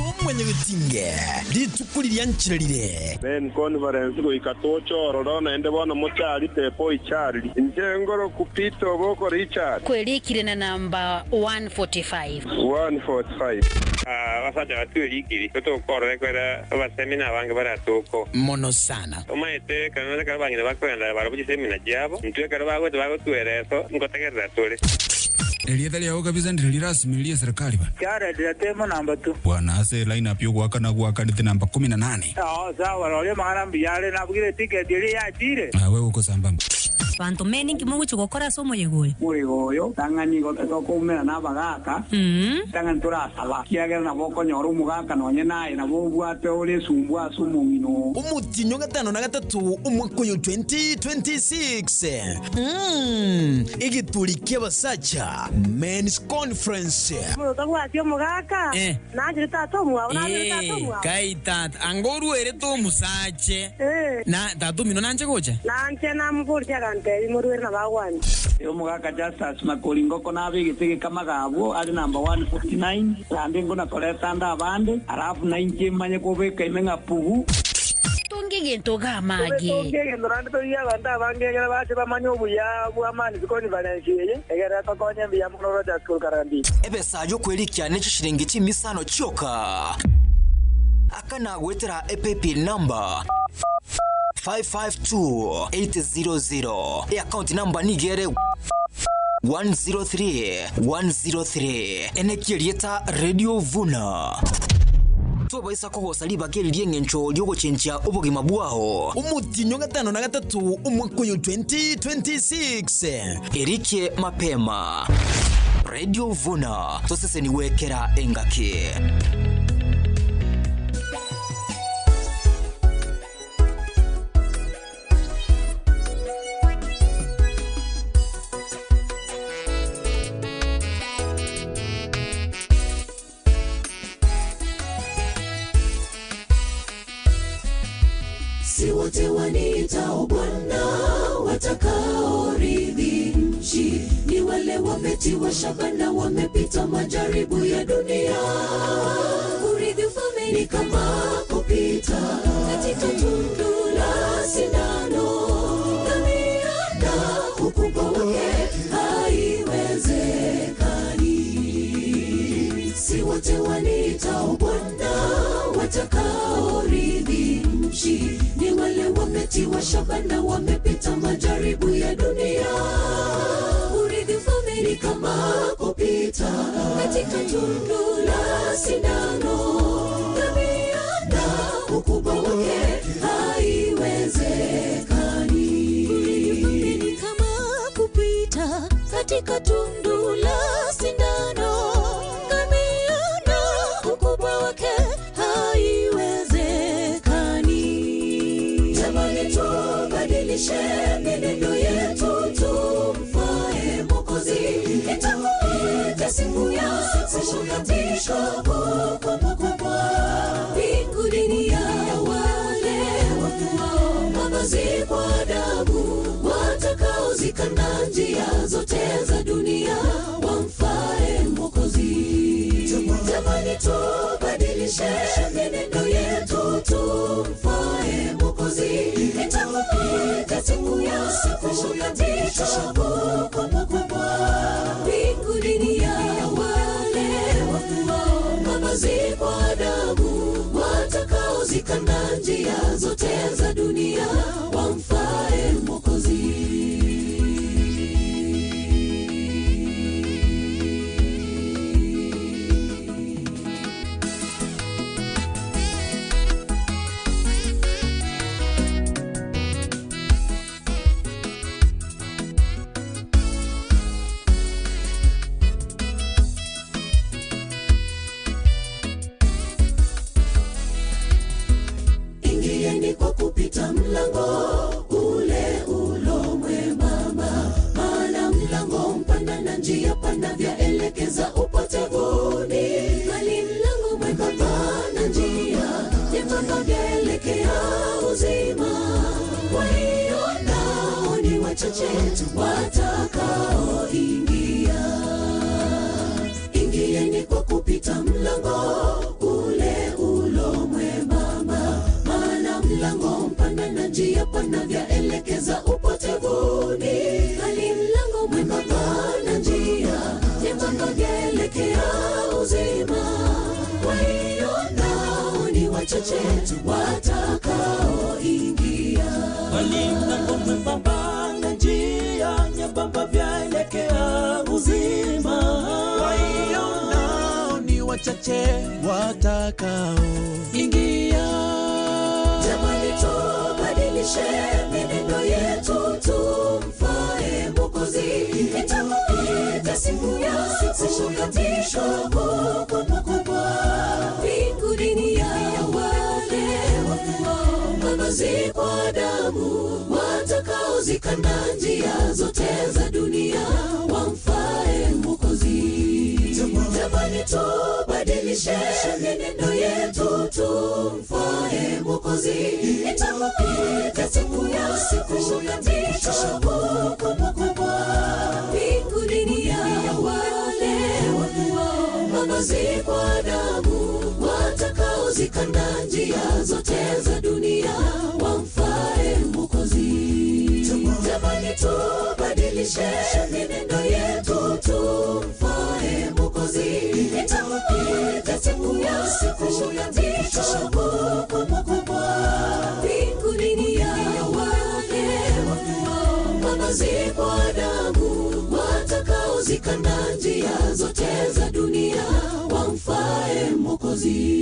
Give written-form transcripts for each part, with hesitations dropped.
Ase omwanyagetinge, rituko riria nchire rire. Men Conference goika toche ororo naende bono mocharite Boy Charlie. Inche ngoroku Peter Oboko Richard. Kwerikire na namba 145. 145. Abasacha batwerikiri, totokorora ekiagera abasemina abange baratoko. Mono sana. Omanyete ekero ekero abang'ina bakoenda barabwo chisemina chiabo, intwe ekero bagocha bagotwera eso, nkotegerera tore. Erieta riao kabisa ndire rirasmi rie serikali bana. Jared Ratemo number two. Bwana ase line up yogoakana gwakanete namba kumi na nane. Oo sawa roria amang'ana mbuya are nabugire eticket eria yachire. Awe gokosamba mba. Banto meni inki mogochia gokora ase omoyega oyo? Moyega oyo, tang'ani igo tokoumera nabagaaka, tang'ani torasaba, ekiagera nabo okonyora omogaka nonye naye nabo obwate ore esumbu ase omong'ina oo. Omotienyi o gatano na gatato omwaka oyo 2026, mm, egeturi ki'abasacha, Men's Conference. Omonto tabwati omogaka, Eh. nanchire tata omwabo, nabere tata Ee, omwabo. kai tata, anga oruerete omosache. Eh. Na tata omino nanche gocha? Nanche namoboretie agantebia, Moruere nabo agwancha. Omogaka Justus Makori Ngoko nabegete gekamaga abwo are number 149, naende ngona koreta ande abande, alafu nainche manye kobeka ime ng'a pugu. Tonge egento iga amage. Tobe tonge egento naende torigie abanto abange egere bache bamanye obuya bw'amani conference eye, egere etokonye mbuya mono Rogers korwa Karambiri. Ebesa y'okwerikia ne chishilingi chimisano chioka. Aka nagoetera epaybill number 552800. Eaccount number nigo ere 103103. Enekia erieta Radio Vuna. Tobaisa kogosa ribaga eri ri'engencho ri'ogochenchia obogima bwao. Omotienyi o gatano na gatato omwaka oyo 2026. Erikie mapema. Radio Vuna, tosesenigwe kera engaki. Si wote waniitao Bwana watakaorithi nchi, ni wale wametiwa shaba na wamepita majaribu ya dunia. Kurithi ufalme ni kama kupita katika tundu la sindano. Ngamia na ukubwa wake haiwezekani. Si wote waniitao Bwana watakaorithi nchi, ni wale wametiwa shaba na wamepita majaribu ya dunia. Urithi ufalme ni kama kupita katika tundu la sindano. Ngamia na ukubwa wake haiwezekani. Urithi ufalme ni kama kupita katika tundu la sindano. Ngamia na ukubwa wake haiwezekani. Jamani, tubadilishe mienendo yetu, tumfae Mwokozi. Itapita siku ya kushukatisha hukumu kubwa mbinguni ni ya wale wafuao mavazi kwa damu, watakaozikana njia zote za dunia, wamfae Mwokozi. Jamani, tubadilishe mienendo yetu, tumfae Mwokozi. Itapita siku ya kushukatisha hukumu kubwa mbinguni ni ya wale wafuao mavazi kwa damu, watakaozikana njia zote za dunia, wamfae Mwokozi. Ingieni kwa kupita mlango ule ulo mwembamba, maana mlango mpana na njia pana vyaelekeza upotevuni, bali mlango mwembamba na njia nyembamba vyaelekea uzima. Kwa hiyo nao ni wachache watakaoingia. Ingieni kwa kupita mlango ule njia pana vyaelekeza upotevuni, bali mlango mwembamba na njia nyembamba vyaelekea uzima. Kwa hiyo nao ni wachache watakaoingia. Bali mlango mwembamba na njia nyembamba vyaelekea uzima. Kwa hiyo nao ni wachache watakao ingia. Jamani, tubadilishe mienendo yetu, tumfae Mwokozi. Itapita siku ya kukatisha hukumu kubwa. Mbinguni ni ya wale wafuao mavazi kwa damu, watakaozikana njia zote za dunia, wamfae Mwokozi. Jamani, tubadilishe mienendo yetu, tumfae Mwokozi. Itapita siku ya kukatisha hukumu kubwa. Mbinguni ni ya wale wafuao mavazi kwa damu, watakaozikana njia zote za dunia, wamfae Mwokozi. Jamani, tubadilishe mienendo yetu, tumfae Mwokozi. Itapita siku ya kukatisha hukumu kubwa. Mbinguni ni ya wale wafuao mavazi kwa damu, watakaozikana njia zote za dunia, wamfae Mwokozi.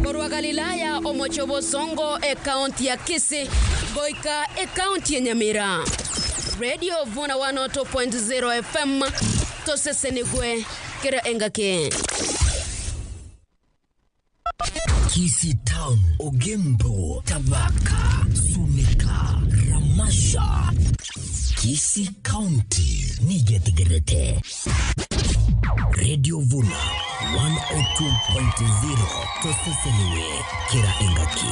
Korwa Galilaya omocho bosongo ekaunti ya Kisii goika ekaunti ya Nyamira. Radio Vuna 102.0 FM tosesenigwe kera engake. Kisii Town, Ogembo, Tabaka, Sunika, Ramasha. Kisii County, Nigetegerete. Radio Vuna 102.0 toseseniwe kera engaki.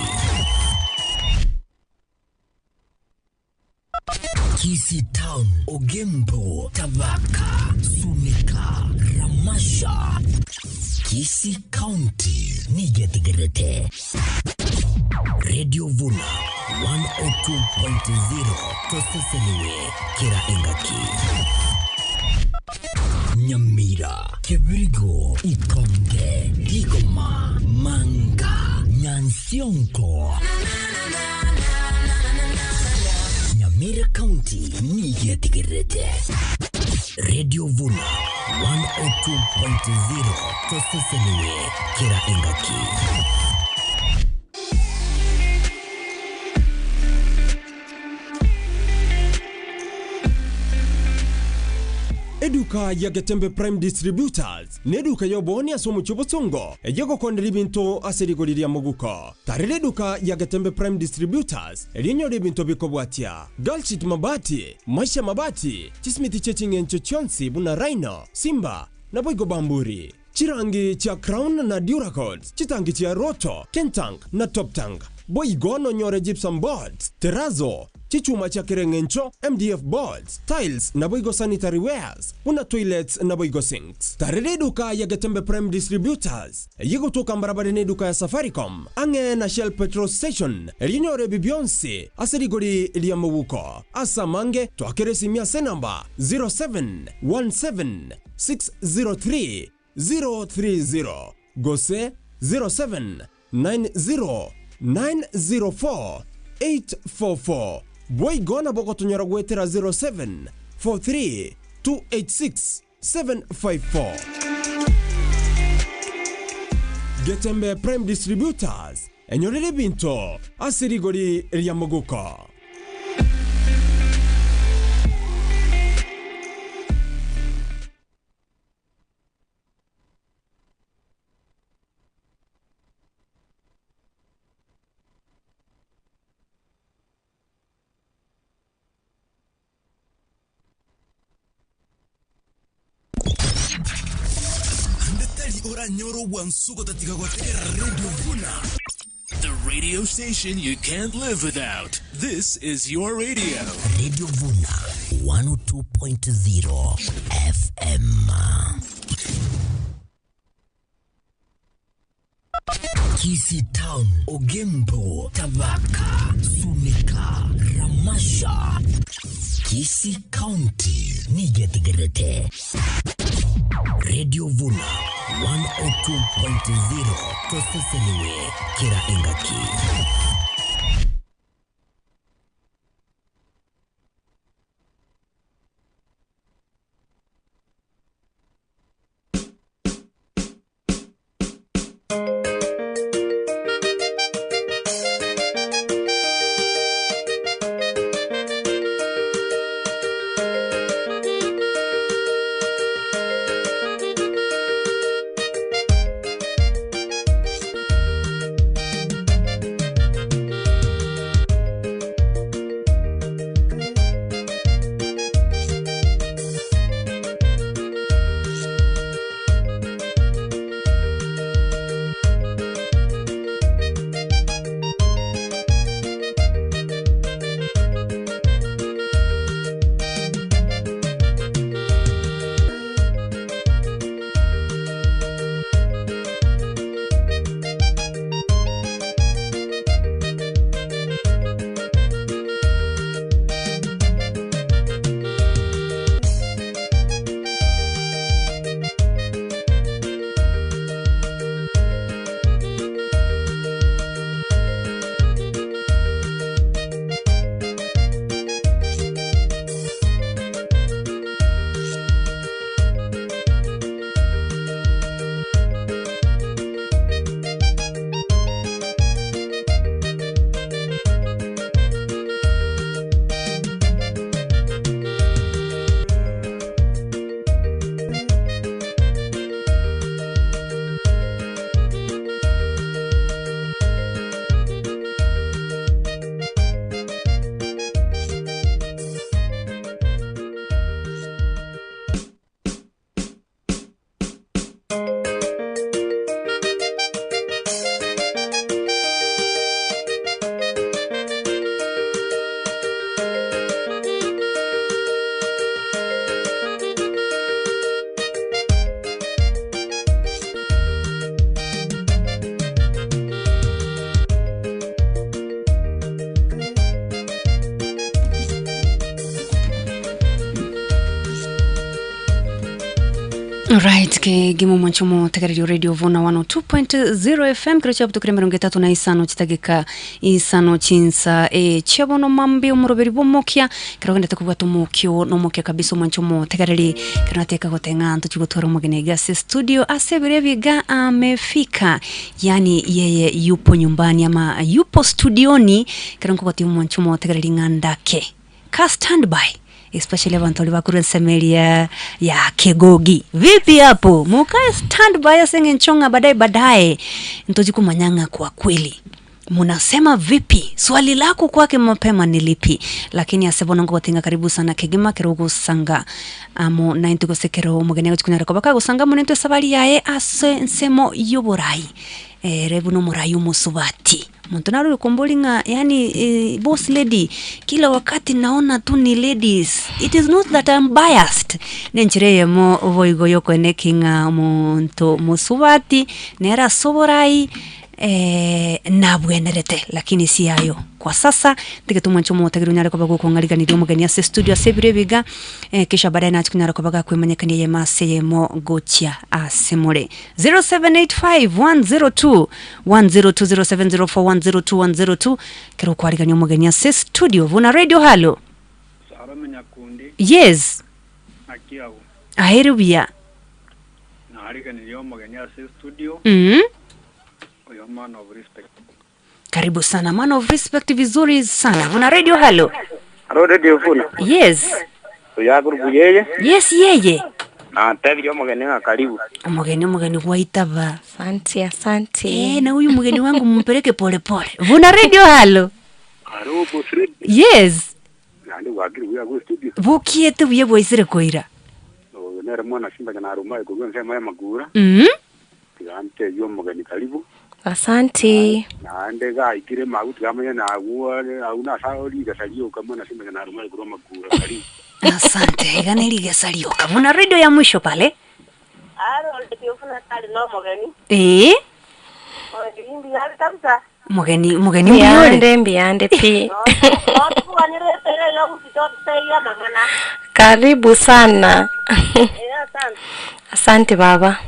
Kisii Town, Ogembo, Tabaka, Sunika, Ramasha. Kisii County, Nigetegerete. Radio Vuna 102.0 toseseniwe kera engaki. Nyamira, Kebirigo, Ikonge, Kigoma, Manga, Nyansionko. Nyamira County, Nigetegerete. Radio Vuna 102.0 toseseniwe kera engaki. Eduka ya Getembe Prime Distributors nĩ eduka ya oboni ase omochie obosongo eyegokondera ebinto ase rigori ria moguko. Tarera eduka ya Getembe Prime Distributors erinyore ebinto bikobwatia Galshit mabati, Maisha mabati, chisimiti chia ching'encho chionsi buna Rhino, Simba na Boigo Bamburi, chirangi chia Crown na Duracoat, chitangi chia Roto, Kentank na Top Tank. Boigo nonyore gypsum boards, terrazzo, chichuma cha kereng'encho, MDF boards, tiles na boigo sanitary wares, buna toilets na boigo sinks. Tarere eduka ya Getembe Prime Distributors eyigutuka mbarabara n'eduka ya Safaricom ang'e na Shell petrol station erinyore bibionsi ase rigori ria mobuko. Asa mange twakere simia ase namba 0717 603 030 gose 0790 904 844. Boigona bogotonyora gwetera 07 43 286 754. Getembe Prime Distributors enyorere ebinto ase rigori ria moguko. Ndetari oranyoro wansuko tatika gotegera Radio Vuna. The radio station you can't live without. This is your radio. Radio Vuna 102.0 FM. Kisii Town, Ogembo, Tabaka, Suneka, Ramasha. Kisii County nigetegerete. Radio Vuna 102.0 toseseniwe kera engaki. Right, ke gimo mwanchomo tegererio radio vuna 102.0 FM kiro cha butukire 35 chitagika isano chinsa e chiabono mambi omoroberi bomokia kero gendete kubwata omokio nomokia kabisa omwanchomo tegereri kero nateka gotenga nto chigotwara omogeni gase studio ase ebiro ebiga amefika yani yeye yupo nyumbani ama yupo studioni kero nkogoti omwanchomo tegereri ng'andake ka standby especially abantu bali bakuru nsemeria ya kegogi vipi hapo mukae standby asenge nchonga baadaye baadaye ntoji kumanyanga kwa kweli munasema vipi swali lako kwake mapema ni lipi lakini asebona ngotinga karibu sana kegima kero gusanga amo naintu gosekero omogeni agochikunyara kobaka gusanga munento esabari yaye ase ensemo yoborai rebu nomorai omosubati muntu naruri kumbulinga yani boss lady kila wakati naona tu ni ladies it is not that I'm biased nenchireyemo oboigo yokoenekinga omonto mosubati nera soborai nabwenerete lakini si ayo kwa sasa tigetumwancho motegeru nyare koba gukong'ariganiria omogeni ase studio ase ebiro ebiga kisha baadaye nachikunyara koba gakwemanyekania yema ase yemo gochia ase more 0785 102 102 0704 102 kero kwarigania omogeni ase studio vuna radio halo Sarah Nyakundi yes akiago aheru buya nariganirie omogeni ase studio oyo man of respect Karibu sana man of respect, vizuri sana vuna radio halo Halo radio vuna yes oyo yeye yes yeye na tebirie omogeni ng'a karibu omogeni omogeni waitaba Asante, asante. na huyu mgeni wangu mumpeleke pole pole vuna radio halo Haro boss lady yes nandi gwakire buya gwe studio bukiete buye bwaisire koira oyo nere mwana simba na aruma kugwa nsema ya magura tigante yo omogeni karibu Asante. naende gaikire magu tigamanya naguo au nasariga sarioka mwana simba na aruma kurwa magura karibu asante igana erigesarioka vuna radio ya mwisho pale Aro radio funa kali no mogeni. Mbiyande kabisa. Omogeni omogeni mbuya ore? Mbiyande mbiyande pi. Notubwanire ere yoguchita otutebi amang'ana. Karibu sana. Eh, asante. Asante baba.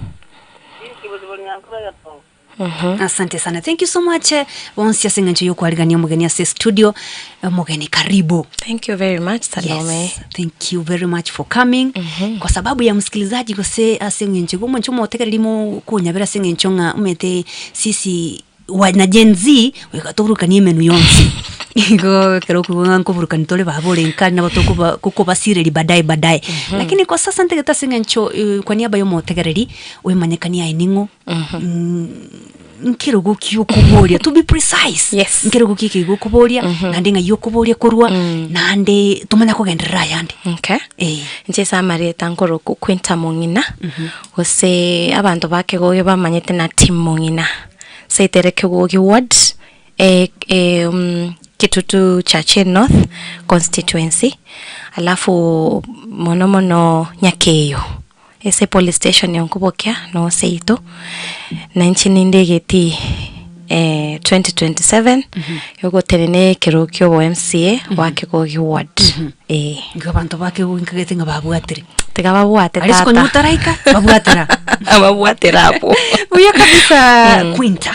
Asante sana. Thank you so much eh, bonsi ase eng'encho y'okwarigania omogeni ase studio. Omogeni karibu. Thank you very much Salome. Yes, thank you very much for coming. Kwa sababu ya msikilizaji gose ase eng'encho igo omonche omotegereri mokonyabera ase eng'encho ng'a omanyete sisi wana Gen Z goika toburukanie emenu yonsi. Igo ekero okobua ng'a nkoburukani tore baba ore nka nabo tokoba kokobasireria baadaye baadaye. Lakini kwa sasa ntagete ase eng'encho kwa niaba ya omotegereri oimanyekanie aye ning'o, nkerogo ki okoboria to be precise Yes. nkerogo ki ekeigo okoboria naende ng'ai okoboria korwa naende tomanya kogenderera ayande Okay. Eh. Inche ase amarieta nkorokwa Quinta Mong'ina, gose abanto ba Kegogi bamanyete na Team Mong'ina. Seito ere Kegogi ward, eh, eh, Kitutu Chache North constituency, alafu mono mono Nyakeyo. Ase epolice station ya Nkubokia noo seito, na inche ninde egetii 2027 yogotenena ekerogo kia obo MCA bwa Kegogi ward, eh. Igo abanto ba Kegogi nkagete ng'a babwatire. Tiga babwate Aria tata. sikonya otaraika, babwatera. Babwatera abwo. Buya kabisa Quinta.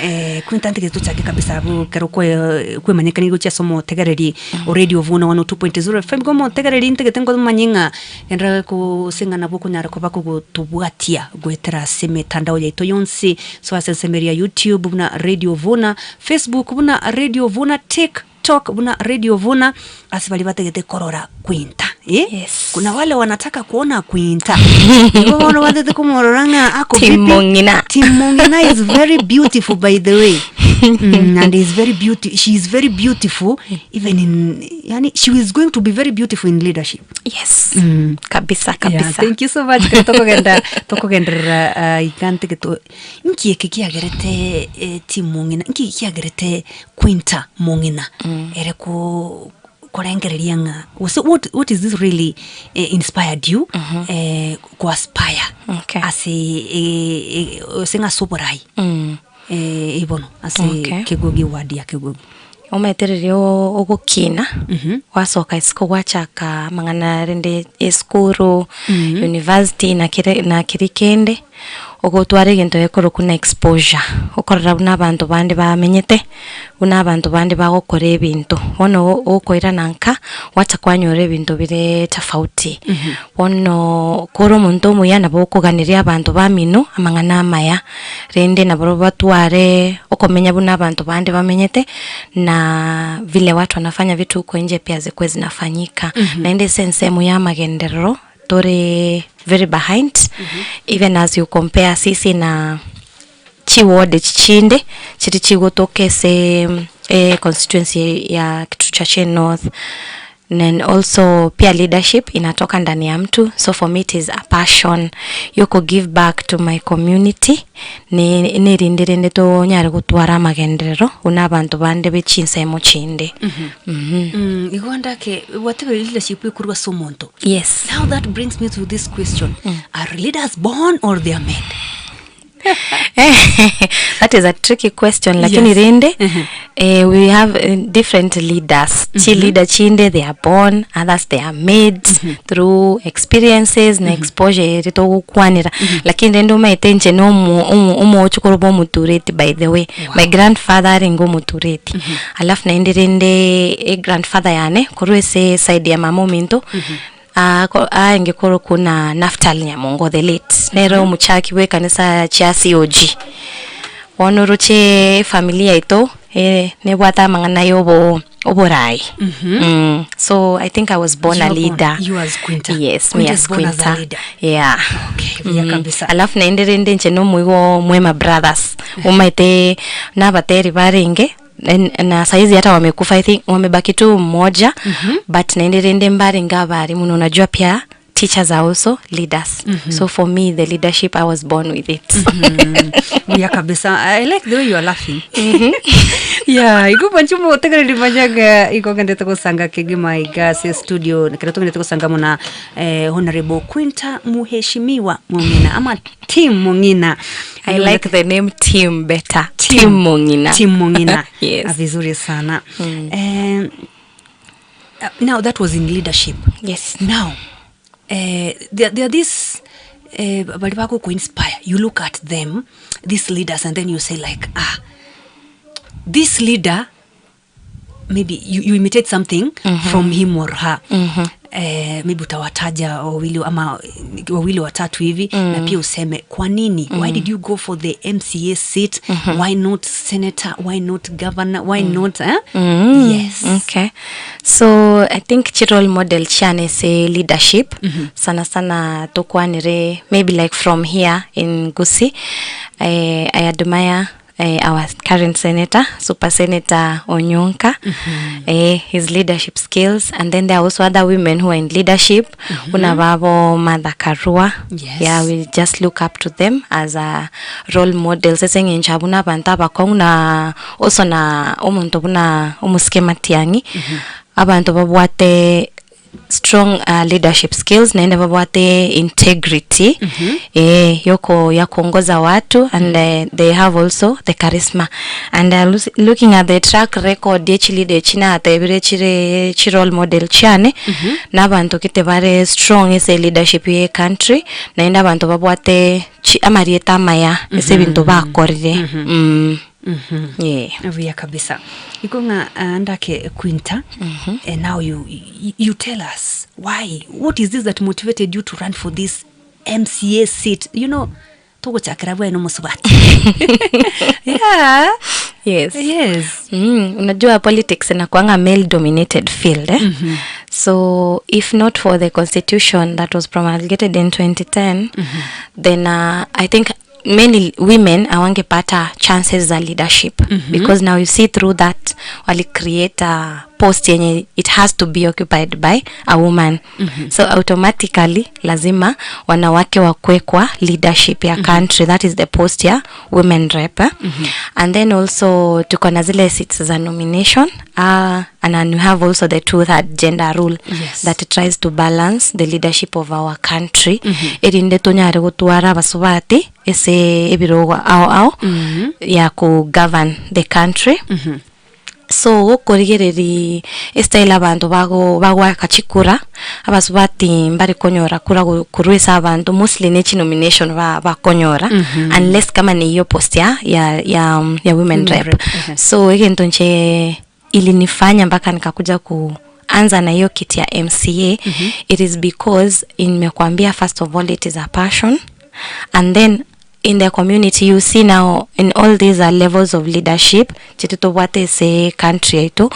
Eh, Quinta ntigete tochake kabisa abwo ekero kwe kwemanyekania gochia ase omotegereri o Radio Vuna 102.0 FM, igo omotegereri ntagete nkomanye ng'a Genderera gose ng'a nabwo okonyara koba kogotobwatia goetera ase emetandao yaito yonsi, soa ase ensemo eria ya YouTube buna Radio Vuna, Facebook buna Radio Vuna, Tik Tok buna Radio Vuna, ase baria batagete korora Quinta eh? Yes. Kuna wale wanataka kuona Quinta igo bono batete komorora ng'a ako Tim vipi? Mong'ina. Tim Mong'ina is very beautiful by the way and is very beauty she is very beautiful even in yani she is going to be very beautiful in leadership Yes. Kabisa kabisa. Yeah, thank you so much Kare tokogenda tokogenderera uh, iga ntegeto nki eke kiagerete eh, team mong'ina nki kiagerete quinta mong'ina ere ko korengereria ng'a gose what, what is this really eh, inspired you eh, ko aspire Okay. ase eh, eh, ase ng'a ase oborai eh, bono ase Okay. kegogi ward ya kegogi Omanyete riria ogokina, gwasoka isiko gwachaka amang'ana rende esukuru, university na kere na keria kende, ogotwara egento gekorokwa buna exposure, okorora buna abanto bande bamenyete, buna abanto bande bagokora ebinto. Bono okoirana nka, gwacha kwanyora ebinto bire tofauti. Bono kore omonto omuya nabo okoganeria abanto bamino amang'ana amaya. Rende nabarobwo batware okomenya buna abanto bande bamenyete, na vile watu wanafanya vitu huko nje pia zikuwe zinafanyika. Naende ase ensemo ya amagenderero tore very behind, even as you compare sisi na chiward echi chinde chiri chigotoka ase econstituency ya Kitutu-Chache North. And also pia leadership inatoka ndani ya mtu so for me it is a passion yoko give back to my community ne nerinde rende tonyare gotwara amagenderero buna abanto bande be chinsemo chinde. Mm, igo ndake whatever leadership ekorwa ase omonto. Yes. Now that brings me to this question. Are leaders born or they are made? That is a tricky question lakini Yes. rende eh, we have eh, different leaders chi leader chinde they are born others they are made through experiences na exposure eri togokwanera lakini rende omaete inche na omo- omo- omochokoro bwa omotureti by the way my grandfather arenge omotureti alafu naende rende e grandfather yane korwa ase side ya mama ominto Aenge korokwa na Naftali Nyamongo the late, nere omochaki bw'ekanisa chia COG. Bono oroche efamiri yaito nebwate amang'ana ya obo oborai. So I think I was born You a are born- leader. you as Quinta. Yes, Quinta me is as born as a Quinta. leader. Yeah. Okay, buya kabisa. Alafu naende rende inche nomoigo Mwema Brothers, omaete nabateri barenge na saizi hata wamekufa I think wamebaki tu mmoja but naende rende mbarenge abarimu na unajua pia teachers are also leaders so for me the leadership I was born with it. Buya kabisa. I like the way you are laughing. Yeah, igo manchu motegereri manyaga igo gendete gosanga kegima iga se studio kero tugendete gosanga muna eh, Honorable Quinta Muheshimiwa Mong'ina ama Tim Mong'ina. I like the name team better. Team Mongina. Team Mongina. Yes. Ah, vizuri sana. Now that was in leadership. Yes. Now, there are these bali bako inspire. You look at them, these leaders, and then you say like, ah, this leader, maybe you imitate something from him or her. Maybe utawataja wawili ama wawili watatu hivi na pia useme kwa nini, why did you go for the MCA seat, why not senator, why not governor, why not eh? Yes. Okay. So I think chi role model chane se leadership sana sana tokwanire maybe like from here in Gusii. I admire our current senator, Super Senator Onyonka, his leadership skills, and then there are also other women who are in leadership. Una babo Martha Karua. Yeah, we just look up to them as a role models. Eseng'encho abuna abantu abakong'u na also na omonto buna omosike Matiang'i. Abantu babwate strong leadership skills naende babwate integrity yoko ya kuongoza watu, and they have also the charisma, and looking at the track record yechi leader china atebire chire chi role model chane n'abantu kite bare strong ese leadership ye country, naende abantu babwate amarieta amaya ese bintu bakorire. Yeah. Vya kabisa. Ikonga andake Quinta. And now you tell us why, what is this that motivated you to run for this MCA seat? You know, togochakira bweno musubati. Yeah. Yes. Yes. Unajua politics inakuanga male dominated field, eh? So if not for the constitution that was promulgated in 2010, then I think many women awangepata chances za leadership, because now you see through that wali create a post yenye it has to be occupied by a woman. So automatically lazima wanawake wakue kwa leadership ya country. That is the post ya women rep, eh? And then also tuko na zile seats za nomination, and then we have also the two-third gender rule that tries to balance the leadership of our country. Erinde tonyare gotwara abasubati ese ebirogo ao ao ya ku govern the country. So gokorigereri estyle abantu bago bagwaka chikura abasubati mbari konyora kura kurwisa abantu mostly nechi nomination bakonyora unless kama ni hiyo post ya women Women rep. rep. So egento nche ilinifanya mpaka nikakuja kuanza na hiyo kiti ya MCA, it is because nimekuambia first of all it is a passion, and then in the community you see now in all these are levels of leadership chitutobwate se country yetu,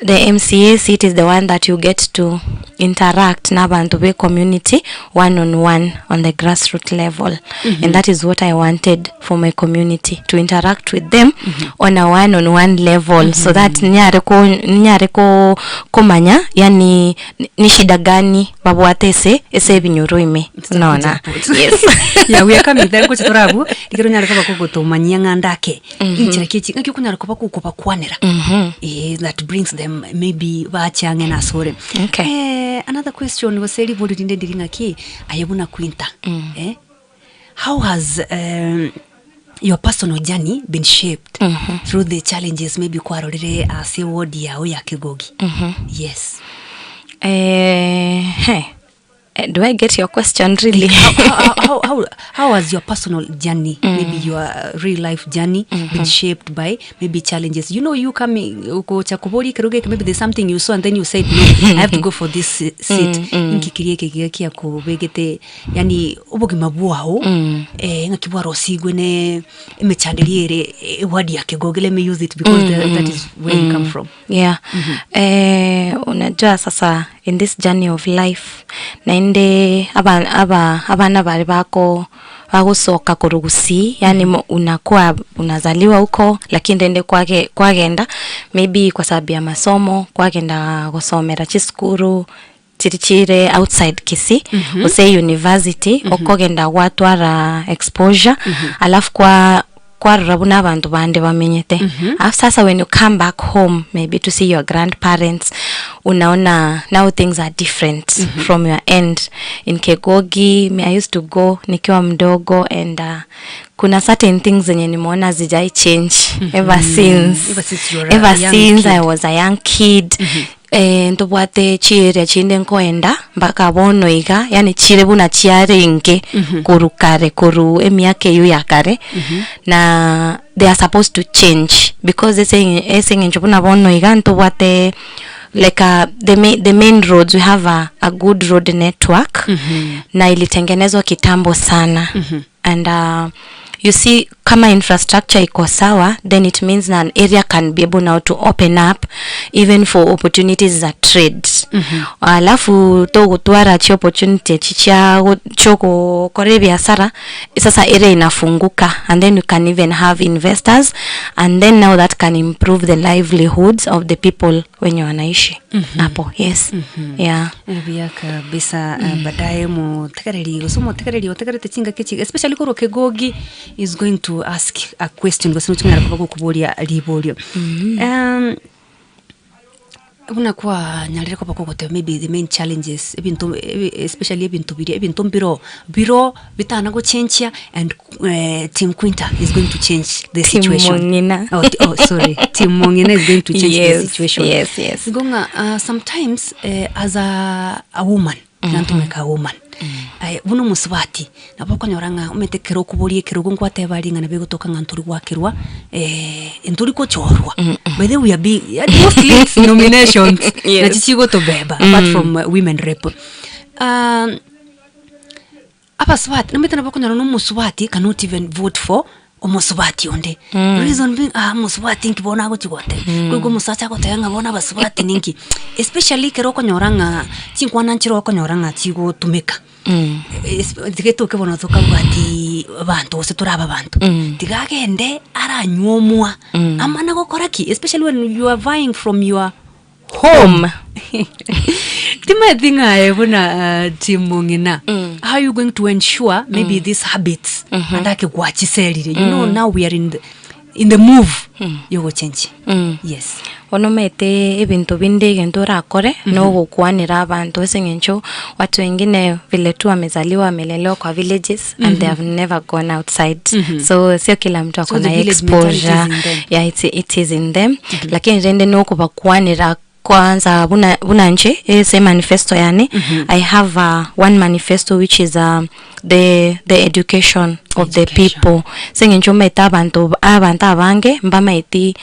the MCA seat is the one that you get to interact na bantu be community one on one on the grassroots level. And that is what I wanted for my community, to interact with them on a one on one level, so that nyare ko komanya yani ni shida gani babwate ese ese ebinyoro ime unaona. Yes. Yeah, we are coming there kocha torabu dikero nyare koba kugotomanyia ng'andake inchira kichi ng'aki kunyara koba kukobakwanera that brings them maybe bachange na sore. Okay. Another question was eri bori rinde ndiri ng'aki ayebuna Quinta. How has your personal journey been shaped through the challenges maybe kwarorire ase ward yao ya Kigogi? Yes. Hey. Do I get your question really? How has your personal journey, maybe your real life journey, been shaped by maybe challenges? You know, you coming uko chakubori kiruge, maybe there's something you saw and then you said, no, I have to go for this seat. Nkikirie kigia kia kubegete, yani ubugima bwao, ngakibwara osigwe ne emechanderie wadi ya Kigogi. Let me use it because that is where you come from. Yeah. Unajua sasa in this journey of life naende abana bari bako bagusoka kurugusi, yani unakuwa unazaliwa huko lakini ndende kwage kwagenda maybe kwa sababu ya masomo kwagenda gusomera chiskuru chirichire outside Kisii, use university, okogenda gwatwara exposure, alafu kwa kwarora buna abanto bande bamenyete. Alafu sasa when you come back home maybe to see your grandparents unaona now things are different from your end. In Kegogi me I used to go nikiwa mdogo and kuna certain things zenye nimeona zijai change ever since Ever since you were a ever young since I kid. was a young kid. Eh, ntobwate chiarea chinde nkoenda mpaka bono iga yani chire buna chiarenge koru kare koru emiaka eyo ya kare na they are supposed to change because ese ese eng'encho buna bono iga ntobwate like the main roads we have a good road network na ilitengenezwa kitambo sana and you see kama infrastructure iko sawa then it means an area can be able now to open up even for opportunities za trade. Alafu togutwara chi opportunity echi chia chogokora ebiasara sasa area inafunguka and then you can even have investors and then now that can improve the livelihoods of the people wenye wanaishi hapo. Yes. Yeah. Buya kabisa. Baadaye mutegereri gose omotegereri otegerete chingaki echi especially korwa Kegogi is going to ask a question gose noching'ara koba gokoboria riborio. Buna kwanyarire koba kogoteba maybe the main challenges ebinto especially ebinto biria ebinto mbiro biro bitana gochenchia and Team Quinta is going to change the Team situation. Mong'ina. Oh, oh, sorry. Team Mong'ina is going to change the situation. Yes. Gonga, sometimes as a woman, nantumeka a woman. Ay, buno musubati nabo konyora ng'a omete kero okuboria ekerogo nkwateba ring'ana bigotoka ng'a ntori gwakerwa ntori kochorwa. By the way, we are being, yeah, mostly it's nominations. Na chichigotobeba, apart from women rep. Abasubati nomete nabo konyora nomusubati cannot even vote for omusubati onde. Reason being, musubati nki bona agochigote. Koigo omosacha agoteba ng'a bona abasubati ninki. Especially kero okonyora ng'a chinkwana nchire okonyora ng'a chigotumeka. Tigetoke bono tokabwati abanto gose toraba abanto. Tiga agende aranywa Amana gokora ki? Especially when you are vying from your home. Timathi ng'aye buna Team Mong'ina. How are you going to ensure maybe these habits andake gwachiserire? You know now we are in the move yogo change. Yes. Ono mete ebintu binde egento orakore nogokwanera abantu ase eng'encho watu wengine vile tu wamezaliwa wamelelewa kwa villages and they have never gone outside. So sio kila mtu So ako the na village exposure. mentality is in them. Yeah, it is in them. Lakini rende nokubakwanera kwanza buna nche ese manifesto yani. I have one manifesto which is the education of the people. Seng'encho maita abantu abange mbamaiti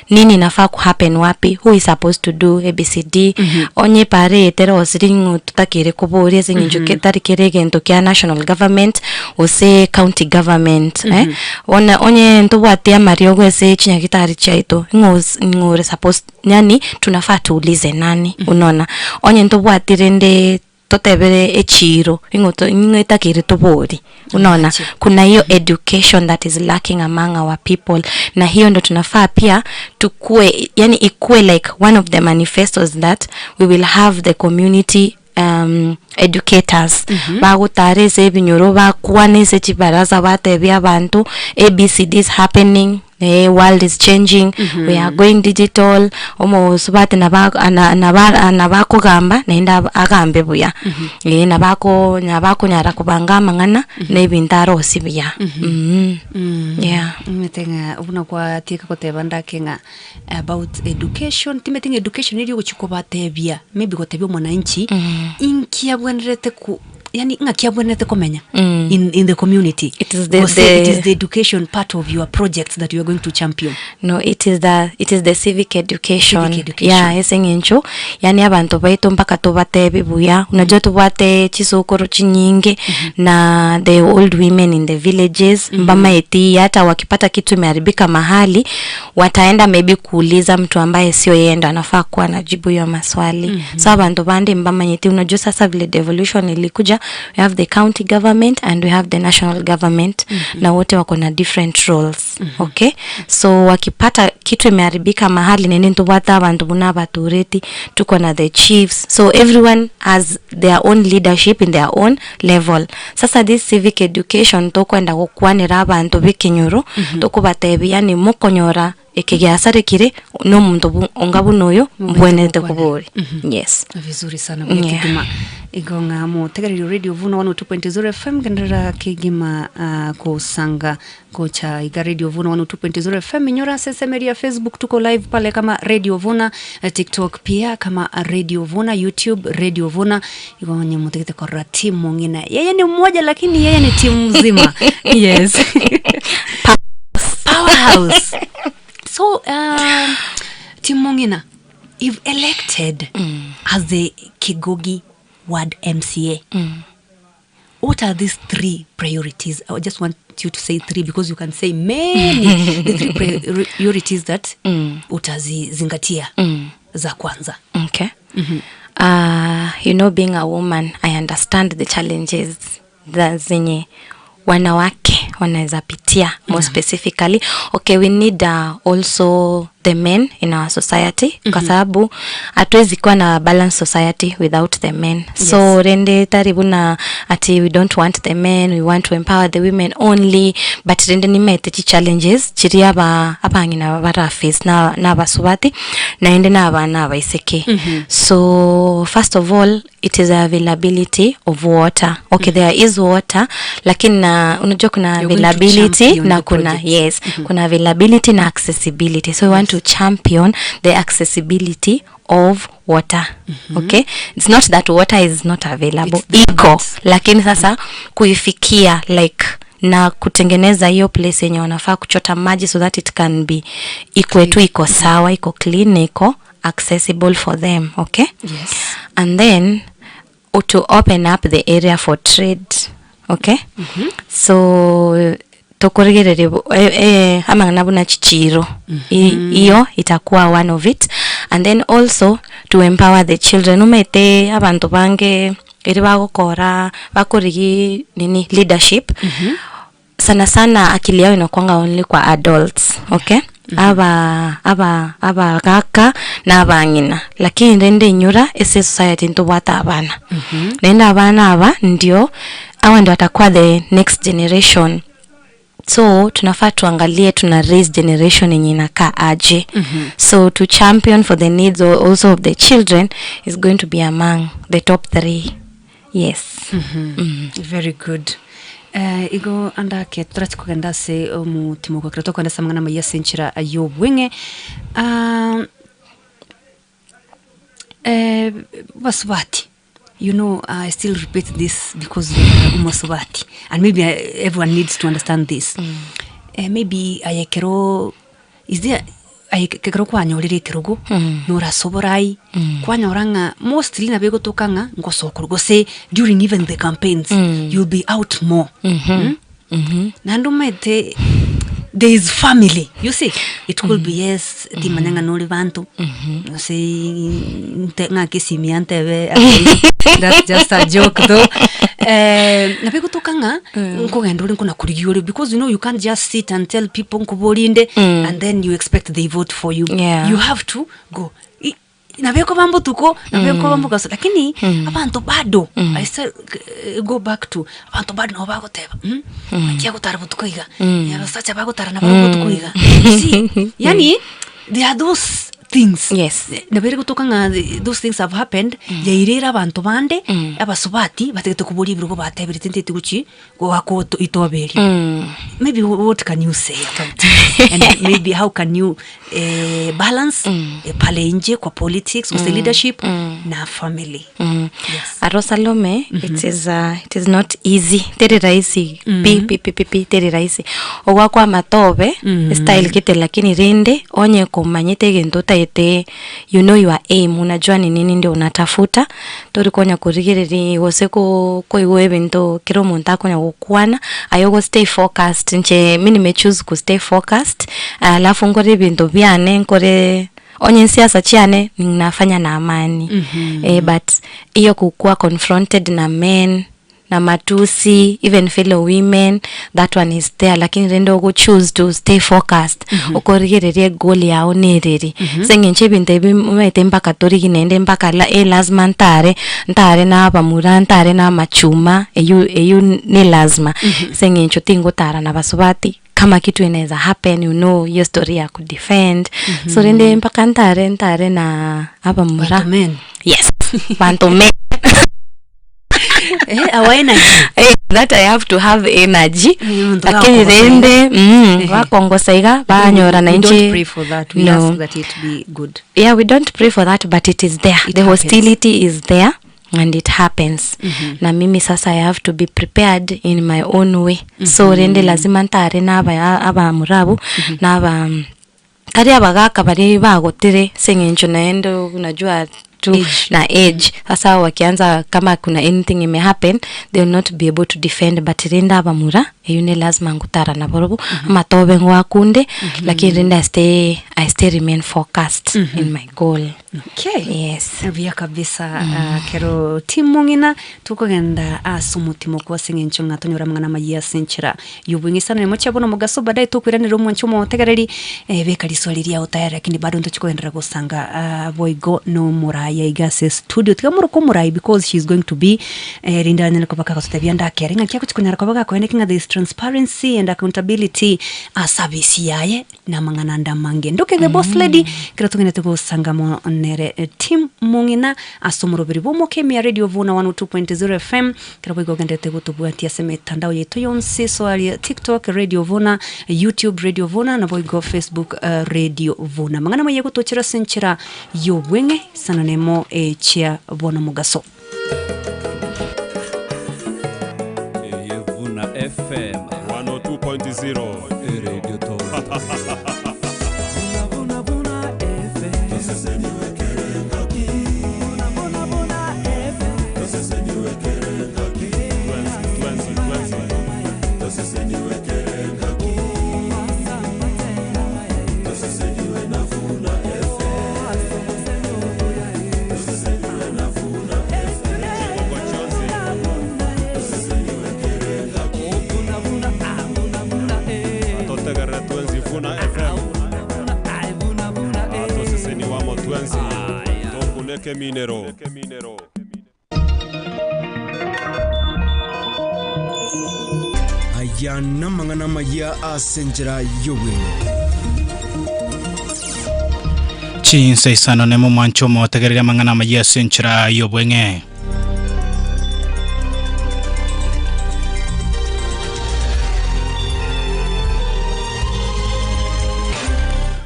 nini nafaa ku happen wapi, who is supposed to do ABCD. Onye pare etero osiringu tutakire kuboria seng'encho ketari kere gento kia national government ose county government. Ona onye ntobwatia mariogo ese chinyagitari chaito ngore supposed yani tunafaa tuulize nani. Unaona onye ntobwatire nde totebere echiro ingoto ingetakire tobori. Unaona kuna hiyo education that is lacking among our people, na hiyo ndo tunafaa pia tukue, yani ikue like one of the manifestos that we will have the community educators bagutarese ebinyoro bakwanese chibaraza batebia abantu ABCD is happening, the world is changing, we are going digital. Omusubati nabakugamba naenda agambe buya. Nabako nyara kubanga amang'ana nebintu arosi buya. Yeah. Metenga ubuna kwa tika koteba ndakenga about education timetenga education iri guchikubatebia maybe gotebia mwananchi inki abwenerete ku yani ng'aki abwenerete komenya in the community. It is Gose it is the education part of your projects that you are going to champion. No, it is the civic education. Civic education. Yeah, ese ng'encho yani abantu baitu mpaka tubatebi buya. Unajua tubwate chisukuru chinyingi na the old women in the villages mbamaeti hata wakipata kitu imeharibika mahali wataenda maybe kuuliza mtu ambaye sio yeye ndo anafaa kuwa anajibu hiyo maswali. So abantu bande mbamanyeti unajua sasa vile devolution ilikuja we have the county government and we have the national government na wote wako na different roles okay so wakipata kitu imeharibika mahali nene ntobwate abanto buna abatureti tuko na the chiefs so everyone has their own leadership in their own level sasa this civic education tokwenda gokwanera abanto bekenyoro tokobatebia yani mokonyora eke giasarekire na omonto bu- onga buna oyo mbwenerete kobori yes Vizuri sana yeah. Kigima igo ng'a motegererio radio Vuna 102.0 FM genderera kigima kusanga gocha iga radio Vuna 102.0 FM inyora sesemeria Facebook tuko live pale kama radio Vuna TikTok pia kama radio Vuna YouTube radio Vuna igo nye mutegete korora timu ng'ina yeye ni mmoja lakini yeye ni timu mzima yes powerhouse so Tim Mong'ina, if elected as the Kigogi Ward MCA, what are these three priorities? I just want you to say three because you can say many. The three priorities that utazizingatia za kwanza. Okay. You know, being a woman, I understand the challenges za zenye wanawake wanaweza pitia more specifically. Okay, we need also the men in our society kwa sababu hatuwezi kuwa na balanced society without the men. So rende tari buna ati we don't want the men, we want to empower the women only, but rende nimete chi challenges chiri aba abang'ina bara face na nabasubati naende na abana abaiseke. So first of all it is availability of water. Okay, there is water lakini na unajua kuna You're going to availability champion na the kuna project. yes, kuna availability na accessibility. So we want to champion the accessibility of water. Okay, it's not that water is not available, iko, lakini sasa kuifikia like na kutengeneza hiyo place yenye wanafaa kuchota maji so that it can be ikwe tu iko sawa, iko clean na iko accessible for them. Okay, Yes. and then to open up the area for trade. Okay, so tokorigereria amang'ana buna chichiro iyo itakuwa one of it, and then also to empower the children umete abantu bange eri bagokora bakorigi nini leadership sana sana akili yao inakuanga only kwa adults. Okay, aba aba abagaka na abang'ina, lakini rende inyura ese society ntobwata abana naende abana aba ndio awa ndio watakuwa the next generation so tunafaa tuangalie tuna raise generation yenye inakaa aje. So to champion for the needs also of the children is going to be among the top three. Yes. Very good. Igo andake turachi kugenda ase omotimo gwakera tokwenda ase amang'ana amaya ase enchera ya obweng'e basubati you know, I still repeat this because umasubati and maybe everyone needs to understand this. Maybe ayekero is there ayekero kwanyorire ekerogo norasoborai kwanyora ng'a mostly nabegotoka ng'a ngosokoro gose during even the campaigns you'll be out more. Naende omanyete there is family, you see it could be yes timanya ng'a nore banto gose ng'ake esimi yantebe that's just a joke though. Nabegotoka ng'a nkogenda ore nkona korigia ore because you know you can't just sit and tell people nkoborinde and then you expect they vote for you. You have to go nabeko bambotuko nabeko bambogaso lakini abantu bado I still go back to abantu bado nabo bagoteba akia gotara botuko iga abasacha bagotara nabo botuko iga. You see, yani there are those things. Yes. Nabere gotoka ng'a those things have happened yairera abantu bande abasubati bategete koboria ebirogo bateberete ntete gochi goaka itoberia. Maybe what can you say about it? And maybe how can you balance pale nje kwa politics with the leadership na family? Yes. Aro Salome, it is not easy. Teri rahisi pi pi pi pi pi teri rahisi. Ogwakwa matobe style kite lakini rende onye kumanyite gento taete you know your aim, unajua ni nini ndio unatafuta tori konya kurigereri gose ko koigwa ebinto kero omonto akonya gokwana ayo go stay focused nche mi nime choose ku stay focused alafu nkore ebinto biane nkore onye siasa chiane ninafanya na amani. But hiyo kukuwa confronted na men na matusi even fellow women that one is there lakini rende ogo choose to stay focused okorigereria egoal yao nereri ase eng'encho ebinto ebi omanyete mpaka torigi naende mpaka la eh lazima ntare ntare na abamura ntare na amachuma eywo eywo ne lazima ase eng'encho tingotara na basubati kama kitu inaeza happen you know hiyo story ya kudefend so rende mpaka ntare ntare na abamura Banto men. yes banto men Eh, our energy. Eh, that I have to have energy Omonto lakini gakongosa rende iga. bakongosa iga banyora We don't nainche pray for that. We no. ask that it be good. yeah we don't pray for that but it is there It the happens. hostility is there and it happens na mimi sasa i have to be prepared in my own way so rende lazima ntare na aba abamurabu na aba tari abagaka bari bagotire ase eng'encho naende unajua tu na age sasa wakianza kama kuna anything ime happen they will not be able to defend but rende abamura eyo ne lazima ngutara naborobo amatobe ngwakunde lakini rende I stay, I stay remain focused in my goal Okay. Yes. Buya kabisa mm. kero timong'ina tukogenda ase omotimo kwa ase eng'encho ng'a tonyora amang'ana amayia ase enchera ya obweng'esano nemo chia bono mogaso baadaye tokoiranera omwancho omotegereri eh, beka riswali riao tayari lakini bado ntochi kogenderera gosanga ah, boigo na omoraya iga ase studio tiga moroke omorai because she is going to be eh, rinde aranyare koba kagototebia ndakere ng'aki agochi konyara koba gakoeneki ng'a there is transparency and accountability ase abisi yaye na amang'ana ande amange. Ndoke the boss lady kero togenete gosanga mo nere eh, Tim Mong'ina ase omoroberi bw'omoka ime ya Radio Vuna 102.0 FM kero boigo ogenderete gotobwatia ase emetandao yaito yonsi so aria TikTok Radio Vuna, YouTube Radio Vuna na boigo Facebook eh, Radio Vuna. Amang'ana amaya egotochera ase enchera y'obweng'e sana nemo echia bono mogaso. Eye Vuna FM 102.0 Radio Toronto. Atotegerere twenzi Vuna FM atoseseni wamo twenzi tokuneke minero Aya namang'ana amaya ase enchera y'obweng'e. Chinsa isano nemo mwancho omotegereria amang'ana amaya ase enchera y'obweng'e.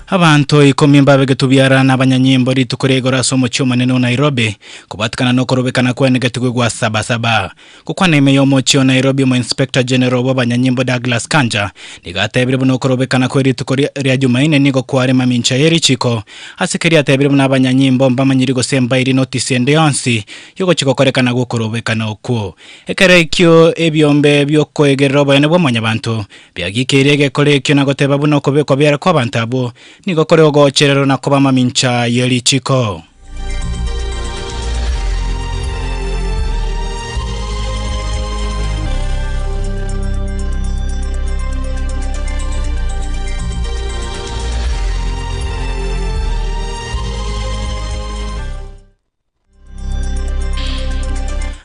Abanto ikomi mbabegetwe biara nabanyanyimbo rituko ria igoro ase omochie omonene o Nairobi kobatikana nokorobekana kwenegetigwe gwa Sabasaba. Gokwana ime y'omochie o Nairobi omo-inspector general bw'abanyanyimbo Douglas Kanja nigo atebire buna okorobekana kwe rituko ria Jumaine nigo kware mamincha ye richiko ase keria atebire buna abanyanyimbo mbamanyiri gose mbairi notice ende yonsi yogochia gokorekana gwokorobekana okwo. Ekero ekio ebiombe biokoegerera oboene bwa mwanyabanto biagikeirie egekora ekio na goteba buna okobekwa biara kw'abanto abwo nigo kore ogochererwa na koba mamincha ye richiko.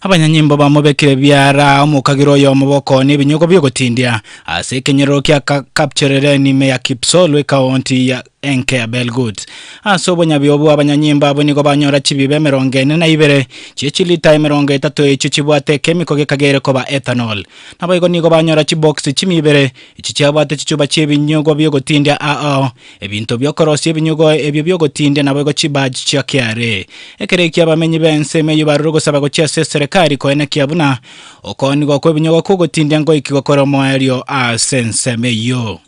Abanyanyimbo bamobekire biara omokagera oyomo bokoonia ebinyugo bi'ogotindia ase ekenyerero kia Kapchereren ime ya Kipsolu ekaonti ya enke ya Belgut. Ase obonyabi obwo abanyanyimbo abwo nigo banyora chibibe emerongo ene na ibere chie chilita emerongo etato echio chibwate ekemiko gekagere koba ethanol. Naboigo nigo banyora chibox chimi ibere echi chiabwate chichuba chi'ebinyugo bi'ogotindia ao ao, ebinto bi'okorosia ebinyugo ebio bi'ogotindia naboigo chibadge chia KRA. Ekero ekio abamenyi b'ensemo eyio barure ogosaba gochia ase eserekari koenekia buna okoonigwa kw'ebinyogo kw'ogotindia ngoikigwa kore omoerio ase ensemo eyio.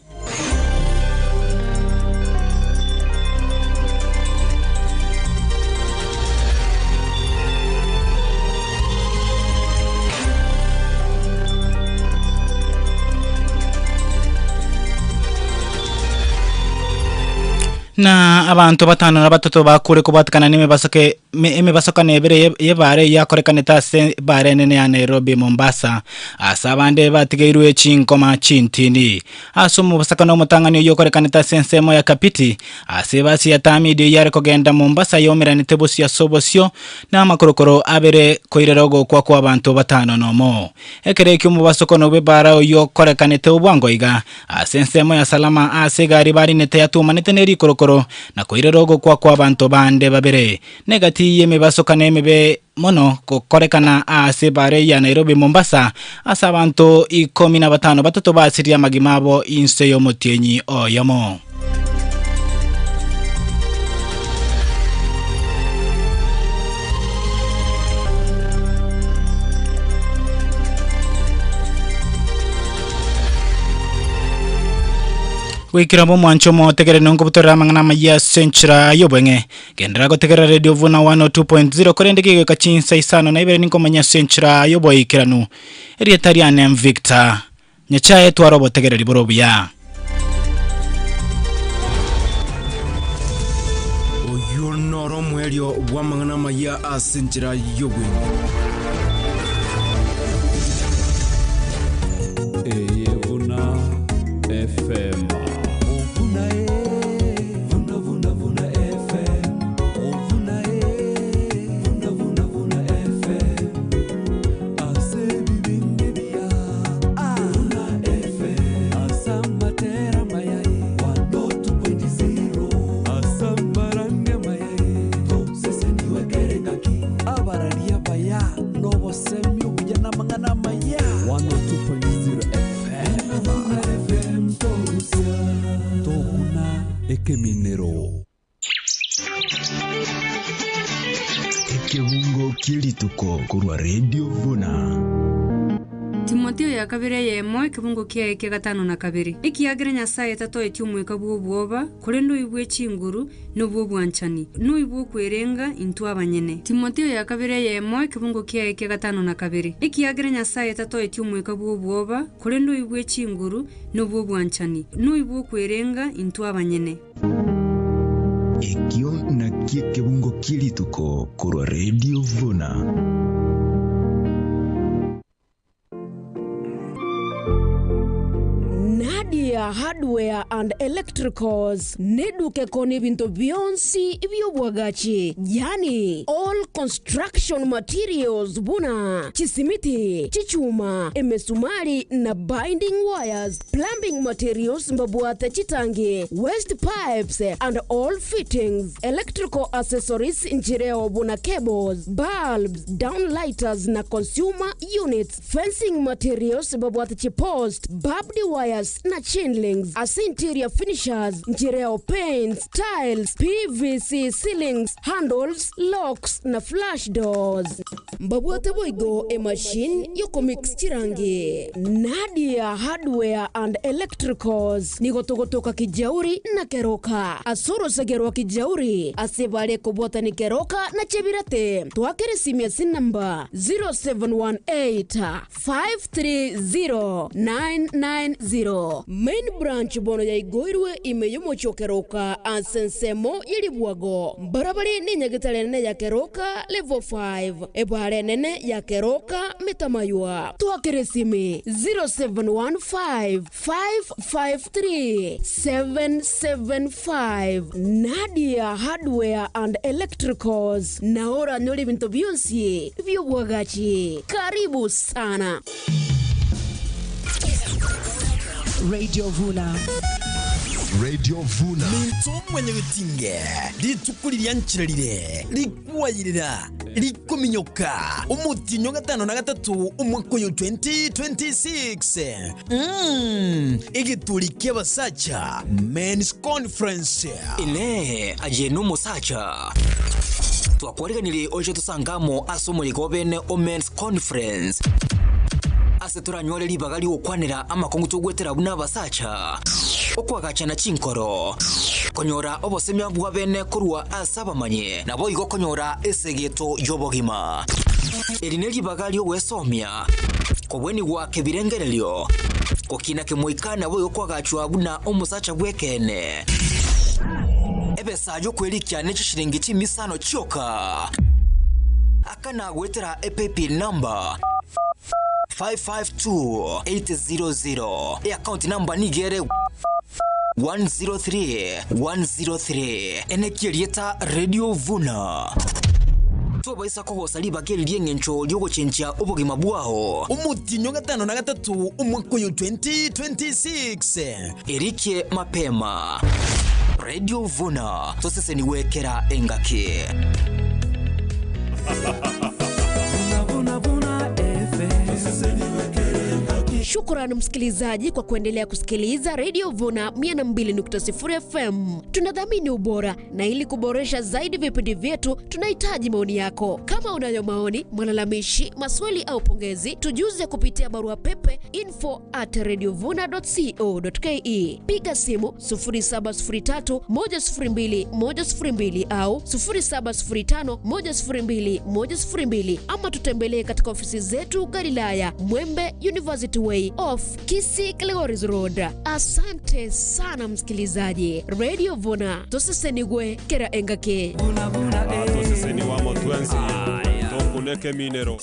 Na abanto batano na batato bakure kobwatekana nemebasake emebasokano ebere y'ebara eyio yakorekanete ase ebara enene ya Nairobi Mombasa, ase abande batigeirwe chinkoma chintindi. Ase omobosokano omotang'ani oyio okorekanete ase ensemo ya Kapiti, ase ebasi ya Tamidi eyio yare kogenda Mombasa yaumeranete bosio ase obosio, na amakorokoro abere koirera ogokwa kw'abanto batano nomo. Ekero ekio omobasokano bw'ebara oyio okorekanete obwango iga, Ase ensemo ya Salama aase egari barinete yatuomanete ne rikorokoro, na koirera ogokwa kw'abanto bande babere. Na egati y'emebasokano emebe mono gokorekana aase ebare ya Nairobi Mombasa, ase abanto ikomi na batano batato basirie amagima abo inse y'omotienyi oyomo. Goikera bomwancho omotegereri nonkobutorera amang'ana amayia ase enchera y'obweng'e. Genderera gotegerera Radio Vuna 102.0 korende gegoika chinsa isano na ibere ninkomanya ase enchera y'oboikeranu. Erieta riane Victor Nyachae twara obotegereri bore obuya. Oyio noro omoerio bw'amang'ana amayia ase enchera y'obweng'e. Eye buna FM. Abararia abaya nobosemia obuya namang'ana amaya. 102.0 FM Tokuna ekeminero. Ekebungo kie rituko korwa Radio Vuna. Timoteo ya kabere eyemo, ekebungo kiaye kia gatano na kabere. Ekiagera Nyasae tatoetie omoika bw'obwoba, korende oyio bwe chinguru, na obw'obwanchani, na oyio bw'okwerenga intwe abanyene. Timoteo ya kabere eyemo, ekebungo kiaye kia gatano na kabere. Ekiagera Nyasae tatoetie omoika bw'obwoba, korende oyio bwe chinguru, na obw'obwanchani, na oyio bw'okwerenga intwe abanyene. Ekio nakio ekebungo kie rituko korwa Radio Vuna. Nadia Hardware and Electricals neduka ekoonia ebinto bionsi bi'obwagachi, yaani all construction materials buna chisimiti, chichuma, emesumari na binding wires, Plumbing materials mbabwate chitangi, waste pipes and all fittings, electrical accessories nchireo buna cables, bulbs, downlighters na consumer units, fencing materials mbabwate chipost, barbed wires na chain links. Ase interior finishers nchireo paints, tiles, PVC ceilings, handles, locks na flush doors. Mbabwate boigo emachine yokomix chirangi. Nadia Hardware and Electricals nigo togotoka Kijauri na Keroka. Ase orosege rwa Kijauri ase bare kobwatani Keroka na Chebirate. Twakere esimi ase enamba 0718 530 990. Main branch bono yaigoirwe ime y'omochie o Keroka ase ensemo ye ribwago. Mbarabare nenyagetari enene ya Keroka level 5, ebara enene ya Keroka Metamaywa. Twakere esimi 0715 553 775. Nadia Hardware and Electricals nao oranyore ebinto bionsi bi'obwagachi. Karibu sana. Radio Vuna. Radio Vuna. Minto mwanyagetinge rituko riria nchera rire rikwayerera rikominyoka omotienyi o gatano na gatato omwaka oyo 2026 mm, egeturi ki'abasacha Men's Conference. Inee, aye nomosacha? Twakwariganirie oche tosange amo ase omoyega o bene o Men's Conference, ase toranyore ribaga ri'ogokwanera amakong'u togwetera buna abasacha, okoagachana chinkoro, konyora obosemia bwa bene korwa ase abamanyi, naboigo konyora esegeto y'obogima. Eri neribaga ri'ogwesomia, kobwenigwa kebirengererio, gokina kemoika naboigo koagachwa buna omosacha bw'ekeene. Ebesa yokwerikia ne chishiringi chimisano chioka. Akana goetera epaybill number 552800. Eaccount number nigo ere 103 103. Enekia erieta Radio Vuna. Tobaisa kogosa ribaga eri ri'engencho ri'ogochenchia obogima bwao. Omotienyi o gatano na gatato omwaka oyo 2026. Erikie mapema. Radio Vuna, tosesenigwe kera engaki. Shukrani msikilizaji kwa kuendelea kusikiliza Radio Vuna 102.0 FM. Tunadhamini ubora na ili kuboresha zaidi vipindi vyetu tunahitaji maoni yako. Kama unayo maoni, malalamishi, maswali au pongezi, tujuze kupitia barua pepe info at radiovuna.co.ke. Piga simu 0703 102 102 au 0705 102 102 ama tutembelee katika ofisi zetu Galilaya, Mwembe University Way off Kisii Kilgoris Road. Asante sana msikilizaji. Radio Vuna tosesenigwe kera engake. Toseseni wa motwensi tokuneke minero.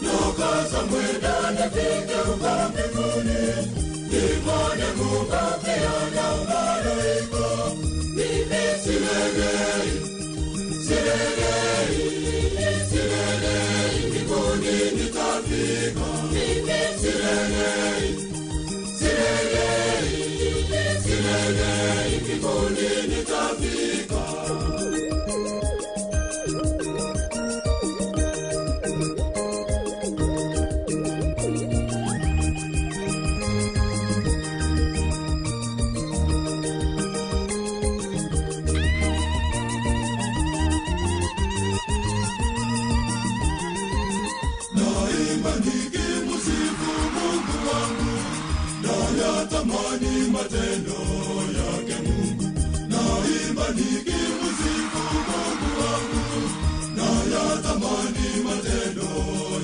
Nyoka za mwenda nifike huko mbinguni, nimwone Mungu akiona malaika. Mimi silegei, silegei, silegei, mbinguni nitafika. Mimi silegei, silegei, silegei, mbinguni nitafika. Naimba nikimsifu Mungu wangu, nayatamani matendo yake Mungu. Naimba nikimsifu Mungu wangu, nayatamani matendo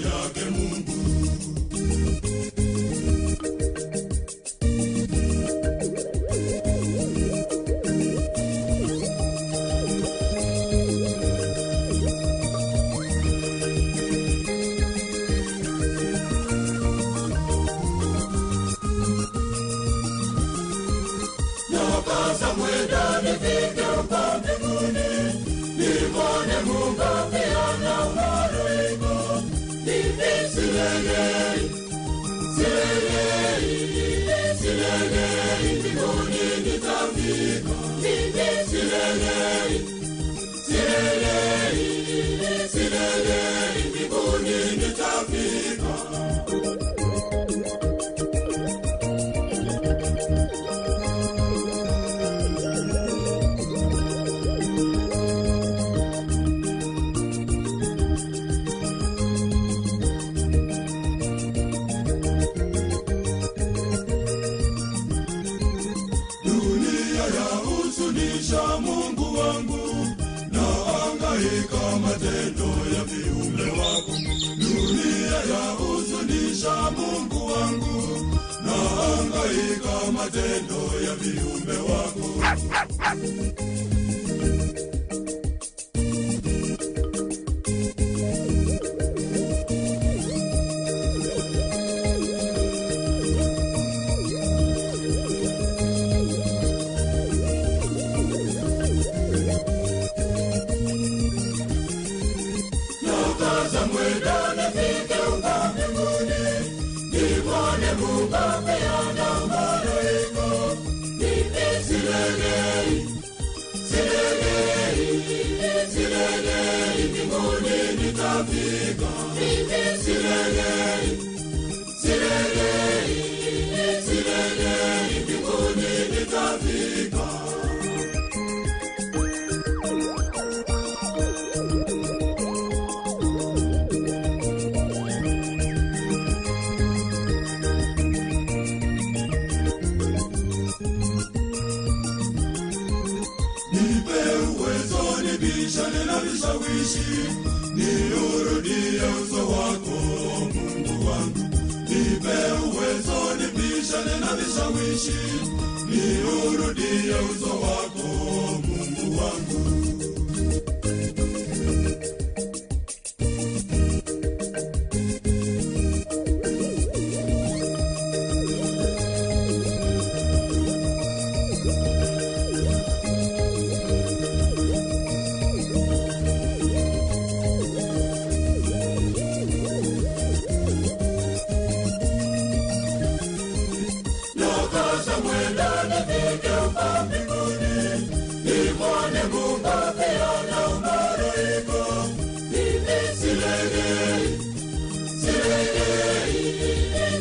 yake Mungu. Nyoka za mwenda nifike huko mbinguni, nimwone Mungu akiona malaika. Mimi silegei, silegei, silegei, mbinguni nitafika. Mimi silegei, silegei, silegei, mbinguni nitafika. Dunia ya huzunisha Mungu wangu, na hangaika matendo ya viumbe wako. Dunia ya huzunisha Mungu wangu, na hangaika matendo ya viumbe wako. Nyoka za mwenda nifike huko mbinguni, nimwone Mungu akiona malaika. Mimi silegei, silegei, silegei, mbinguni nitafika. Mimi silegei, silegei, silegei, mbinguni nitafika. uwezo nibishane na vishawishi, niurudie uso wako Mungu wangu. Nipe uwezo nibishane na vishawishi, niurudie uso wako Mungu wangu. Nakaza mwendo nifike huko mbinguni, nimwone Mungu akiona umoroiko. Mimi silegei, silegei,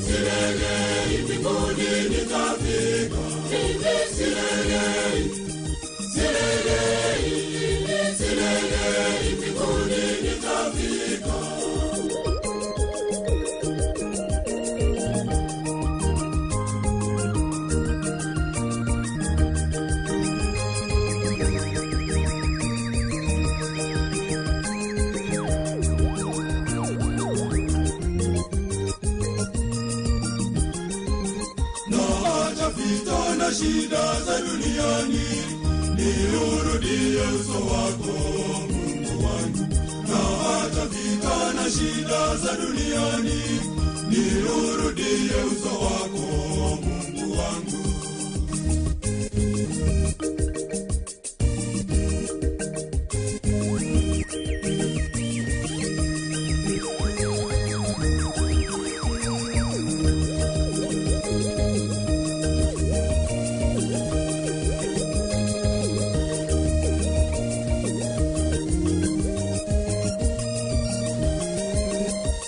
silegei, mbinguni nitafika. Mimi silegei, silegei, silegei, mbinguni nitafika. Naacha vita na shida za duniani, niurudie uso wako Mungu wangu. Naacha vita na shida za duniani, niurudie uso wako Mungu wangu.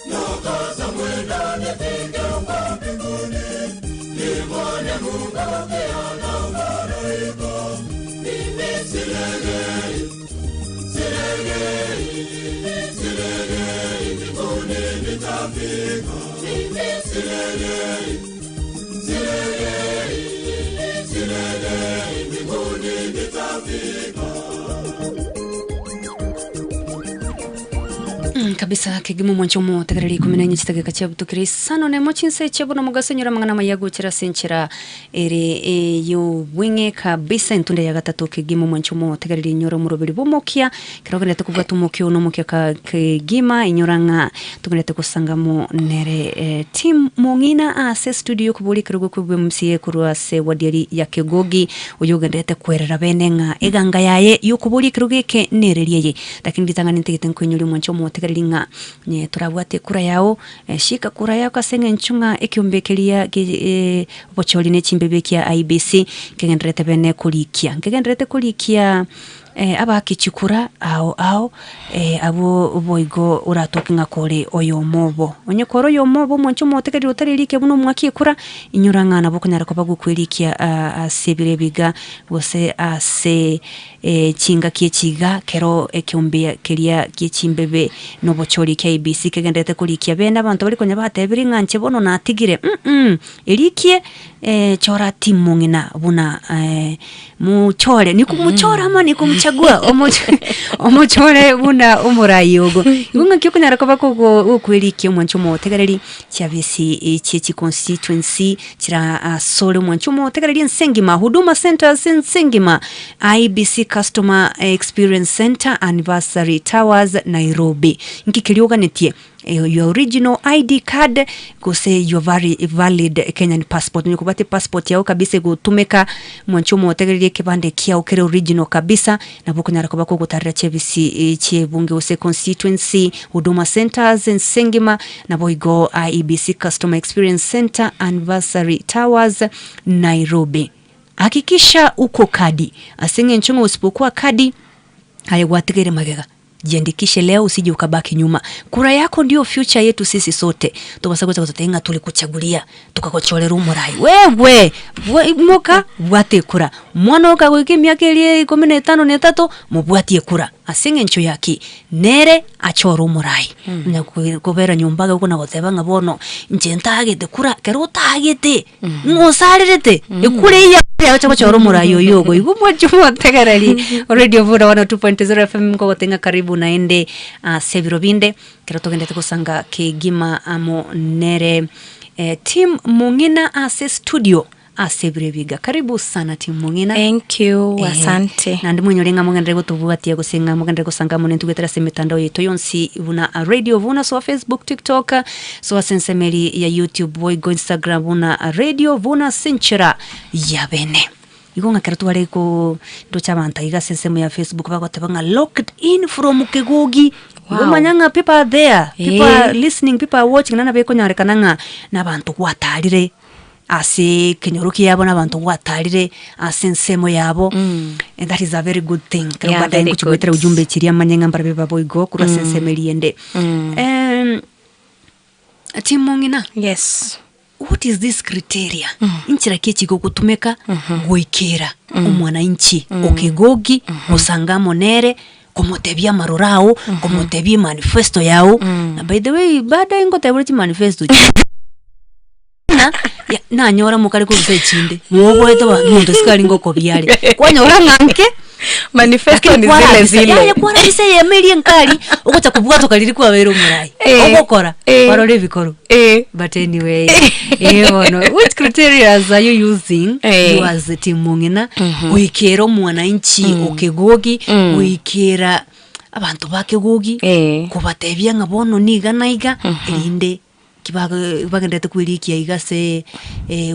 Nakaza mwendo nifike huko mbinguni, nimwone Mungu akiona umoroiko. Mimi silegei, silegei, silegei, mbinguni nitafika. Mimi silegei, silegei, silegei, mbinguni nitafika. Kabisa kegima omwancho omotegereri ikomi na enye chidageka chiabutukire isano na emo chinsa echi bono mogaso enyora amang'ana amaya agochera ase enchera ere ey'obweng'e kabisa entunda ya gatato kegima omwancho omotegereri enyora omoroberi bwa omokia ekero ogenderete kobwata omokia oyo na omokia ka kegima enyora ng'a togenderete kosangamo nere eh, Tim Mong'ina ase estudio koboria ekerogo kobua MCA korwa ase ward eri ya Kegogi oyo ogenderete kwerera bene ng'a eganga yaye yokoboria ekerogo eke nereri eye. Lakini ritang'ani ntagete nkoinyoria omwancho omotegereri ng'a onye torabwate ekura yao, shika kura yako ase eng'encho ng'a ekiombe keria gie obochori ne chimbebi ekia IEBC nkegendererete bene korikia. Nkegendererete korikia abaaki chikura ao ao abwo boigo oratoke ng'a kore oyomo obo. Onye kore oyomo obo omwancho omotegereri otari rikia buna omwaki ekura, inyora ng'a nabo okonyara koba gokwerikia ase ebiro ebi iga gose ase Chingaki echi iga, kero ekeombe keria gie chimbebe na obochori kia IEBC kegendererete korikia bene abanto baria konya batebirie ng'a inche bono natigire mm erikie chora timong'ina buna mochore nikumuchora ama nikumuchagua omochore buna omorai ogo. Igo ng'aki okonyara koba kogo gokwerikia omwancho omotegereri chiabisi chie chiconstituency Chira asore omwancho omotegereria ense engima, Huduma Centres ense engima, IEBC Customer Experience Centre, Anniversary Towers, Nairobi. Nki keria oganetie? Your original ID card gose your very valid Kenyan passport. Onye kobwate passport yao kabisa egotumeka, omwancho omotegereria ekebande kiao kere original kabisa, nabo okonyara koba kogotarera chiebisi chiebunge gose constituency, Huduma Centres ense engima, Naboigo IEBC Customer Experience Centre, Anniversary Towers, Nairobi. Hakikisha uko kadi, ase eng'encho ng'a osipokuwa kadi aye gwatigaire magega. Jiandikishe leo usije ukabaki nyuma. Kura yako ndio future yetu sisi sote. Tobasa gocha gototebia ng'a tolikuchagulia tokagochorera omorai. Wewe! Imoka bwata ekura. Omwana okagoika emiaka eria ikomi na etano na etato, mobwatie ekura. Ase eng'encho ya ki? Nere achore omorai. Onya kobera nyomba iga okona goteba ng'a bono inche ntagete kura, ekero otagete, ng'a osarerete, ekura eyio. Yagocha gochora omorai oyo ogo igo mwanche omotegereri Radio Vuna 102.0 FM nkogotenga karibu naende ase ebiro binde kero togendete gosanga kegima amo nere eh, Tim Mong'ina ase studio ase ebiro ebiga karibu sana Tim Mong'ina Thank you, asante. Naende mwenyore ng'a mogenderere gotobwatia gose ng'a mogenderere gosanga amo nintwe goetera ase emetandao yaito yonsi buna Radio Vuna soa Facebook, TikTok, soa ase ensemo eri ya YouTube boigo Instagram buna Radio Vuna ase enchera ya bene. Igo ng'a ekero tware ko ndoche abanto aiga ase ensemo ya Facebook bagoteba ng'a locked in from Kegogi. Wow. Igo manya ng'a people are there, people are Eh. listening, people are watching naende nabo ekonyarekana ng'a na abanto gwatarire ase ekenyoro kiabo na abanto gwatarire ase ensemo yabo and that is a very good thing. Ekero Yeah, baadaye very ngochi goetera good. ujumbe chiria manye ng'a mbarabwo baboigo korwa ase ensemo eria ende. Timong'ina. Yes. What is this criteria? Inchera ki echi gogotumeka goikera omwananchi okegogi gosanga amo nere komotebia amaroro ao komotebia emanifesto yao na by the way baadaye ngoteba ore chimanifesto chi na ya nanyora mokare koruta echinde moboete ba monto isiko aringe okobia are kwanyora ng'a nke Manifesto lakini ni zile kwarabisa zile. yaya kwarabisa eyemo eria enkari ogocha kobwatoka riria kwabeire omorai Eh, ogokora eh. kwarora ebikoro Eh. but anyway eh bono which criterias are you using Eh. you as a team mong'ina goikera omwananchi okegogi goikera abanto ba kegogi Eh. kobatebia ng'a bono niga na iga erinde Ki bago bagenderete kwerikia iga ase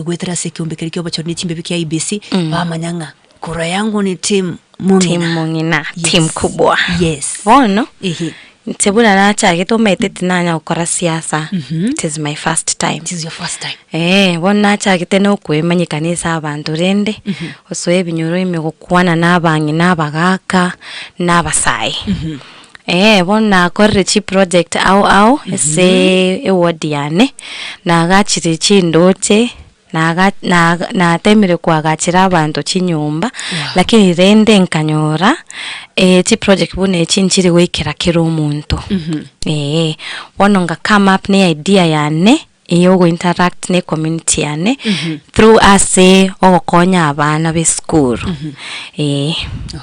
goetera ase ekeombe keria kia obochori ne chimbebi kia IEBC, bamanya ng'a kura yangu ni team Team Mong'ina. Mong'ina, Yes. team kubwa. Yes. Bono, Ehe. inche buna nachagete omanyete tinanya gokora siasa, it is my first time. It is your first time. Eh, bono nachagete na okoemanyekania ase abanto rende, osoe ebinyoro ime gokwana na abang'ina abagaka, na abasae. Ee, bono nakorire chiproject ao ao ase eward yane, nagachire chindoche, naga naga natemire koagachera abanto chinyomba, lakini rende nkanyora chiproject buna echi nchiri goikera kera omonto, eeh. Bono nga come up na eidea yane, eye ogointeract ne ecommunity yane through ase ogokonya abana b'esukuru eh.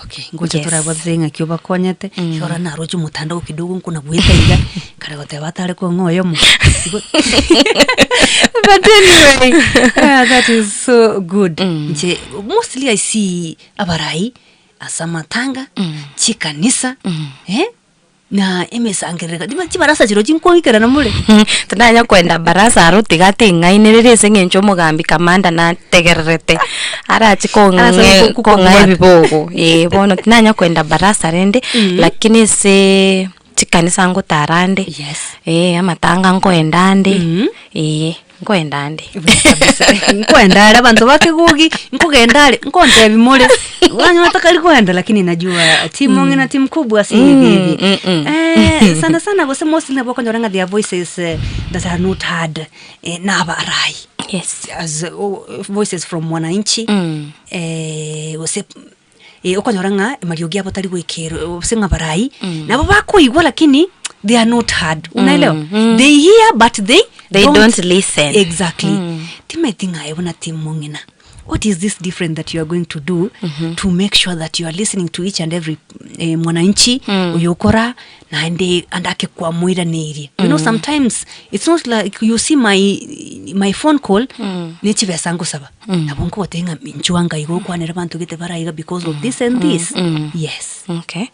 Okay, ngocha Yes. torabwatire ng'aki obakonyete iga naroche omotandao kidogo nkona goeta iga kare goteba atare kong'a oyomo Igo- but anyway ah, that is so good nche mostly i see abarai ase amatanga chikanisa eh Na emesangererekano, chima chibarasa chirochio nkoikerana more. Tindanya kwenda barasa aro tiga ting'ainereria ase eng'encho omogambi kamanda nategererete arache Arase kong'e ku- kong'a kukobwata. ebibogo eh bono tindanya kwenda barasa rende lakini ase chikanisa ngotara nde Yes. eh amatanga nkoenda nde eh. Nkoenda nde. Nkoenda are abanto ba Kegogi, nkogenda are, nkontebi more. Wanyora takari koenda lakini najua timu ng'ina timu kubwa si hivi hivi. Eh, sana sana gose mostly nabo okonyora ng'a their voices eh, that are not heard eh, na abarai. Yes. As oh, voices from mwananchi eh, gose eh, okonyora ng'a mariogi abo tari goikerwa gose ng'a barai nabo bakoigwa lakini they are not heard unaelewa they hear but they They don't listen. exactly timeti ng'aye buna tim mong'ina what is this different that you are going to do to make sure that you are listening to each and every eh, mwananchi oyokora naende ande akekwamwiraneirie you know sometimes it's not like you see my my phone call nechibesa ngosaba nabo nkogotebia ng'a inchuo anga igo okwanera abanto gete baraiga because of this and this yes Okay.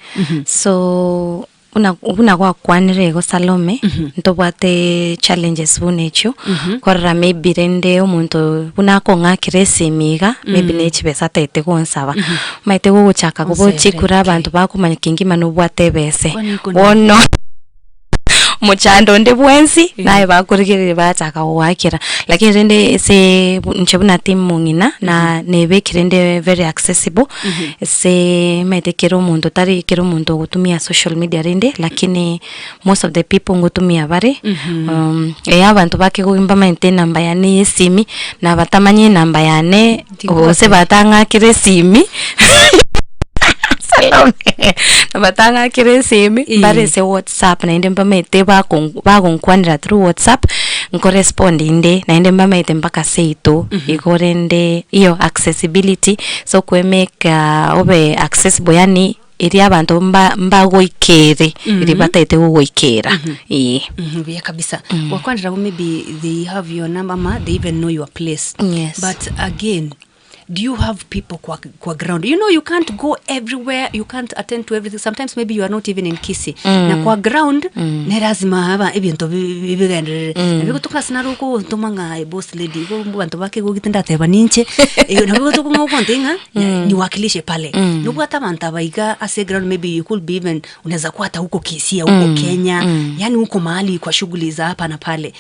So buna buna gwakwanire igo Salome ntobwate challenges buna echio korora maybe rende omonto buna akong'akera esimi iga maybe ne chibesa ataete gonsaba omanyete gogochaka Onsere, gochikura abanto bakomanya kengima nobwate ebese Kwani iko nini? bono Mochando onde bwensi, naye bakorigereria bachaka gogoakera. Lakini rende ase inche buna team mong'ina, na nebekire inde very accessible, ase omanyete kera omonto tari kera omonto ogotumia social media rende, lakini most of the people ngotumia bare, eh abanto bake mbamaete enamba yane ya esimi, na batamanye enamba yane, gose batang'akera esimi. Salome batang'akera esimi mbare ase whatsapp naende mbamaete bagonkwanera through whatsapp. Nkorespond inde naende mbamaete mpaka seito igo rende iyo accessibility so kwemake obe accessible yaani eria abanto mba mbagoikere eri bataete gogoikera eh. Buya kabisa. Gwakwanire abwo maybe they have your number ama they even know your place. Yes. But again do you have people kwa, kwa ground you know you can't go everywhere you can't attend to everything sometimes maybe you are not even in Kisii na kwa ground ne lazima aba ebinto bi- bi- bigenderere nabio gotoka ase naro ogontoma ng'a eh, boss lady igo abanto bake igo ndateba ninche Eh, nabio gotoka ng'a ogontebia ng'a niwakilishe pale nobwate abanto aba iga ase eground maybe you could be even unaweza kuwa hata huko Kisii huko Kenya yani huko mahali kwa shughuli za hapa na pale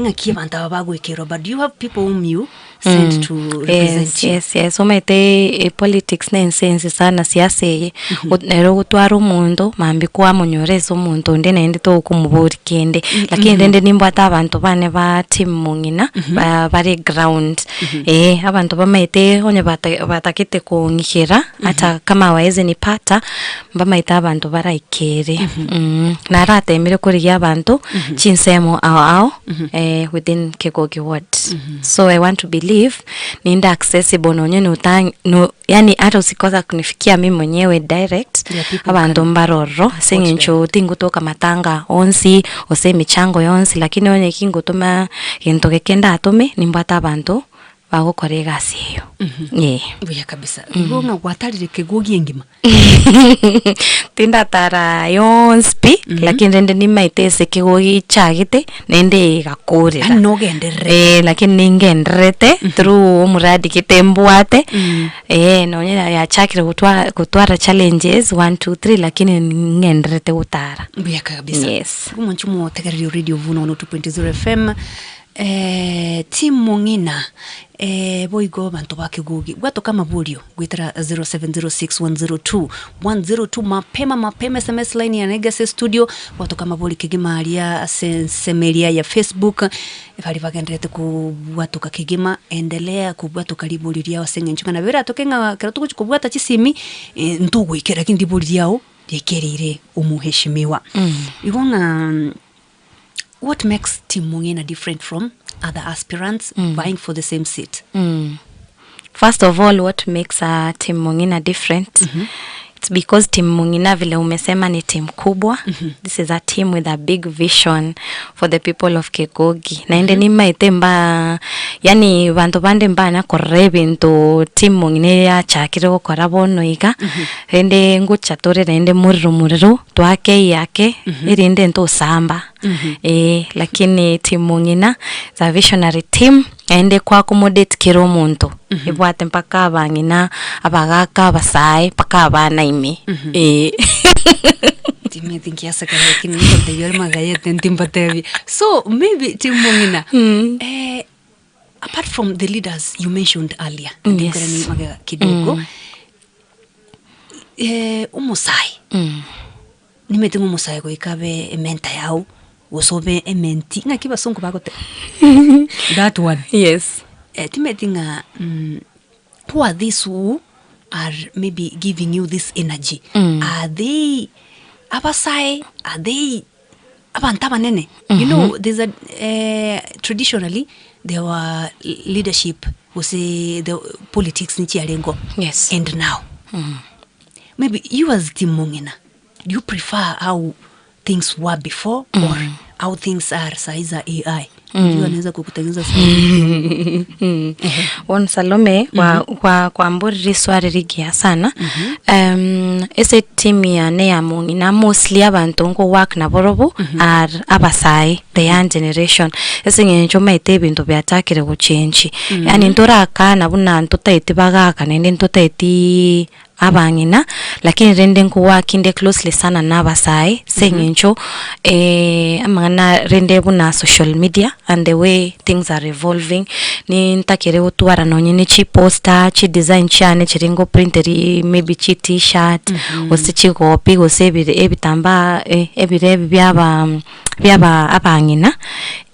ng'aki abanto aba bagoekerwa but do you have people whom you sent to represent Yes, you. yes, yes. Omanyete e politics na ense ense sana siasa eye, o- nere ogotwara omonto mambia kwamonyora ase omonto onde naende tokomoboria kende. Lakini rende nimbwate abanto bane ba team mong'ina, ba bare ground, eh, abanto bamaete onye bata batagete kong'ikera ata kama hawawezi nipata, mbamaete abanto baraikere. Naratemire korigia abanto chinsemo ao ao within Kegogi ward. So I want to believe ninde accessible nonye nota no yani hata usikosa kunifikia mi mwenyewe direct Yeah, people abanto mbarororo ase eng'encho tingotoka matanga onsi gose emechango yonsi lakini onye kingotoma gento geke ndatome nimbwate abanto bagokora egasi eyo eh. Buya kabisa. Igo ng'a gwatarire kegogi engima. Tindatara yonsi pi lakini rende nimaete ase kegogi chagete naende egakorera. Yaani nogendererete. Eh, lakini ningendererete through omoradi gete mbwate eh, nonye yachakire gotwara gotwara challenges one two three lakini ning'endererete gotara. Buya kabisa. Yes. Omonche omotegereri o Radio Vuno 102.0 FM eh, Tim Mong'ina eh, boigo abanto ba Kegogi bwatoka amaborio goetera 0706102102 mapema mapema sms line ya Negase studio bwatoka amabori kegima aria ase ensemo eria ya Facebook bari bagenderete kobwatoka kegima endelea kobwatoka ribori riao ase eng'encho ng'a nabo eratoke ng'a ekero togochi kobwata chisimi eh, ntogoikera lakini ribori riao riaikereire omoheshimiwa. Igo ng'a what makes Tim Mong'ina different from other aspirants vying for the same seat? First of all, what makes uh, Team Mong'ina different? It's because Team Mong'ina vile umesema ni team kubwa. This is a team with a big vision for the people of Kegogi. Naende nimaete mba yani bantu bande mbana korora ebinto team Mong'ina yachakire gokora bono iga. Rende ngocha tore naende morero morero twake iyake erinde ntosamba. Eh, lakini team Mong'ina is a visionary team naende kwa accommodate kera omonto ebwate mpaka abang'ina abagaka abasae mpaka abana ime eh. Timeti nkiaseka lakini nkontebia ore magayete ntimbatebia. So maybe Tim Mong'ina eh, apart from the leaders you mentioned earlier Yes. ndikora ni magega kidogo eh, omosae nimete ng'a omosae goika abe ementa yao gose obe ementi ng'aki basongo bagoteba that one yes eh, timeti ng'a mm, who are these who are maybe giving you this energy are they abasae are they abantu abanene you know there's a eh, traditionally there were leadership gose the politics nichiarengo yes and now maybe you as Tim Mong'ina do you prefer how things were before or how things are sahi za AI mm. anaweza kukutengeneza sahi Won Salome wa kwa kwamborire swali rigiya sana um, ase team yane ya mong'ina mostly abanto nko work naborobo are abasae the young generation ase eng'encho omanyete ebinto biachakire gochenji yaani ntorakana buna ntotaeti bagaka naende ntotaeti abang'ina lakini rende nkoworkinde closely sana na abasae ase eng'encho eh, amang'ana rende buna social media and the way things are evolving nintakere gotwara nonye ne chiposter chidesign chiane chiri ngoprinteri maybe chi t-shirt gose chigopi gose ebire ebitambaa eh, ebire ebi biaba biaba abang'ina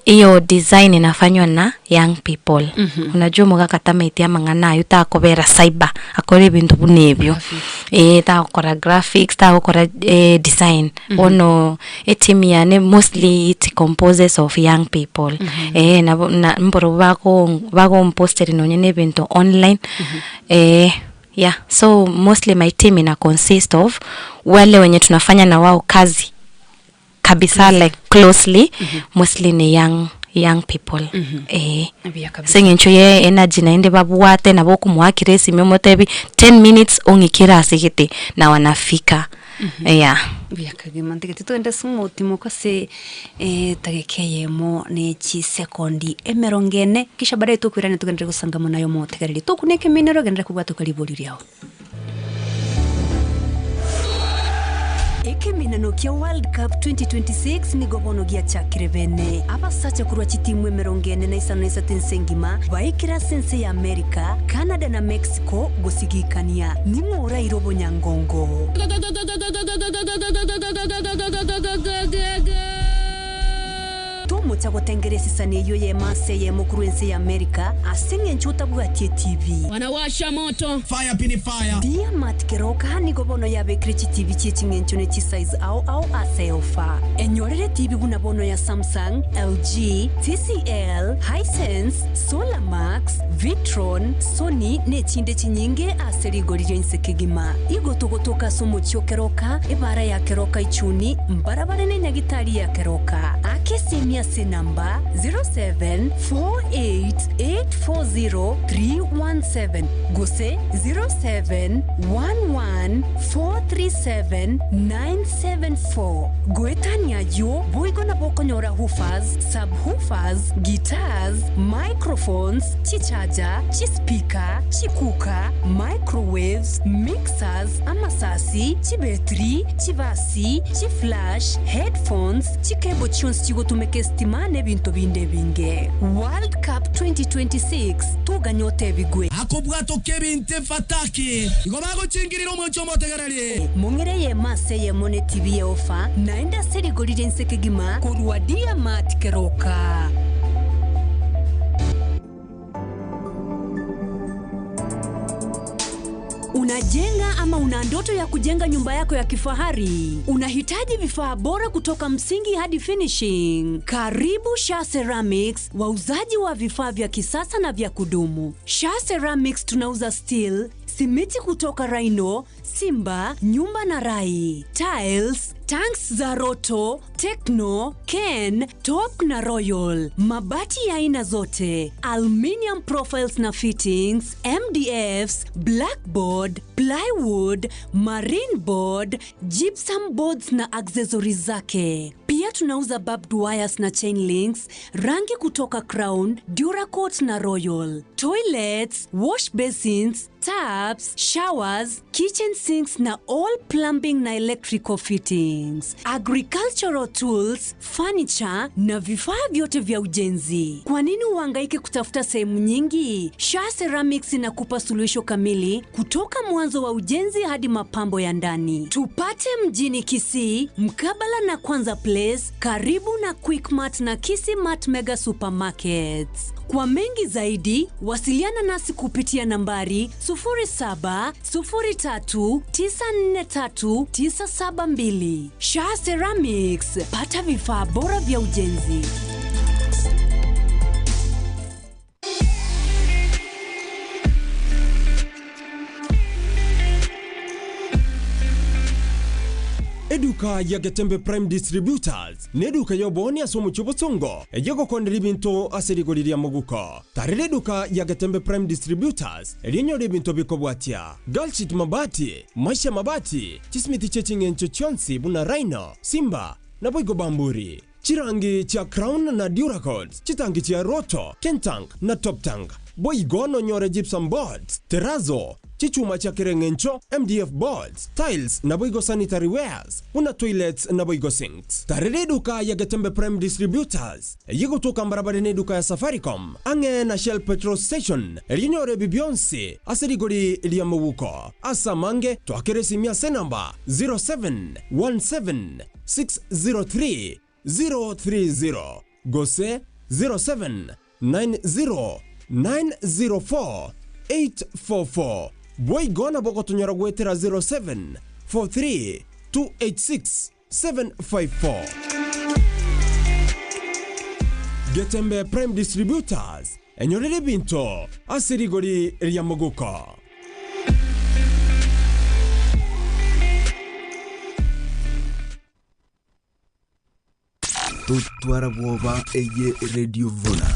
iyo design inafanywa na young people unajua omogaka tamaeti amang'ana aywo takobera cyber akore ebinto buna ebio. Eh, tagokora graphics tagokora eh, design bono eteam yane mostly it composes of young people eh, nabo na mboro bago bagomposteri nonye na ebinto online eh, yeah so mostly my team ina consist of wale wenye tunafanya na wao kazi kabisa like closely mostly ni young young people eh Buya kabisa. ase eng'encho ye energy naende babwate nabo okomoakera esimi omotebi 10 minutes ong'ikere ase gete na wanafika yeah. Buya kagima ntigete togende ase omotimoka ase etageka eyemo ne chisekondi emerongo ene kisha baadaye tokoirana togenderere gosanga mono aye omotegereri tokuna ekeminero genderera kobwatoka ribori riao. Ekeminano kia World Cup 2026 nigo bono giachakire bene. Abasacha korwa chitimu emerongo ene na isano na isato ense engima baikire ase ense ya America, Canada na Mexico gosigikania. Ning'o oraire obonyangongo? Tomocha gotengera esisani eyio eyemo ase eyemo korwa ense ya America ase eng'encho otabwati etibi. Wanawasha moto. Fire pini fire. Diamat Keroka nigo bono yabekire chitibi chie ching'encho ne chisize ao ao ase ofa. Enyorere etibi buna bono ya Samsung, LG, TCL, Hisense, Solarmax, Victron, Sony na echinde chinyinge ase rigori ria inse kegima. Igo togotoka ase omochie o Keroka, ebara ya Keroka Ichuni, mbarabare ne nyagitari ya Keroka. Aka esimi ase enamba 0748840317 gose 0711437974. Goetania ayio, boigo nabo okonyora woofers, subwoofers, guitars, microphones, chicharger, chispeaker, chicooker, microwaves, mixers, amasasi, chibetiri, chibasi, chiflash, headphones, chicable chionsi chigotumeka esitima na ebinto binde ebinge. World Cup 2026, toganya otebigwe. Akobwatoka ebinto efataki igo bagochingirira omwancho omotegereri. Mong'ire eyemo ase eyemo ne TV ya ofa naende ase rigori ria inse kegima korwa Diamat Keroka. Unajenga ama una ndoto ya kujenga nyumba yako ya kifahari? Unahitaji vifaa bora kutoka msingi hadi finishing? Karibu Sha Ceramics, wauzaji wa vifaa vya kisasa na vya kudumu. Sha Ceramics tunauza steel, simiti kutoka Rhino, Simba, Nyumba na Rai, tiles, tanks za Roto, Tekno, Ken, Top na Royal, mabati ya aina zote, aluminium profiles na fittings, MDFs, blackboard, plywood, marine board, gypsum boards na accessories zake. Pia tunauza barbed wires na chain links, rangi kutoka Crown, Duracoat na Royal, toilets, wash basins, taps, showers, kitchen sinks na all plumbing na electrical fittings, agricultural tools, furniture na vifaa vyote vya ujenzi. Kwa nini uhangaike kutafuta sehemu nyingi? Sha Ceramics inakupa suluhisho kamili kutoka mwanzo wa ujenzi hadi mapambo ya ndani. Tupate mjini Kisii, mkabala na Kwanza Place, karibu na Quickmart na Kisii Mart Mega Supermarkets. Kwa mengi zaidi, wasiliana nasi kupitia nambari 0703943972. Sha Ceramics, pata vifaa bora vya ujenzi. Eduka ya Getembe Prime Distributors nĩ eduka ya oboonia ase omochie obosongo eyio egokondera ebinto ase rigori ria moguko. Tarera eduka ya Getembe Prime Distributors erio onyore ebinto bikobwatia, Galshit Mabati, Maisha Mabati, chisimiti chie ching'encho chionsi buna Rhino, Simba, naboigo Bamburi, chirangi chia Crown na Duracoat, chitangi chia Roto, Kentank na Toptank. Boigo nonyore gypsum boards, terrazzo, chichuma chia kera eng'encho, MDF boards, tiles naboigo sanitary wares, buna toilets naboigo sinks. Tarera eduka ya Getembe Prime Distributors eyio egotoka mbarabare na eduka ya Safaricom ang'e na Shell petrol station erio onyore ebi bionsi ase rigori ria moguko. Ase amange twakere esimi ase enamba 0717 603 030 gose 0790 904 844. Boigo nabo ogotonyora goetera 07 43 286 754. Getembe Prime Distributors, enyorere ebinto ase rigori ria moguko. Totwara bwoba eye Radio Vuna.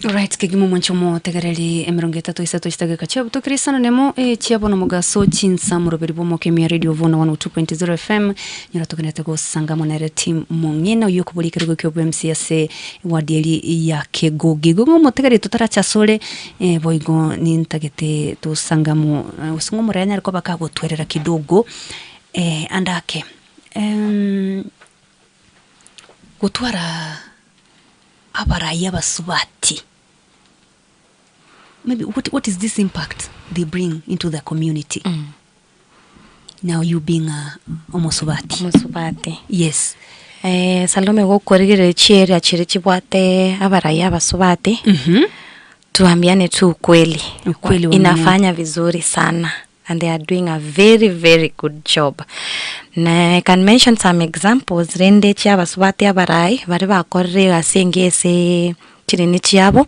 Alright, kegima omwancho omotegereri emerongo etato isato chidageka chiabutokire isano nemo eh, chia bono mogaso chinsa moroberi bw'omokemia radio vono 102.0 fm nyora togenete gosanga monere team mong'ina oyo okobori ekerogo kia obmc ase wadi eri ya kegogi igo ng'a omotegereri totarachasore eh, boigo nintagete tosangamo eh, gose ng'a omorere anyare koba kagotwerera kidogo eh, andake em, gotwara abarai abasubati maybe what, what is this impact they bring into the community now you being a omosubati Omosubati. yes Eh, Salome gokorigereria chiarea chiria chibwate abarai abasubati tuambiane tu ukweli Ukweli wa inafanya vizuri sana and they are doing a very very good job na I can mention some examples rende chia abasubati abarai bari bakorire ase ase chirini chiabo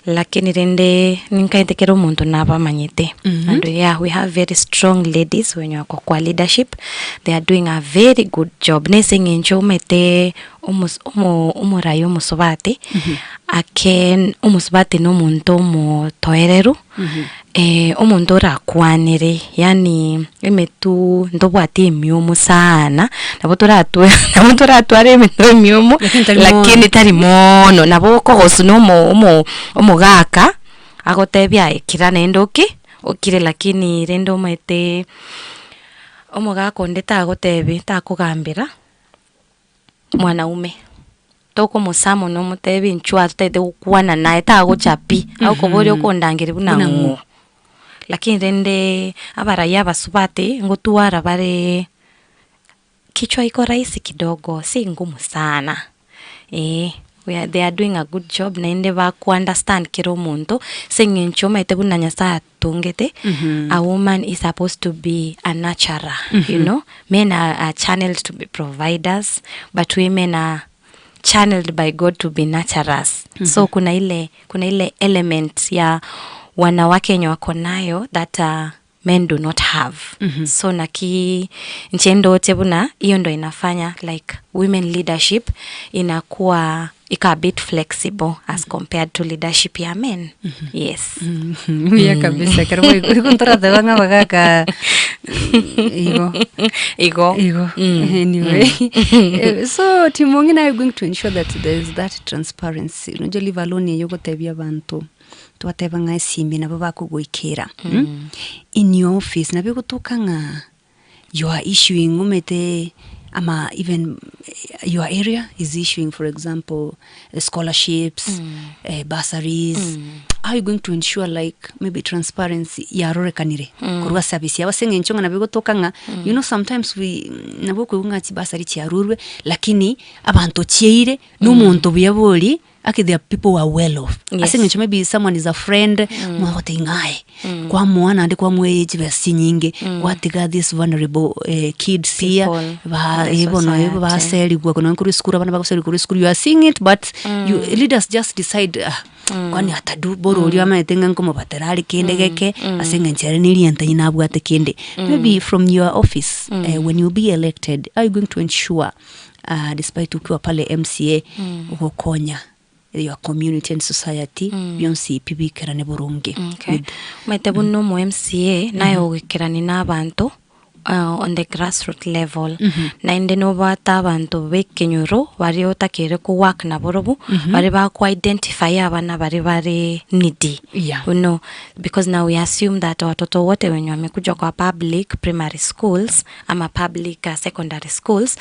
lakini rende ninkaetekera omonto nabamanyete and yeah we have very strong ladies wenye wako kwa leadership they are doing a very good job nese ng'encho omete omus- omo- omorai omosobati ake omosobati na omonto omotoereru eh, omonto orakwanere yani emetu ntobwate emiomo sana nabo toratwe nabo toratwara emetu emiomo Lakini tari mono. lakini tari mono nabo okogosu na omo omo omogaka agotebia ekira naende oki okire lakini rende omanyete omogaka onde tagotebi takogambera mwanaume tokomosa mono omotebi inchuo totaete gokwana naye tagocha pi agokoboria okondangeri buna Buna ng'o ng'o. lakini rende abarai abasubati ngotwara bare kichwa iko rahisi kidogo si ngumu sana eh we are, they are doing a good job naende baku understand kira omonto ase eng'encho omanyete buna nyasaye atongete a woman is supposed to be a nurturer you know men are, are channeled to be providers but women are channeled by god to be nurturers so kuna ile kuna ile element ya wanawake wenye wako nayo that men do not have so naki nchendoche buna hiyo ndo inafanya like women leadership inakuwa ika a bit flexible as compared to leadership ya men yes Buya kabisa kero igo ntorateba ng'a bagaka igo igo igo anyway Eh, so timongi now going to ensure that there is that transparency unajua leave alone eyo gotebia abantu twateba ng'a esimi nabo bakogoikera mm. in your office nabo egotoka ng'a you are issuing omete ama even eh, your area is issuing for example eh, scholarships bursaries how are you going to ensure like maybe transparency yarorekanire korwa service yabo ase eng'encho ng'a nabo egotoka ng'a you know sometimes we nabo okoigwa ng'a chibasari chiarurwe lakini abanto chieire na omonto buya bori aki there are people who are well off Yes. ase eng'encho maybe someone is a friend mwagoteba ng'aye kwamoa naende kwamoa chibesa chinyinge gwatiga this vulnerable eh, kids here People ba in the eh, bono eh, society. baserigwa kono korwa esukuru abana bagoserigwa korwa esukuru you are seeing it but you leaders just decide ah, Kwani atadu borori amaete ng'a nkomobatera are kende geke, ase eng'encho ere nerienta inye nabwate kende. Maybe from your office, when you be elected, are you going to ensure despite ukiwa pale MCA, gokonya your community and society bionsi pi bikerane boronge Okay. with Omanyete buna omo MCA naye ogoikerania na abanto on the grassroot level naende nobwate abanto ba ekenyoro baria otakeire ko work naborobwo baria bako identify abana baria bare needy Yeah. you know because now we assume that watoto wote wenye wamekuja kwa public primary schools ama public secondary schools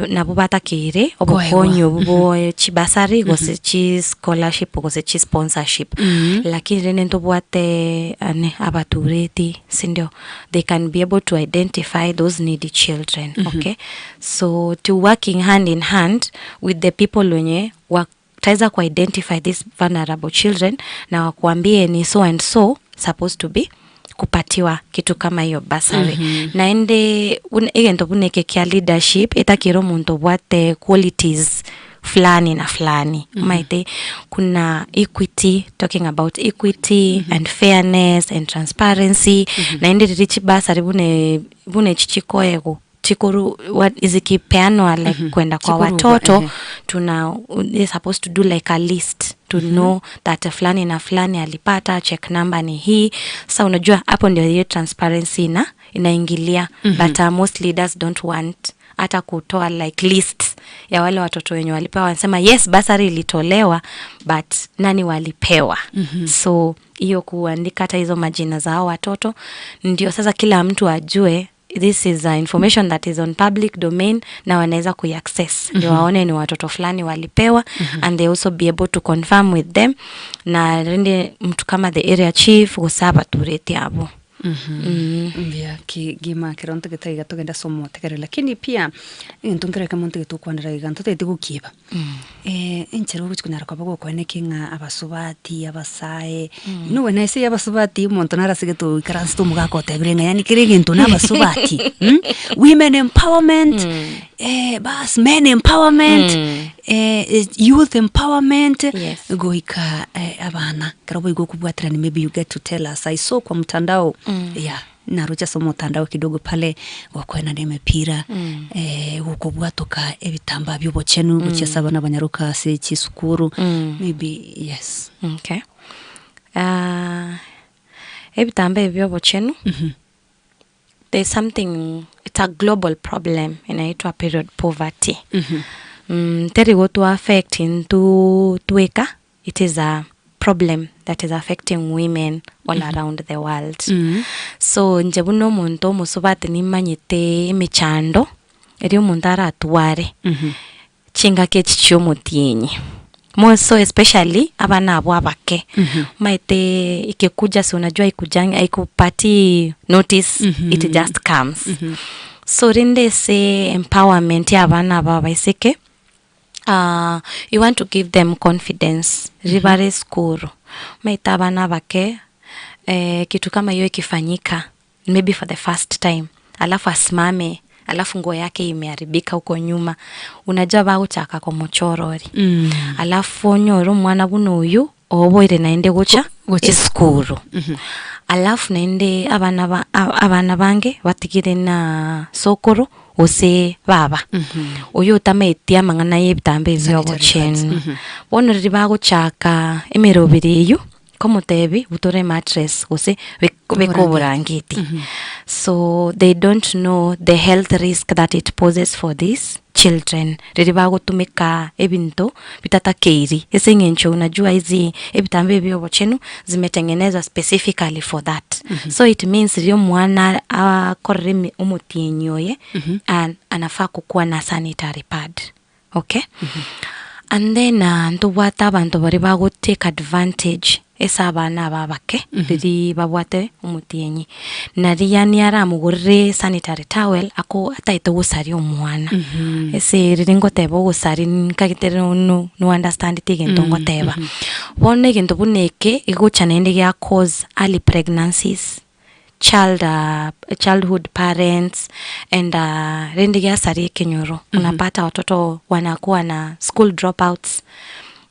nabo batakeire obokonyi obo bwa chibasari gose chi scholarship gose chi sponsorship lakini rende ntobwate ane abatureti sindio they can be able to identify those needy children okay so to working hand in hand with the people wenye wataweza ku identify these vulnerable children na wakuambie ni so and so supposed to be kupatiwa kitu kama hiyo basari naende egento buna eke kia leadership etakire omonto obwate qualities fulani na fulani maite kuna equity talking about equity and fairness and transparency naende riri chibasari bune bune chichikoego chikoru what zikipeanwa like kwenda kwa Chikorugwa, watoto ehe. tuna they're supposed to do like a list to know that fulani na fulani alipata check number ni hii sasa unajua hapo ndio hiyo transparency ina inaingilia but most leaders don't want hata kutoa like list ya wale watoto wenye walipewa wanasema yes basari ilitolewa but nani walipewa so hiyo kuandika hata hizo majina za hao watoto ndio sasa kila mtu ajue this is information that is on public domain na wanaweza kuiaccess ndio waone ni watoto fulani walipewa and they also be able to confirm with them na rende mtu kama the area chief gose abatureti abo Mbia kigima kero ntugete iga tugenda somo tegere lakini pia egento nkere kemo ntugete okwanera iga ntotagete gokiba enchera ogochi konyara koba gokwaneki ng'a abasubati abasae nobe na ase abasubati omonto naro ase gete oikaransete omogaka otebire ng'a yaani kera egento na abasubati women empowerment bas men empowerment youth empowerment Yes. goika abana kero boigo okobwaterani maybe you get to tell us I saw kwa mtandao yeah naroche ase omotandao kidogo pale gokoena na emepira gokobwatoka ebitambaa bia obochenu gochia ase abana banyaroka ase chisukuru maybe yes Okay. Ebitambaa ebi bia obochenu there's something it's a global problem inaitwa period poverty teri gotu affect into tweka it is a problem that is affecting women all around the world so nje buna omonto omosubati nimanyete emechando eri omonto aratware chingaki echi chia omotienyi more so especially abana abo abake maete ikikuja si unajua ikujanga haikupati notice it just comes so rinde ase empowerment ya abana aba abaiseke you want to give them confidence ribare skuru maita abana abake kitu kama hiyo ikifanyika maybe for the first time alafu asimame alafu nguo yake imeharibika huko nyuma unajua bagochaka komochorori alafu onyore omwana buna oyu oboire naende gocha esukuru alafu naende abana ba, abana bange batigire na sokoro gose baba oyo otamaeti amang'ana ya ebitamba ebi bia obochenu bono riria bagochaka emeroberi eywo komotebi butore mattress gose beka oborangeti so they don't know the health risk that it poses for these children riri bagotumika ebinto bitatakeiri ase eng'encho unajua hizi ebitamba ebi bia obochenu zimetengenezwa specifically for that so it means riria omwana akorire omotienyi oye anafaa kukuwa na sanitary pad okay and then ntobwate abanto baria bago take advantage ase abana aba abake riri babwate omotienyi nari yaani aramogorere sanitary towel ako ataete gosaria omwana ase riri ngoteba ogosari nkagete no no understand ti egento ngoteba bono egento buna eke egocha naende gia cause early pregnancies child childhood parents and rende giasaria ekenyoro unapata watoto wanakuwa na school dropouts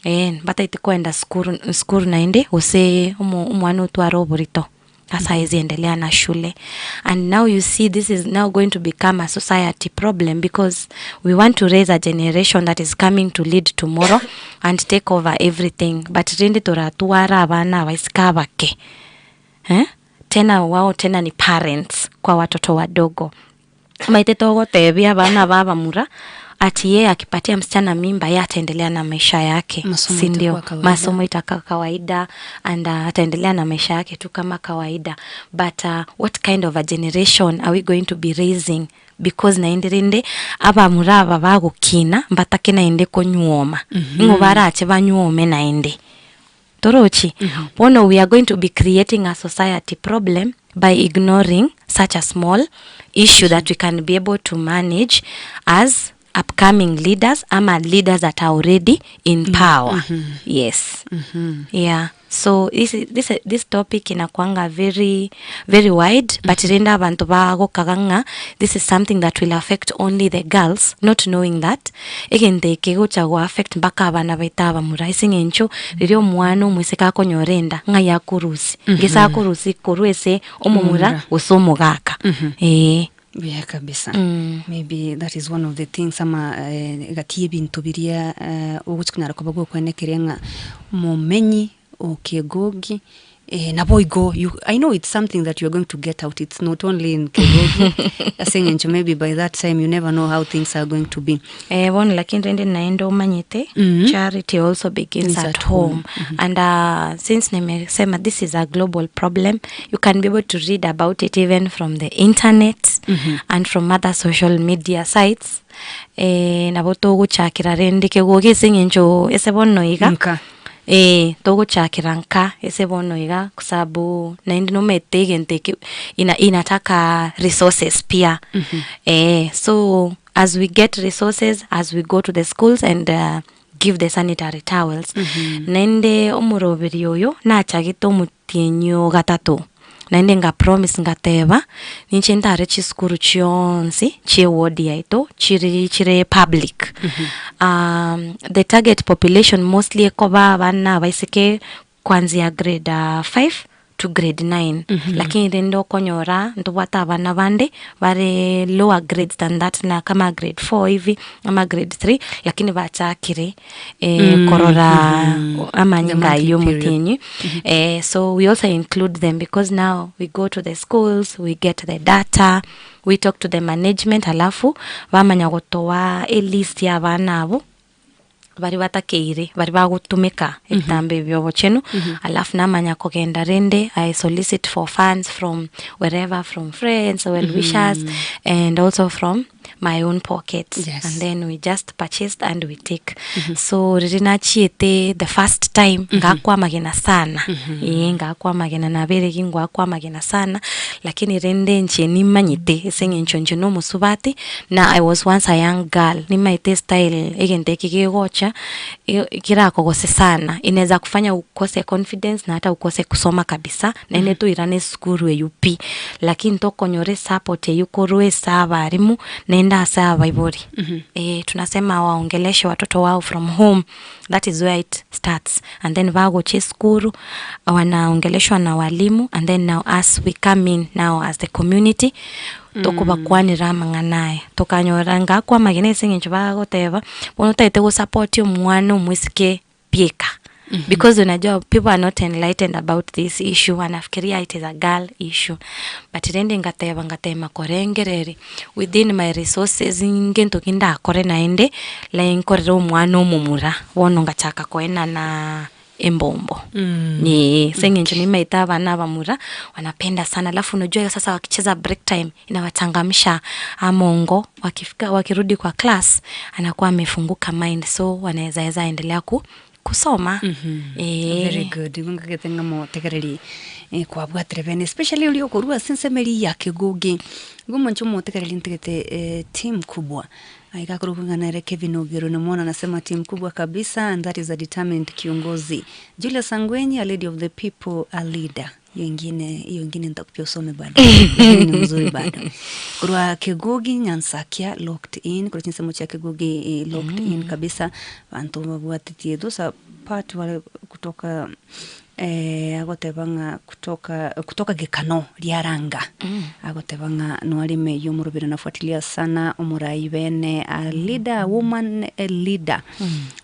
Eh, mbataeti koenda sukuru sukuru naende gose omo omwana otware oborito sasa haezi endelea na shule and now you see this is now going to become a society problem because we want to raise a generation that is coming to lead tomorrow and take over everything but rende toratware abana aba isiko abake eh, tena wao tena ni parents kwa watoto wadogo Omanyete togotebia abana aba abamura ati yeye akipatia msichana mimba yeye ataendelea na maisha yake, Masomo si ndio? itakuwa kawaida. Masomo itakuwa kawaida and ataendelea na maisha yake tu kama kawaida but what kind of a generation are we going to be raising because naende rende abamura aba bagokina mbatake naende konyuoma Ing'o barache banyuome naende Torochi? Bono we are going to be creating a society problem by ignoring such a small issue that we can be able to manage as upcoming leaders ama leaders that are already in power. Yes. Yeah. So this, this, this topic inakuanga very very wide but rende abanto bagokaga ng'a this is something that will affect only the girls not knowing that egento eke gocha go affect mpaka abana baito abamura ase eng'encho riria omwana omoiseke akonyora enda ng'ai akorusia gese akorusia korwa ase omomura Omomura. gose omogaka eh. Buya kabisa. Maybe that is one of the things ama eh, gati y'ebinto biria eh, ogochi konyara koba gokwenekeria ng'a momenyi o Kegogi eh, nabo igo you, I know it's something that you're going to get out. It's not only in Kegogi ase eng'encho maybe by that time you never know how things are going to be. Eh, bono lakini rende naende omanyete charity also begins Is at, at home, home. And since nimesema this is a global problem you can be able to read about it even from the internet and from other social media sites eh, nabo togochakera rende kegogi ase eng'encho ase bono iga Nka. Eh, togochakera nka ase bono iga kwasababu naende nomanyete egento eke ina, inataka resources pia eh, so as we get resources as we go to the schools and give the sanitary towels naende omoroberi oyo nachagete omotienyi o gatato naende nga promise ngateba ninche ntare chisukuru chionsi chie ward yaito chiri chire public the target population mostly ekoba abana abaiseke kwanzia grade 5 to grade 9 lakini rende okonyora ntobwate abana bande bare lower grades than that na kama grade 4 hivi ama grade 3 lakini bachakire eh, korora amanyinga The monthly ayo period. motienyi eh, so we also include them because now we go to the schools we get the data we talk to the management alafu bamanya gotoa a list ya abana abo bari batakeire bari bagotumika ebitambo ebyo obochenu alafu namanya kogenda rende i solicit for funds from wherever from friends well wishers and also from my own pocket and then we just purchased and we take so riri nachiete the first time ngakwa magena sana ee ngakwa magena nabereki ngwakwa magena sana lakini rende nche nimanyite ase eng'encho nche nomosubati na i was once a young girl nimaete style egento eke gegocha kirakogose sana inaweza kufanya ukose confidence na hata ukose kusoma kabisa naende toirane esukuru eyu pi lakini tokonyora esupport eyu korwa ase abarimu naende ase abaibori eh, tunasema waongeleshe watoto wao from home that is where it starts and then bagocha esukuru wanaongeleshwa na walimu and then now as we come in now as the community tokobakwanera amang'ana aya tokanyora ngakwa amagena ase eng'encho bagoteba bono otaete gosupport omwana omoiseke bieka because unajua people are not enlightened about this issue wanafikiria it is a girl issue but rende ngateba ngatema korengereri within my resources ngento ki ndakore naende like nkorere omwana omomura bono ngachaka koenana embombo ni ase eng'encho nimaete abana abamura wanapenda sana alafu unajua hiyo sasa wakicheza break time inawachangamsha amongo wakifika wakirudi kwa class anakuwa amefunguka mind so wanaweza weza endelea ku kusoma eh. Very good igo ngagete ng'a motegereri eh, kwabwatire bene especially ori okorwa ase ensemeri ya Kegogi igo omonche omotegereri ntigete eh, team kubwa aigakorwa kung'ana ere Kevin Ogero namwona anasema team kubwa kabisa and that is a determined kiongozi Julius Angwenyi a lady of the people a leader hiyo ingine hiyo ingine nitakupia usome bado. Lakini ni mzuri bado. Korwa Kegogi Nyansakia locked in, korwa chinsemo chia Kegogi locked in kabisa, abanto babwatetie those are part wale kutoka eh, agoteba ng'a kutoka kutoka Gekano Riaranga agoteba ng'a noareme eyio omorobere nafuatilia sana omorai bene a leader woman a leader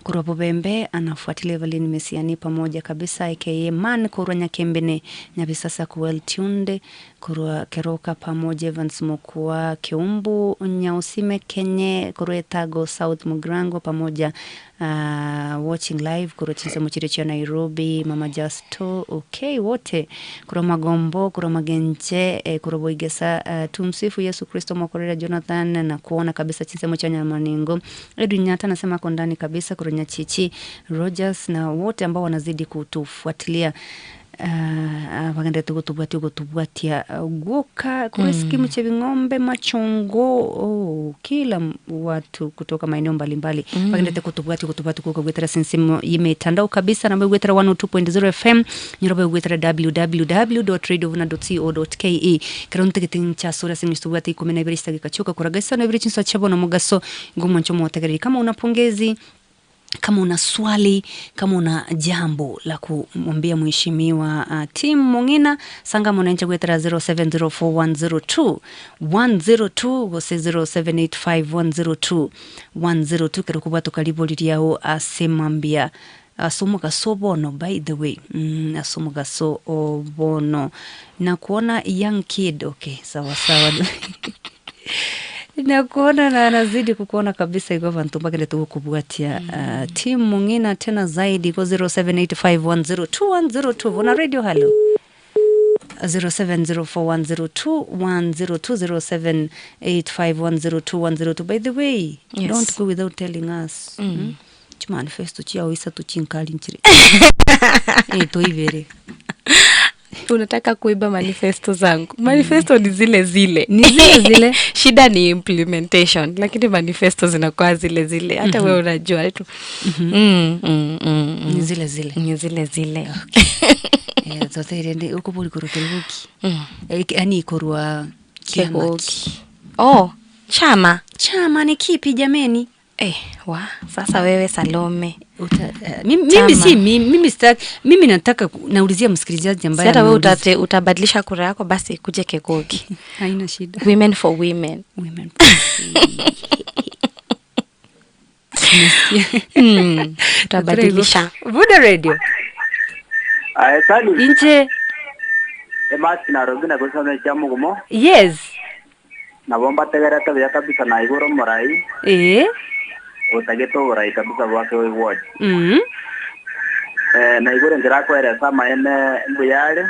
korwa Bobembe anafuatilia Evelyn Mesiani pamoja kabisa aka Man korwa Nyakembene Nyabisasa well tuned Korwa Keroka pamoja Evans Mokua Keumbu Nyausime Kenye korwa Etago South Mugirango pamoja watching live korwa chinsemo chiria chia Nairobi Mama Justo okay wote korwa Magombo korwa Magenche korwa Boigesa tumsifu Yesu Kristo Mokorera Jonathan na kuona kabisa chinsemo chia Nyamaningo Edwin Nyata anasema ako ndani kabisa korwa Nyachichi Rogers na wote ambao wanazidi kutufuatilia Bagenderete gotobwatia ogotobwatia gwoka korwa esikimu chia ebing'ombe machongo oh, kila watu kutoka maeneo mbalimbali bagenderete gotobwatia ogotobwatia gwoka gwetera ase ensemo y'emetandao kabisa nabo egwetera 102.0 FM nyora bagwetera www.radiovuna.co.ke kero ntagete nchasore ase eng'encho tobwate ikomi na ibere chidageka chioka koraga isano ibere chinsa chia bono mogaso igo mwanche omotegereri kama una pongezi kama una swali, kama una jambo la kumwambia mheshimiwa Tim Mong'ina, sanga mwananchi gwetera 0704102102 gose 0785102102 kero kubwata okaribori riao ase mambia ase omogaso obono by the way mm, ase omogaso obono na kuona young kid okay sawa sawa Nakuona na nazidi kukuona kabisa igo abanto mbagenderete gokobwatia uh, Tim Mong'ina tena zaidi go 0785102102 Vuna Radio halo 0704102102 0785102102 by the way Yes. don't go without telling us mm. Chimanifesto chiao isato chinkari nchire eh toibere Unataka kuiba manifesto zangu. Manifesto ni zile zile. Ni zile zile. Shida ni implementation, lakini manifesto zinakuwa zile zile. Hata wewe unajua tu. Ni zile zile. Ni zile zile. Eh, toteire ndi ukobori korwa kegoki Eh, yani korwa Kegoki. Oh, chama. Chama ni kipi jameni? Eh, wa, sasa wewe Salome. Uta, mimi, mimi si mimi, mimi sitaki, mimi nataka naulizia msikilizaji ambaye Si hata wewe ameuliza. utabadilisha kura yako basi ikuje Kegoki. Haina shida. Women for women. Women. Utabadilisha. Vuda Radio. Aya, Sali. Inche. Emasi Nairobi na gusome cha mugumo. Yes. Nabo mbategerete buya kabisa na igoro murai. Eh. Utagete uburai kabisa bwake wigwoje. Eh, na igoro ndirakweresa maene mbuyare.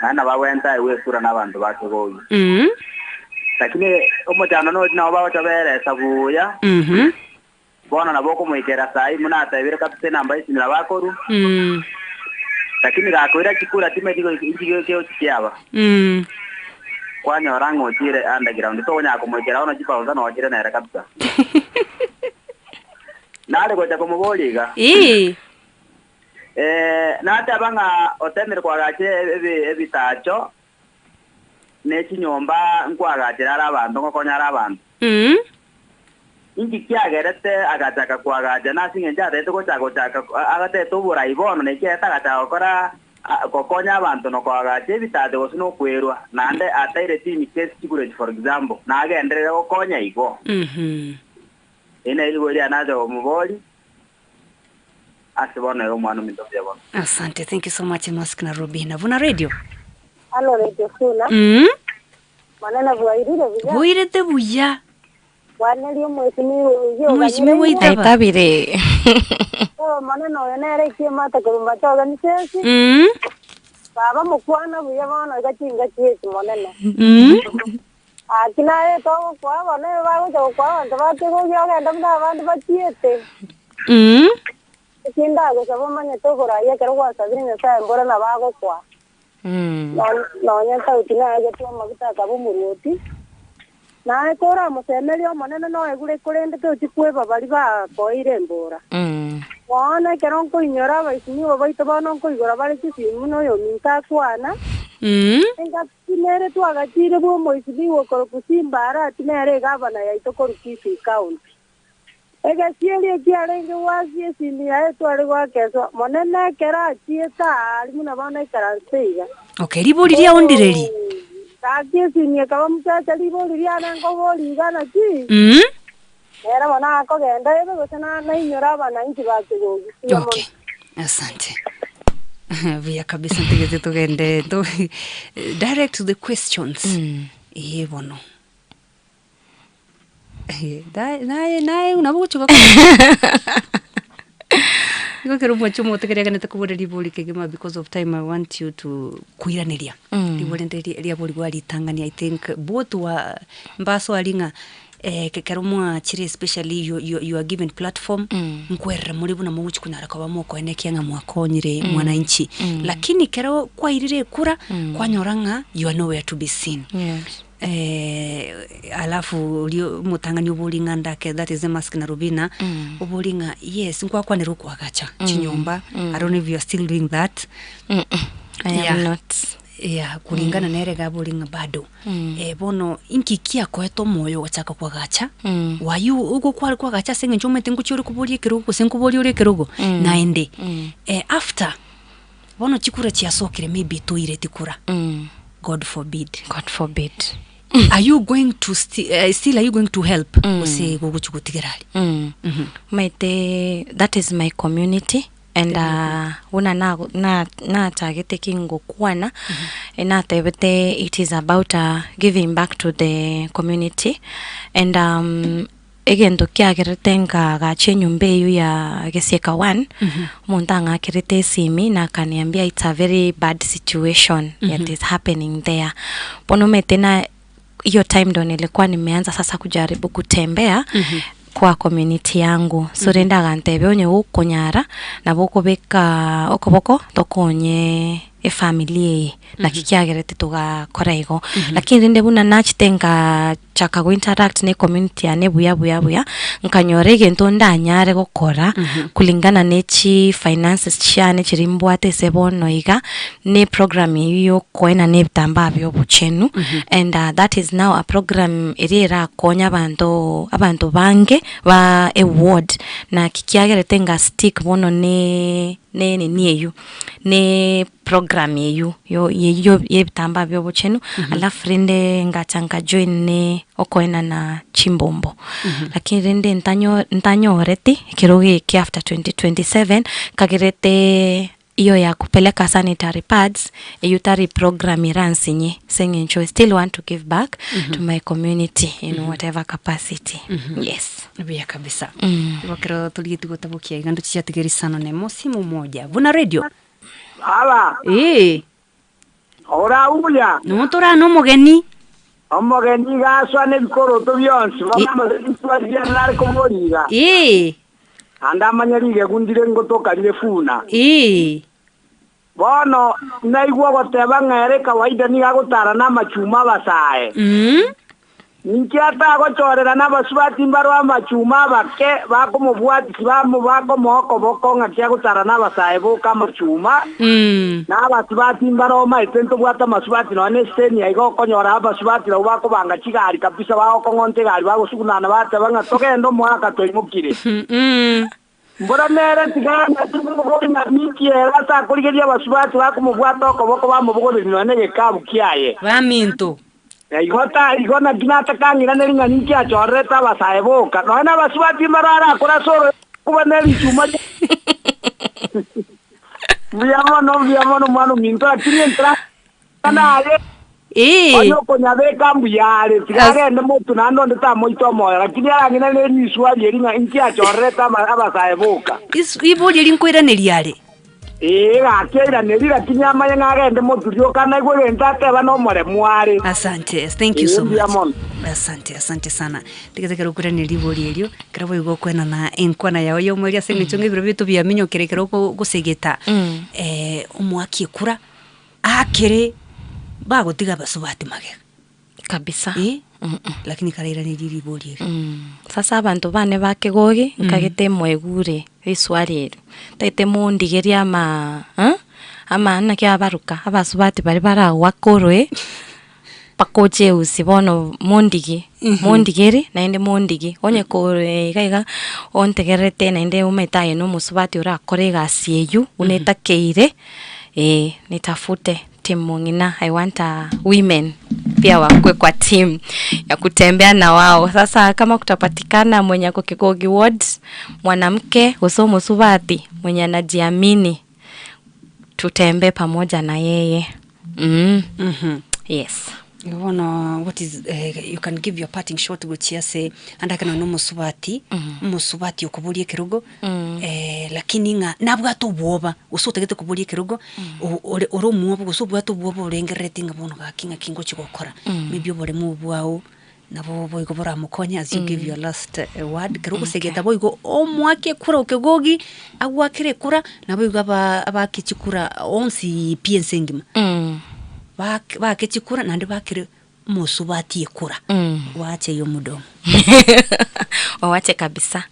Naana bawenta iwekura n'abantu bake boyi. Lakini omochano no nabo bagochoberesa buya. Bono nabo okomoikera sai muna atebire kabisa enamba isimira bakoru. Lakini gakwira chikura timetigo inchigio kio chikiaba. Kwanyora ng'ochire underground tonya komoikera ono chipaunza nochire nere kabisa. Nare gocha komoboriga. Ii. Eh, nateba ng'a otemire kwagache ebitacho ne chinyomba nkwagachera ara abanto ngokonyara abanto. Inki kiagerete agachaka kwagacha nase eng'encho atete gochaka gochaka agatete oborai bono nekiagete agachaka gokora gokonya abanto nokoagacha ebitacho gose nokwerwa naende ataire tini case chigureti for example nagenderere gokonya igo. Ene erigo eria nacha komobori ase bono igo omwana ominto buya bono. Asante, thank you so much Mask Nairobi na Vuna Radio. Halo Radio Funa. Manana bwairire buya. Bwairete buya. Wanerio mheshimiwa uyo. Mheshimiwa Itaba. Aitabire. Oh, manana oyo nere kiemata kurumba choga ni sesi. Baba mukwana buya bono gachinga chiesi monene. Akina to kwa bone bago to kwa bantu bategogia ogenda muna abandu bachiete. Ekindago sabo manye tokoraia ekero gwasabire Nyasaye mbora nabo agokwa. Nonya tauti naye amaguta akaba omoruoti. Naye kora omosemeria omonene noegure korende tochi kweba bari bakoire embora. Bono ekero nkoinyora abaisimiwa baito bono nkoigora bare chisimu na oyo ominto akwana. Engaki nere twagachire bw'omoisinigwa okorokwa Simba Arati nere egavana yaito korwa Kisii County. Egesieri ekiarenge gwasia esimi yaye tware goakeswa, Monene ekero achiete aa aria buna bono aikaransete iga. Okay, ribori riao ndireri? Gaki esimi ekaba musacha ribori riane nkoboria iga naki? Nere bono akogenda ebe gose nainyore abananchi ba Kegogi. Mbuya mono. Okay. Asante. Buya kabisa ntegete togende to direct to the questions. Ee bono. Naye naye nabo ogochia gokora. Igo ekero omwanchi omotegereri agenderete kobora ribori kegima because of time I want you to koiraneria. Ribori rinde riaborigwa ritang'ani I think both were mbaso aria ng'a ekero mwachire especially you you you are given platform, nkwerera more buna mogochia konyara koba mokoenekia ng'a mwakonyire mwananchi. Lakini ekero kwairire ekura, kwanyora ng'a you are nowhere to be seen. Yes. Alafu oria omotang'ani oborie ng'a ndake that is Emask na Rubina, oborie ng'a yes nkwakwanera okoagacha chinyomba, I don't know if you are still doing that. I am Yeah. not. Yeah, kulingana nere iga abori ng'a bado. Bono inki kiakoete omoyo ogachaka koagacha? Were you ogo kware koagacha ase eng'encho omanyete ngochia ore koboria ekerogo gose nkoboria ore ekerogo? Naende, after bono chikura chiasokire maybe toireti kura, God forbid. God forbid. Are you going to sti- still are you going to help gose gogochia gotigera aria? Omanyete that is my community and buna na- na- nachagete ki ngokwana, natebete it is about giving back to the community and egento kiagerete nkagacha enyomba eywo ya Gesieka one, omonto ang'akerete esimi na akaniambia it's a very bad situation that is happening there. Bono omanyete na hiyo time ndo nilikuwa nimeanza sasa kujaribu kutembea kwa community yangu so rende agantebia onye gokonyara nabo okobeka okoboko tokonye efamily eye naki kiagerete togakora igo lakini rende buna nachete nkachaka go interact ne community yane buya buya buya nkanyora egento ndanyare gokora kulingana ne chi finances chiane chiria mbwate ase bono iga ne program eyio yokoenana ebitambaa bia obochenu and that is now a program eria erakonye abanto abanto bange ba eward naki kiagerete nga stick bono ne ne nini eyio ne program eyio yo eyio ya ebitambaa bia obochenu alafu rende ngacha nka join ne okoenana chimbombo. Lakini rende ntanyo ntanyoreti ekerogo eke after 2027 nkagerete Iyo ya kupeleka sanitary pads eyio tari program eransinye ase eng'encho I still want to give back to my community in whatever capacity. Yes. Buya kabisa. Igo ekero torigetie gotabokia iga ndoche chiatiga risano nemo simu moja. Buna radio. Baba. Ee. Ora buya. Notora nomogeni. Omogeni iga asoa nebikoroto bionsi, bono amaseseni riria nare koboria iga. Ee. Naende amanye rigegu ndire ngotoka rire funa. Ee. Bono naigwa ogoteba ng'a ere kawaida nigo agotara namachuma abasae. Ninki atagochorera nabasubati mbarwe amachuma abake bakomobwatisia bakomoa okoboko ng'aki agotara nabasae boka amachuma, na abasubati mbare omaete ntobwate amasubati nonya nesiteni aiga okonyora abasubati nabwo bakobanga chigari kabisa bagokong'onta egari bagosugunana bateba ng'a togende omoaka twaimokire. Mbora nere tiga natumobori ng'a ninki ere asakorigeria abasubati bakomobwata okoboko bamobogoreria nonya negekabu kiaye. Baminto. Na igo ta igo naki natakang'iraneri ng'a ninki achorerete abasae boka, nonya nabasubati mbaro arakore ase orokuba ne richuma ria Mbuya mono, mbuya mono mwana ominto, lakini enchera naye onye okonyabeka mbuya are, tiga agende motwe naende onde tamoita omoyo, lakini arang'inane riswali eri ng'a inki achorerete abasae boka. Riborio eri nkoiraneria are. Ee, gaki airaneri, lakini amanye ng'a agende motwe rioka naigwe egento ateba nomoremu are. Asante, thank you Ee, so mbuya much. mono. Asante, asante sana. Tigete ekero okoiraneria riborio erio, ekero boigo okwenana enkwana yao ya omoerio ase eng'encho ng'a ebiro bieto biaminyokire ekero ogosegeta omoaki ekura. Aakere bagotiga abasubati magega. Kabisa. Eh, lakini karairanerie ribori eri. Sasa abanto bane ba Kegogi, nkagete moigure riswali eri, ntagete mondigerie ama eh, Ama naki abaruka, abasubati baria baragwake oroe, mpaka oche eusi bono mondigi, mondigeri naende mondigi. Onye kore iga iga, ontegererete naende omanyete aye na omosubati orakore egasi eywo buna etakeire, eh, nitafute team mong'ina, I want a women pia wakue kwa team ya kutembea na wao. Sasa kama kutapatikana mwenye ako Kegogi ward, mwanamke gose omosubati mwenye anajiamini tutembee pamoja na yeye mm. Yes. Bono what is eh, you can give your parting shot gochia ase ande ekero nonye omosubati, omosubati okoboria ekerogo eh, lakini ng'a nabwate obwoba gose otagete koboria ekerogo o- ore ore omwoba gose obwate obwoba orengerereti ng'a bono gaki ng'aki ngochi gokora, maybe oboremu obwao Nabo boigo boramokonye as you give your last word kero ogosegeta boigo omoake ekura okegogi agwakere ekura naboigo aba abake chikura onsi pi ense engima bak baake chikura naende bakere omosubati ekura wache iyo omodomo. Wawache kabisa.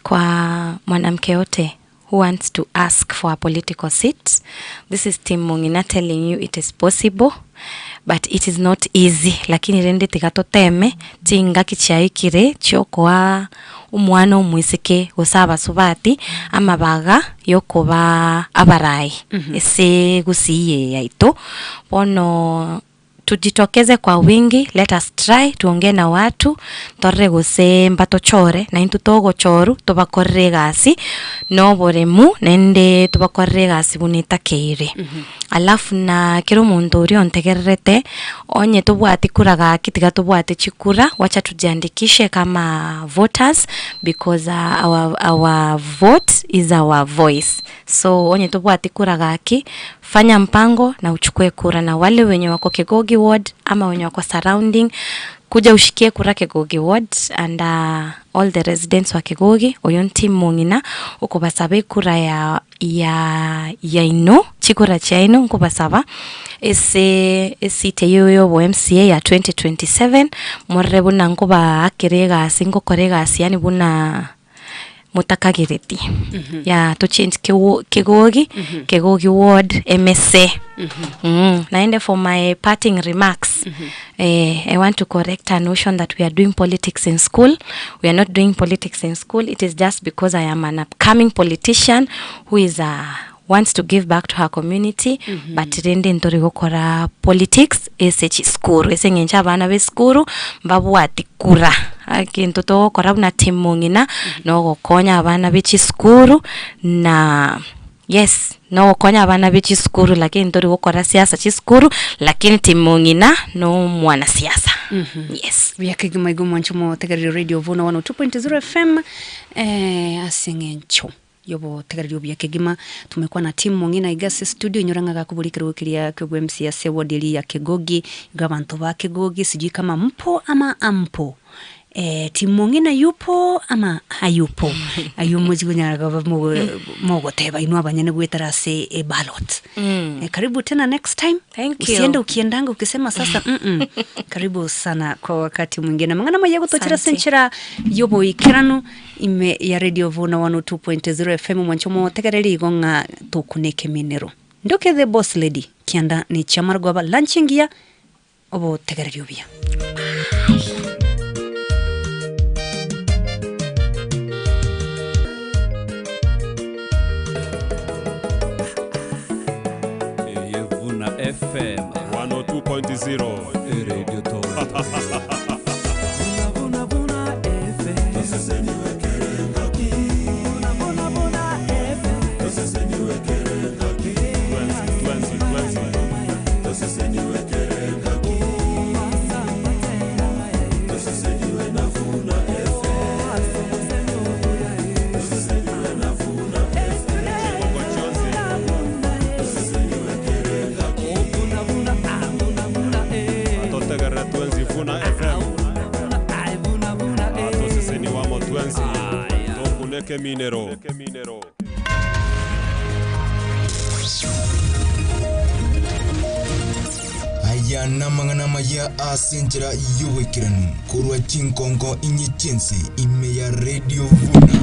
Kwa mwanamke yote who wants to ask for a political seat this is team Mong'ina telling you it is possible but it is not easy lakini rende tiga toteme chingaki chiaikire chiokoa omwana omoiseke gose abasubati amabaga yokoba abarai ase gusii eye yaito bono Tujitokeze kwa wingi, let us try, tuongee na watu, torore gose mbatochore, na intwe togochorwa tobakorere egasi na oboremu naende tobakorere egasi buna etakeire. Alafu na kera omonto oria ontegererete, onye tobwati kura gaki tiga tobwate chikura, wacha tujiandikishe kama voters because our, our vote is our voice. So onye tobwati kura gaki, Fanya mpango na uchukue kura na wale wenye wako Kegogi ward ama wenye wako surrounding kuja ushikie kura Kegogi ward and uh, all the residents wa Kegogi oyo nti mong'ina okobasaba ekura ya ya yaino chikura chiaino nkobasaba ese eseat eyio ya obo MCA ya 2027 morore buna nkobaakera egasi ngokora egasi yaani buna motakagereti yeah to change kewo kegogi kegogi ward emese naende for my parting remarks eh, i want to correct a notion that we are doing politics in school we are not doing politics in school it is just because i am an upcoming politician who is a wants to give back to her community but rende ntori gokora politics ase chisukuru ase eng'encho abana ba esukuru mbabwati kura egento togokora buna team mong'ina nogokonya abana be chisukuru na yes nogokonya abana be chisukuru lakini ntori gokora siasa chisukuru lakini team mong'ina no omwanasiasa yes. Buya kegima igo mwanche motegereri radio Vuna 102.0 FM eh, ase eng'encho Y'obotegereri obuya kegima. Tumekwa na team mong'ina iga ase studio inyora ng'a gakoboria ekerogo keria ki'obwa MC ase ward eria ya Kegogi igo abanto ba Kegogi sijui kama mpo ama ampo eh, team mong'ina yupo ama hayupo aywo mochi konyara koba mogo mogoteba inwe abanyene goetera ase eballot eh, karibu tena next time Thank you. usiende ukiendanga ukisema sasa mm -mm. Karibu sana kwa wakati mwingine amang'ana maya gotochera ase Asante. enchera y'oboikeranu Ime ya Radio Vuna 102.0 FM mwancho motegereri igo ng'a tokuneke emenero. Ndoke the boss lady kianda ne chiamargoba lunch engiya obotegereri obuya. Eye Vuna FM 102.0 Radio Town. Totegerera twenzi Vuna FM atoseseni wamo twenzi tokuneke minero. Aya namang'ana amaya ase enchera y'oboikeranu korwa chinkonko inye chi'ense ime ya Radio Vuna.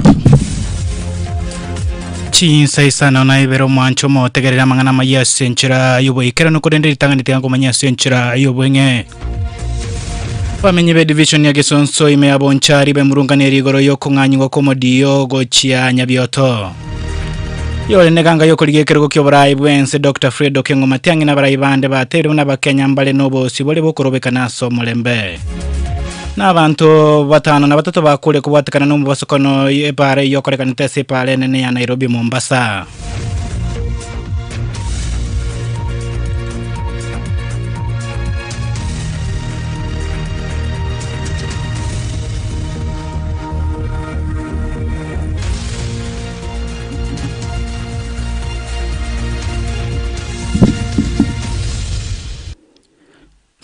Chinsa isano na ibere omwancho omotegerere amang'ana amaya ase enchera y'oboikeranu korende ritang'ani tiga nkomanya ase enchera y'obweng'e. Abamenyi be division ya Gesonso ime ya Bonchari bemurunganeria igoro y'okong'anyigwa kw'omodiyo gochia Nyabioto. Yore neganga y'okorigia ekerogo ki'oborai bw'ense Dr. Fred Okengo Matiang'i na abarai bande bateire buna Abakenya mbare n'obosibore bokorobekana ase omorembe. Na abanto batano na batato bakure kobwatekana n'omobasokono y'epaara eyio okorekanete ase epaara enene ya Nairobi Mombasa.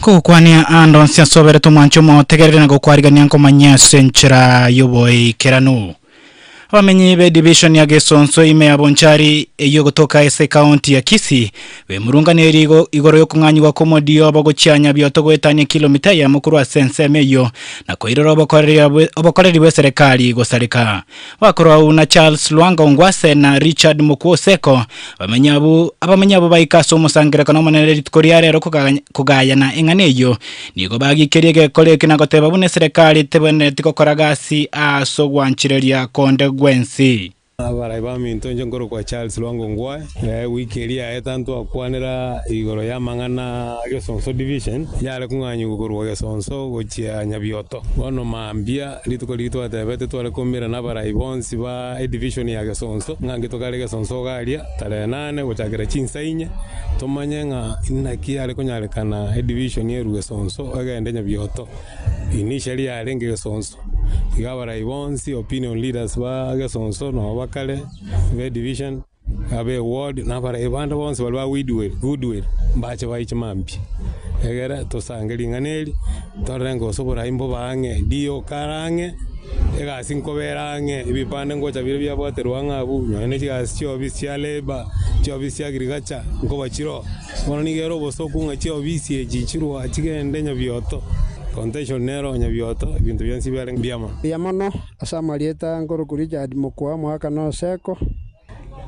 Kogokwania ande onsi ase oberete omwancho omotegerere na gokwarigania nkomanyia ase enchera y'oboikeranu. Abamenyi be division ya Gesonso ime ya Bonchari eyio egotoka ase ekaunti ya Kisii bemurunganeiri igo igoro y'okong'anyigwa kw'omodio obo gochia Nyabioto goetania kilomita eyemo korwa ase ensemo eyio na koirora obokoreria obokoreri bw'eserekari gosareka. Bakorwa agwo na Charles Lwanga Ongwase na Richard Mokua Oseko, abamenyi abwo abamenyi abwo baika ase omosangererekano omonene rituko ria rero kogayana eng'ana eyio. Nigo bagikerie egekora eke na goteba buna eserekari tebwenereti gokora gasi ase ogwanchereria konde gwensi. Abarai baminto inche nkorokwa Charles Lwanga Ongwae, ewiki eria yaeta ntwakwanera igoro y'amang'ana a Gesonso Division yare kong'anyigwa korwa Gesonso gochia Nyabioto. Bono mambia rituko riria twatebete tware koumerana abarai bonsi ba edivision ya Gesonso ng'a nki tokare Gesonso iga aria tarehe nane gochakera chinsa inye tomanye ng'a inaki yare konyarekana edivision erwe Gesonso egende Nyabioto. Initially yarenge Gesonso. Iga abarai bonsi, opinion leaders ba Gesonso nabo bakare, be division, abe ward, na abarai bande bonsi baria ba Goodwill, Goodwill, mbache baiche mambia. Egere tosange ring'ana eri, torore ng'a gose oborai mbobe ang'e, DO kare ang'e, egasi nkobera ang'e, ebipande ngocha bire biabwaterwa ang'e abwo, nonye ne chigasi chiofisi chia labour, chiofisi chia agriculture, nkoba chiroo. Bono nigo ere obosoku ng'a chiofisi echi chirwa chigende nyabioto, contention nero nyabioto, ebinto bionsi biarenge mbuya mono. Mbuya mono ase amarieta nkorokwa Richard Mokua Omoakano Oseko.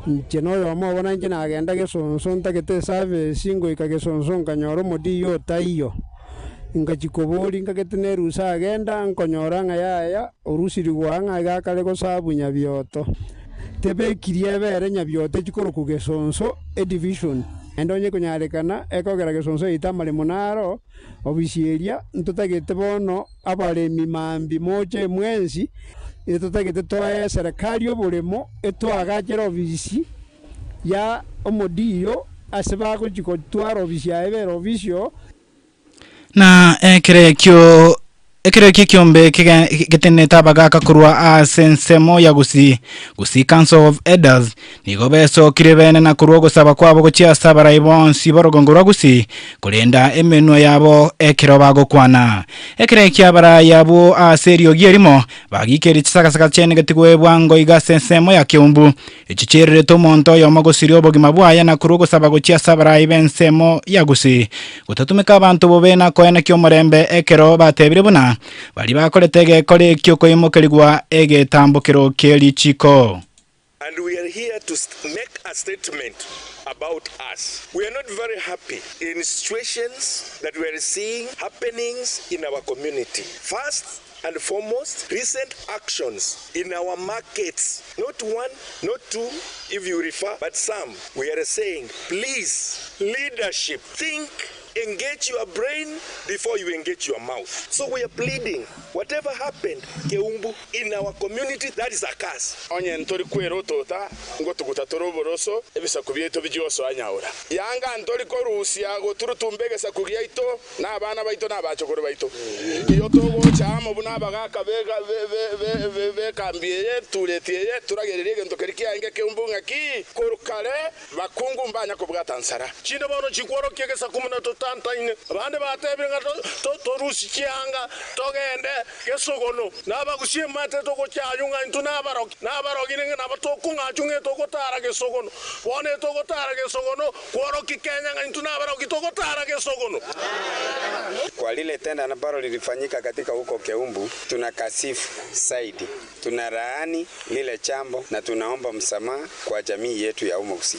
Inche noyomo obo nainche nagenda Gesonso ntagete eservice ngoika Gesonso nkanyora omodiyo otaiyo. Ngachia koboria nkagete nerusa agenda nkonyora ng'a yaya orusirigwe aa ng'a iga akare gosabu nyabioto. Tebekiri ebere nyabioto echikorokwa Gesonso edivision. Naende onye ekonyarekana ekogera Gesonso yaito amaremo naro obisi eria ntotagete bono abaremi mambia moche mwensi, etotagete toe eserekari oboremo etwagachere obisi ya omodiyo ase bagochia gotwara obisi yaye ebere obisi oo. Na ekero ekio ekero ekio ekiombe kege- getenenete abagaaka korwa ase ensemo ya Gusii, Gusii Council of Elders, nigo besokire bene na korwa ogosaba kwabo gochia ase abarai bonsi b'orogongo rwa Gusii korenda emenwa yabo ekero bagokwana. Ekero ekio abarai abwo ase eriogi erimo bagikeria chisagasaga chiaenegeti goebwa iga ase ensemo ya Keumbu, Echi chiererete omonto oyomo gosiria obogima bwaye na korwa ogosaba gochia ase abarai b'ensemo ya Gusii, gotatumeka abanto bobe na koenekia omorembe ekero batebire buna baria bakorete egekora ekio koimokerigwa egetambokero kie richiko. And we are here to make a statement about us. We are not very happy in situations that we are seeing happenings in our community. First and foremost, recent actions in our markets, not one, not two, if you refer, but some. We are saying, please, leadership, think, engage your brain before you engage your mouth. So we are pleading, whatever happened, Keumbu, in our community, that is a curse. Onye ntori kwerotota ngotuguta tore oboroso ebisaku biaito bichiosoa nyaura. Yanga ntori korusia goturutumba egesaku giaito na abana baito na abachokoro baito. Iyo togocha amo buna abagaka b'ekambi eye, tureti eye, turagererie egento keria kiaenge keumbu ng'aki korwa kare bakungu mbanya kobwata nsara. Chinde bono chikworokia egesaku buna totari. twaetantaine. Abande batebire ng'a torusie chianga, togende gesogono, na abagusie emate togochaywa ng'a intwe nabarogi, nabarogi ning'e nabo tokong'achwa ng'a etogotara gesogono. Bono etogotara gesogono, kworokia Kenya ng'a intwe nabarogi togotara gesogono. Kwa lile tendo ambalo lilifanyika katika huko Keumbu, tunakasifu zaidi, tunalaani lile jambo na tunaomba msamaha kwa jamii yetu ya Umugusii.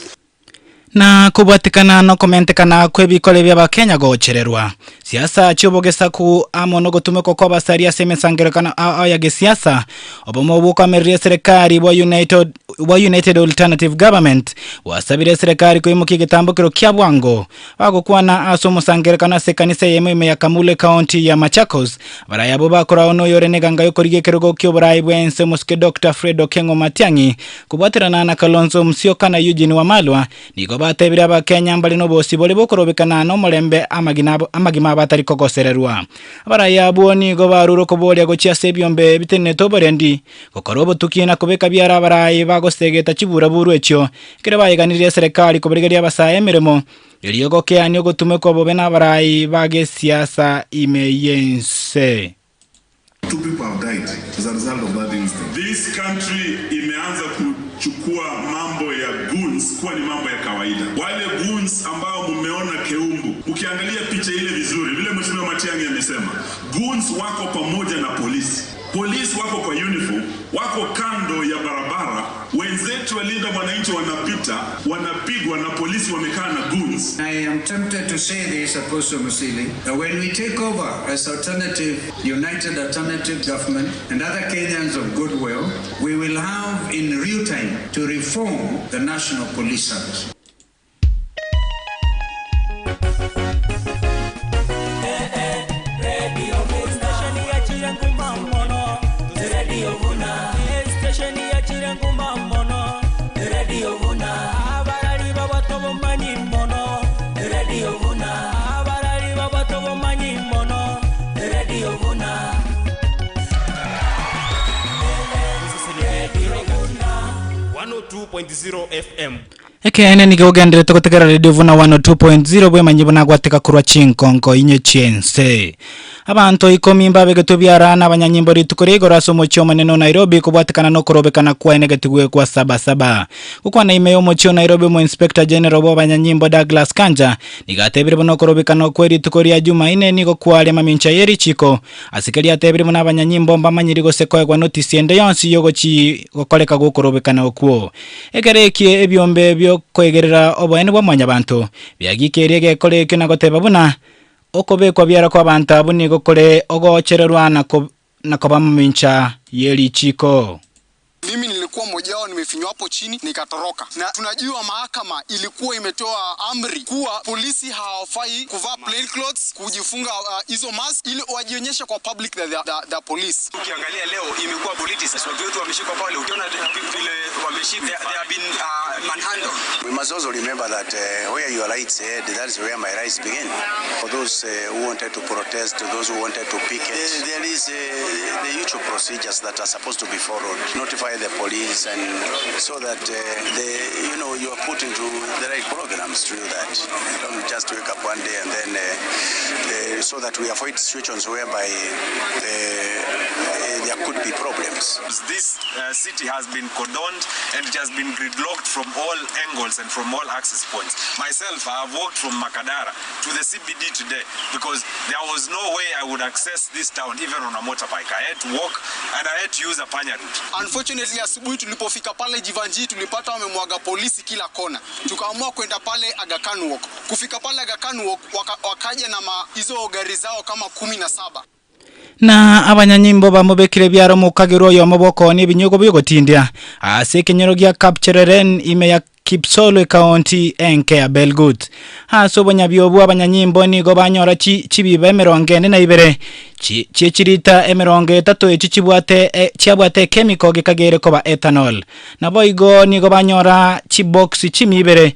Na kobwatekana nokomentekana kw'ebikore bi'Abakenya gochererwa, siasa chi'obogesaku amo nogotumekwa kw'abasari ase emesangererekano ao ao ya gesiasa, obomo bw'okoamereria eserekari bwa United bwa United Alternative Government bwasabire eserekari koimokia egetambokero kia bwango. Bagokwana ase omosangererekano ase ekanisa eyemo ime ya Kamulu ekaonti ya Machakos, abarai abwo bakoragwa noyore neganga yokorigia ekerogo ki'oborai bw'ense omosike Doctor Fred Okengo Matiang'i kobwaterana na Kalonzo Musyoka na Eugene Wamalwa Nigo batebirie Abakenya mbare nobosibore bokorobekana nomorembe amagina abo amagima abo atari kogosererwa. Abarai abwo nigo barure okoboria gochia ase ebiombe bitenenete oborendi, gokora obotuki na kobeka biara abarai bagosegeta chiburaburu echio, ekero bayeganirie eserekari kobarigeria abasae emeremo, erio gokeania ogotumekwa bobe nabarai ba gesiasa ime y'ense. Two people have died as a result of that incident. This country imeanza kuchukua mambo ya goons kuwa ni mambo ya kawaida. Wale goons ambao mmeona Keumbu, ukiangalia picha ile vizuri, vile Mheshimiwa Matiang'i amesema, goons wako pamoja na polisi. Polisi wako kwa uniform, wako kando ya barabara, wenzetu walinda mwananchi wanapita, wanapigwa na polisi wamekaa na goons. I am tempted to say this, Apostle Musili, that when we take over as alternative, united alternative government and other Kenyans of goodwill, we will have in real time to reform the National Police Service. Ekeene nigo ogendererete gotegera Radio Vuna 102.0 bwemanyi buna gwateka korwa chinkonko inye chi'ense. Abanto ikomi mbabegetwe biara nabanyanyimbo rituko ria igoro ase omochie omonene o Nairobi kobwatekana nokorobekana kwaye negetigwe kwa Saba Saba. Gokwana ime y'omochie o Nairobi omoinspector general bw'abanyanyimbo Douglas Kanja nigo atebire buna okorobekana kwe rituko ria Jumaine nigo kware mamincha ye richiko ase keria atebire buna abanyanyimbo mbamanyiri gose koegwa notisi ende yonsi yogochi gokoreka gokorobekana okwo. Ekero ekie ebiombe bi'okoegerera oboene bwa mwanyabanto biagikeria egekora ekio na goteba buna okobekwa biara kw'abanto abwo nigo kore ogochererwa na koba mamincha ye richiko. Mimi nilikuwa mmoja wao, nimefinywa hapo chini nikatoroka. Na tunajua mahakama ilikuwa imetoa amri kuwa polisi hawafai kuvaa plain clothes, kujifunga hizo mask ili wajionyeshe kwa public that they are police. Ukiangalia leo imekuwa politics, watu wetu wameshikwa pale, ukiona vile wameshikwa, they have been manhandled. We must also remember that where your rights end, that is where my rights begin. For those who wanted to protest, those who wanted to picket, there is the usual procedures that are supposed to be followed. Notify the police, and so that you are put into the right programs to do that. You don't just wake up one day and then so that we avoid situations whereby there could be problems. This city has been cordoned and it has been gridlocked from all angles and from all access points. Myself, I have walked from Makadara to the CBD today because there was no way I would access this town even on a motorbike. I had to walk and I had to use a panya route. Unfortunately, asubuhi tulipofika pale Jivanjii tulipata wamemwaga polisi kila kona. Tukaamua kwenda pale Aga Khan Walk. Kufika pale Aga Khan Walk wakaja na hizo gari zao kama 17. Na abanyanyimbo bamobekire biaro mukagirwo oyomo bokoonia ebinyugo biogotindia ase ekenyoro gia Kapchereren ime ya Kipsolo ekaunti enke ya Belgut. Ase obonyabi obwo abanyanyimbo nigo banyora chibiba emerongo ene na ibere chiechirita emerongo etato echi chibwate chiabwate chemical gekagere koba ethanol. Nabo igo nigo banyora chibox chimibere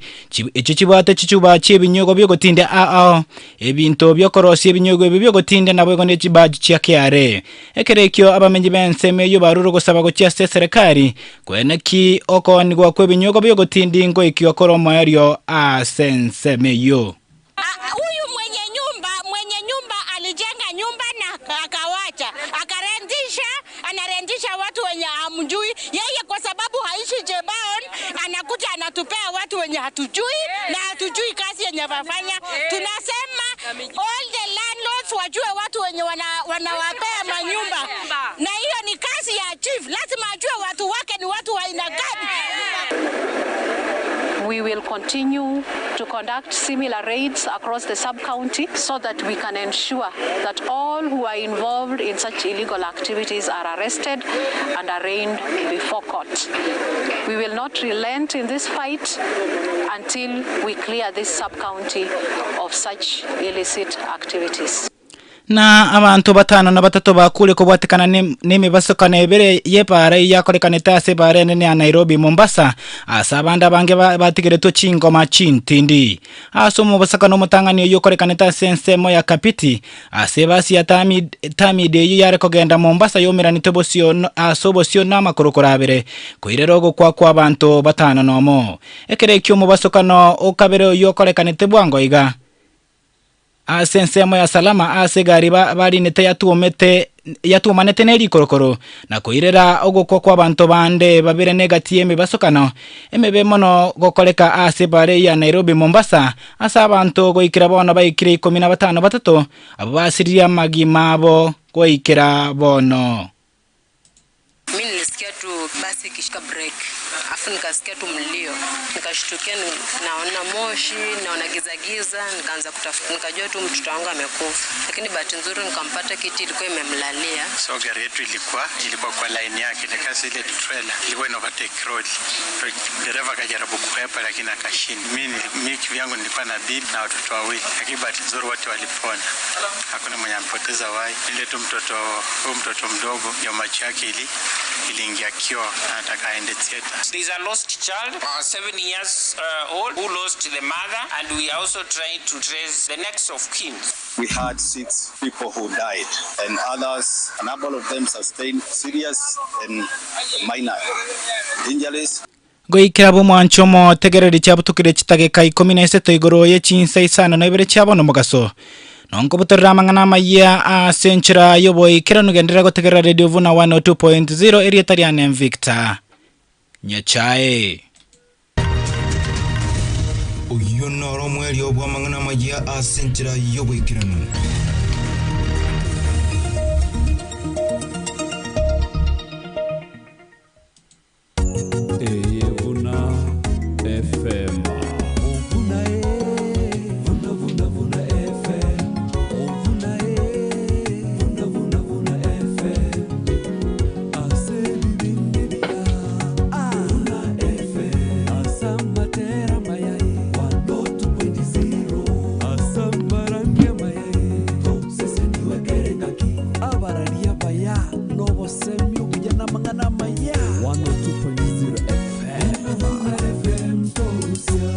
echi chibwate chichuba chiebinyugo biogotindia ao ebinto biokorosia ebinyugo ebi biogotindia nabo igo ne chibaji chia KRA. Ekere ekio abamenyi b'ensemo eyo barure gosaba gochia ase serikali kweneki okoonigwa kwa ebinyugo biogotindia ngo ekio koro omoerio ase ensemo eyo. Huyu mwenye Akawacha akarentisha, anarentisha watu wenye hamjui yeye, kwa sababu haishi Jebaon, anakuja anatupea watu wenye hatujui na hatujui kazi yenye wafanya. Tunasema all the landlords wajue watu wenye wana, wanawapea manyumba, na hiyo ni kazi ya chief, lazima ajue watu wake ni watu wa aina gani. We will continue to conduct similar raids across the sub-county so that we can ensure that all who are involved in such illegal activities are arrested and arraigned before court. We will not relent in this fight until we clear this sub-county of such illicit activities. Na abanto batano na batato bakure kobwatekana nemebasokano ebere y'epaara eyio yakorekanete ase epaara enene ya Nairobi Mombasa ase abande abange batigeretwe chingoma chintindi. Ase omobosokano omotang'ani oyio okorekanete ase ensemo ya Kapiti ase ebasi ya Tamid eyio yare kogenda Mombasa yaumeranete bosio ase obosio na amakorokoro abere koirera ogokwa kwa abanto batano nomo. Ekero ekio omobasokano okabere oyio okorekanete bwango iga. Ase ensemo ya Salama aase egari barinete yatuomete yatuomanete ne rikorokoro, na koirera ogokwa kw'abanto bande babere negati y'emebasokano emebe mono gokoreka ase ebare ya Nairobi Mombasa, ase abanto goikera bono baikire ikomi na batano batato, abwo basiririe amagima abo goikera bono. Mi nilisikia tu basi ikishika break, afu nikasikia tu mlio, nikashtukia, naona moshi, naona giza giza, nikaanza kutafuta, nikajua tu mtoto wangu amekufa, lakini bahati nzuri nikampata, kiti ilikuwa imemlalia. So gari yetu ilikuwa ilikuwa kwa line yake, nikasi ile trailer ilikuwa ina overtake road. Dereva akajaribu kuhepa lakini akashindwa. Mimi mimi kivyangu nilikuwa na bibi na watoto wawili, lakini bahati nzuri wote walipona, hakuna mwenye amepoteza uhai. Ile tu mtoto huyu mtoto mdogo ndio macho yake ili iliingia kioo, anataka aende theater. There is a lost child, 7 years old, who lost the mother, and we are also trying to trace the next of kin. We had six people who died, and others, a number of them sustained serious and minor injuries. Goikera bomwancho omotegereri chiabutukire chitageka ikomi na isato igoro ye chinsa isano na ibere chia bono mogaso. Nonkobutorera amang'ana amayia ase enchera y'oboikeranu genderera gotegerera Radio Vuna 102.0 erieta riane Victor Nyachae. Oyio noro omwerio bw'amang'ana amayia ase enchera y'oboikeranu. Eye Vuna FM. Vuna e, vuna vuna vuna FM. Vuna e, vuna vuna vuna FM. Ase bibindi bia. Vuna FM. Asamatera mayai. 102.0. Asambarandia mayai. Sese niwe kerengaki. Abararia baya. Nobosemi obuya mang'ana maya. 102.0 FM. Vuna FM torusia.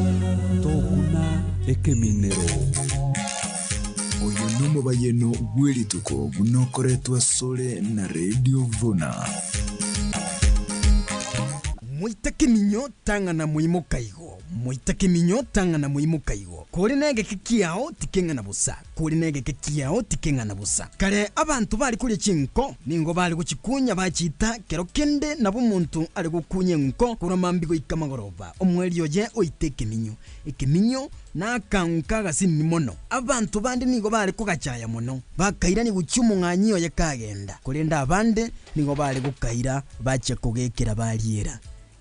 Tokuna ekeminero. Oyo nomobayeno bw'erituko buna okoretwa asore na Radio Vuna. Moite keminyo tang'ana moimoka igo, moite keminyo tang'ana moimoka igo. Kore negeke kiao tikeng'ana bosa, kore negeke kiao tikeng'ana bosa. Kare abanto bare koria chinko, nigo bare gochikunya bachiita, kero kende nabo omonto are gokunya enko korwa mambia goika magoroba, omoerio oye oite ekeminyo. Ekeminyo nakangu kagasinini mono. Abanto bande nigo bare kogachaya mono, bakairania gochia omong'anyi oye kagenda, korende abande nigo bare gokaira bachia kogekera bariera.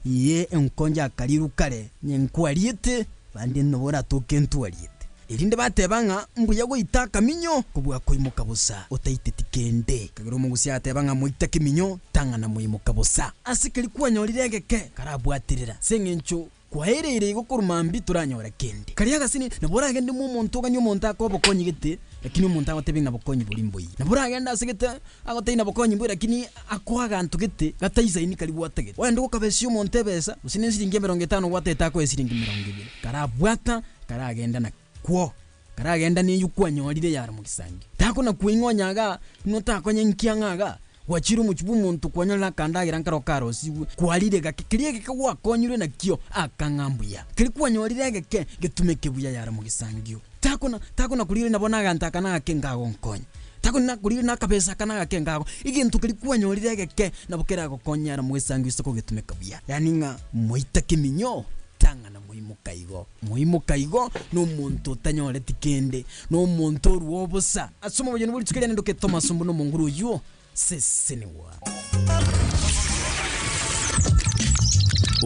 Ee, enko yakarirwe kare, nyenkwariete, bande nabo oratoke ntwariete. Erinde bateba ng'a mbuya goita akaminyo kobua koimoka bosa otaiteti kende. Ekagera omogusia ateba ng'a moite keminyo tang'ana moimoka bosa. Ase keria kwanyorire egeke karabwaterera ase eng'encho kwaereire igo korwa mambia toranyora kende. Karia agasini nabo oragende mwa omonto oganie omonto akoe obokonyi gete lakini omonto agotebie ng'a bokonyi boria mboiyo. Nabo oragende ase gete agotebie ng'a bokonyi mboiyo lakini akoe aganto gete gataisaini karia gwatagete. Ogende gokabesia omonto ebesa gose ne esiringi emerongo etano gwatagete akoe esiringi emerongo ebere. Karabwata karagenda nakwo. Karagenda neyio kwanyorire yare mogisangio. Takona koing'onya igaa, inwe otakonye nki ang'e igaa, gwachire omochie bw'omonto kwanyorire akandagera nkero karosigwe, kwarire gake, keria egeke gwakonyirwe nakio akang'a mbuya. Keria kwanyorire egeke, getumeke buya yare mogisangio. Takona takona korigereria nabo naganto aka nagake nkagonkonya. Takoni nakorire na akabesa aka na agake nkago, egento keria kwanyorire egeke nabo keragokonye ara moesangi ase kogetumeka buya. Yaani ng'a moita keminyo tang'ana moimoka igo. Moimoka igo nomonto otanyoreti kende, nomonto orua obosa. Ase omobayeno bwe rituko riane ndoke Thomas buna omonguru oyio, Sesenigwa.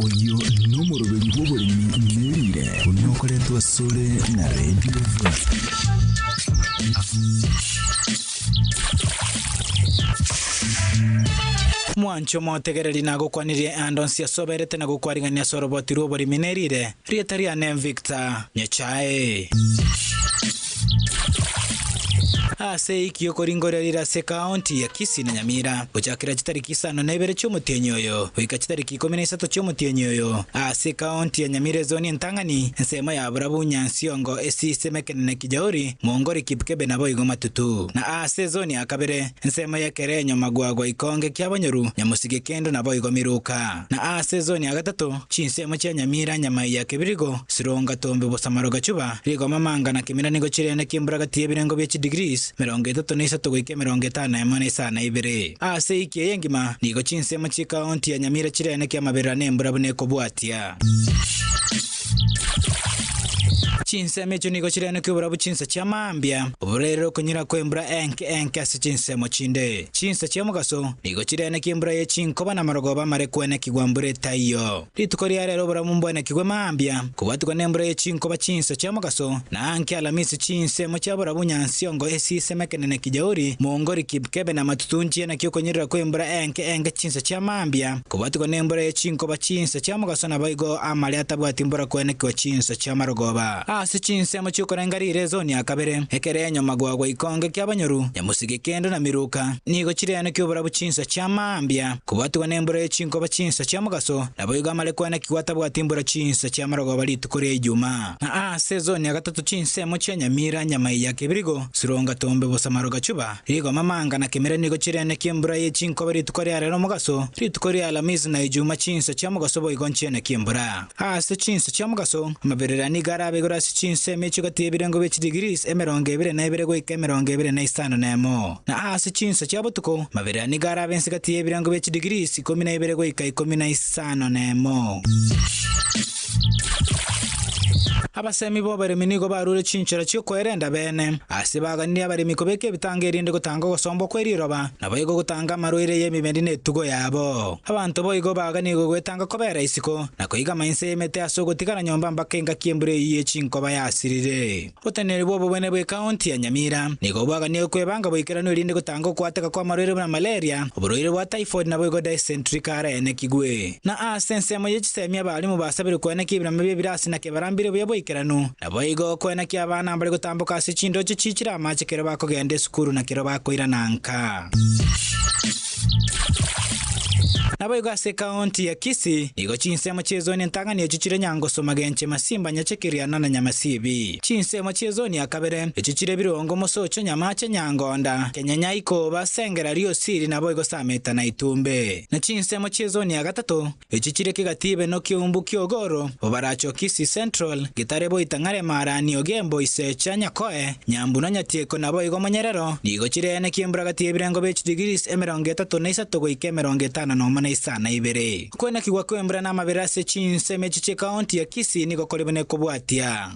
Oyio nomoroberi bw'oboremi nerire buna okoretwa asore na Radio Vuna. Mwanche omotegereri nagokwanirie ande onsi ase oberete na gokwarigania ase oroboti rw'oboremi nerire, rieta riane Victor Nyachae. Ase eiki y'okoringoria rire ase ekaonti ya Kisii na Nyamira, gochakera chitariki isano na ibere chi'omotienyi oyo goika chitariki ikomi na isato chi'omotienyi oyo, ase ekaonti ya Nyamira ezoni entang'ani, ensemo ya Burabu, Nyansiongo, Esise, Mekenene, Kijauri, Mongori, Kipkebe naboigo Matutu. Na ase ezoni ya kabere, ensemo y'Ekerenyo, Magwagwa, Ikonge, Kiabonyoru, Nyamusige, Kendo naboigo Miruka. Na ase ezoni ya gatato, chinsemo chia Nyamira, Nyamaiya, Kebirigo, Sironga, Tombe, Bosamaro, Gachuba, Rigoma, Manga na Kimira nigo chirende ki'embura gati y'ebirengo bie chidegrees 33 goika 51 na 52. Ase eiki eye engima, nigo chinsemo chi'ekaonti ya Nyamira chirende ki'amaberera na embura buna ekobwatia. Chinsemo echio nigo chirende ki'oborabu chinsa chia mambia, oborere okonyira kw'embura enke enke ase chinsemo chinde. Chinsa chia mogaso nigo chirende ki'embura ye chinkoba na amarogoba amare kwenekigwa mbura etaiyo. Rituko ria rero oboramu mbwenekigwe mambia, kobwatigwa nembura ye chinkoba chinsa chia mogaso, na anke Alamisi chinsemo chia borabu Nyansiongo, Esise, Mekenene, Kijauri, Mongori, Kipkebe na Matutunchie naki okonyerera kw'embura enke enke chinsa chia mambia, kobwatigwa nembura ye chinkoba chinsa chia mogaso naboigo amare atabwati mbura kwenekigwa chinsa chia marogoba. Ase chinsemo chi'okorenga rire ezoni ya kabere, ekerenyo, magwagwa, ikonge ki'abanyoru, nyamusige, kendo na miruka, nigo chirenekigwe oborabu chinsa chia mambia, Kobwatigwa nembura ye chinkoba chinsa chia mogaso, naboigo amare kwenekigwa atabwati mbura chinsa chia marogoba rituko ria Ijumaa. Na aase ezoni ya gatato chinsemo chia Nyamira, Nyamaiya, Kebirigo, Sironga, Tombe, Bosamaro, Gachuba, Rigoma, Manga na Kemera nigo chirenekie embura ye chinkoba rituko ria rero mogaso, rituko ria Alamisi na Ijumaa chinsa chia mogaso boigo nchieneki embura. Aase chinsa chia mogaso, amaberera nigo arabe igoro ase chinsemo echio gati y'ebirengo bie chidigiris 22 goika 51. Na aase chinsa chia botuko, amaberera nigo arabe inse gati y'ebirengo bie chidigiris 12 goika 11. Abasemi b'oboremi nigo barure chinchera chi'okwerenda bene, ase baganirie abaremi kobeka ebitanga erinde gotanga ogosombwa kwe riroba, naboigo gotanga amarwaire y'emebere na etugo yabo. Abanto boigo baganigwe gwetanga kobera isiko, na koigama inse y'emete ase ogotigara nyomba mpaka engaki embura eyio ye chinkoba yasirire. Oboteneneri bw'obobwene bw'ekaunti ya Nyamira nigo bwaganigwe kwebanga boikeranu erinde gotanga okoateka kw'amarwaire buna malaria, oborwaire bwa typhoid naboigo dysentery karaenekigwe. Na ase ensemo ye chisemi abalimu basabirwe koenekia ebirama bi'ebirasi na kebarambire buya boikeranu, naboigo koenekia abana mbare gotamboka ase chindoche chiichire amache kero bakogenda esukuru na kero bakoirana nka. Naboigo ase ekaunti ya Kisii, nigo chinsemo chi'ezoni entang'ani echio chire Nyangoso, Magenche, Masimba, Nyachekiriana na Nyamasibi. Chinsemo chi'ezoni ya kabere echio chire Birongo, Mosocho, Nyamache, Nyangonda, Kenyenya, Ikoba, Sengera, Riosiri, naboigo Sameta na Itumbe. Na chinsemo chi'ezoni ya gatato Echi chire Kegatibe no Kiumbu ki'Ogoro, Bobaracho Kisii Central, Getare Boitang'are Maarani Ogembo Isecha Nyakoe, Nyambu na Nyatieko naboigo Monyerero, nigo chire ene ki'embura gati y'ebirengo bie chidegrees 33 goika 51 na isano ibere. Okwenekigwa kw'embura na amabera ase chinsemo echi chi'ekaonti ya Kisii nigo kore buna ekobwatia.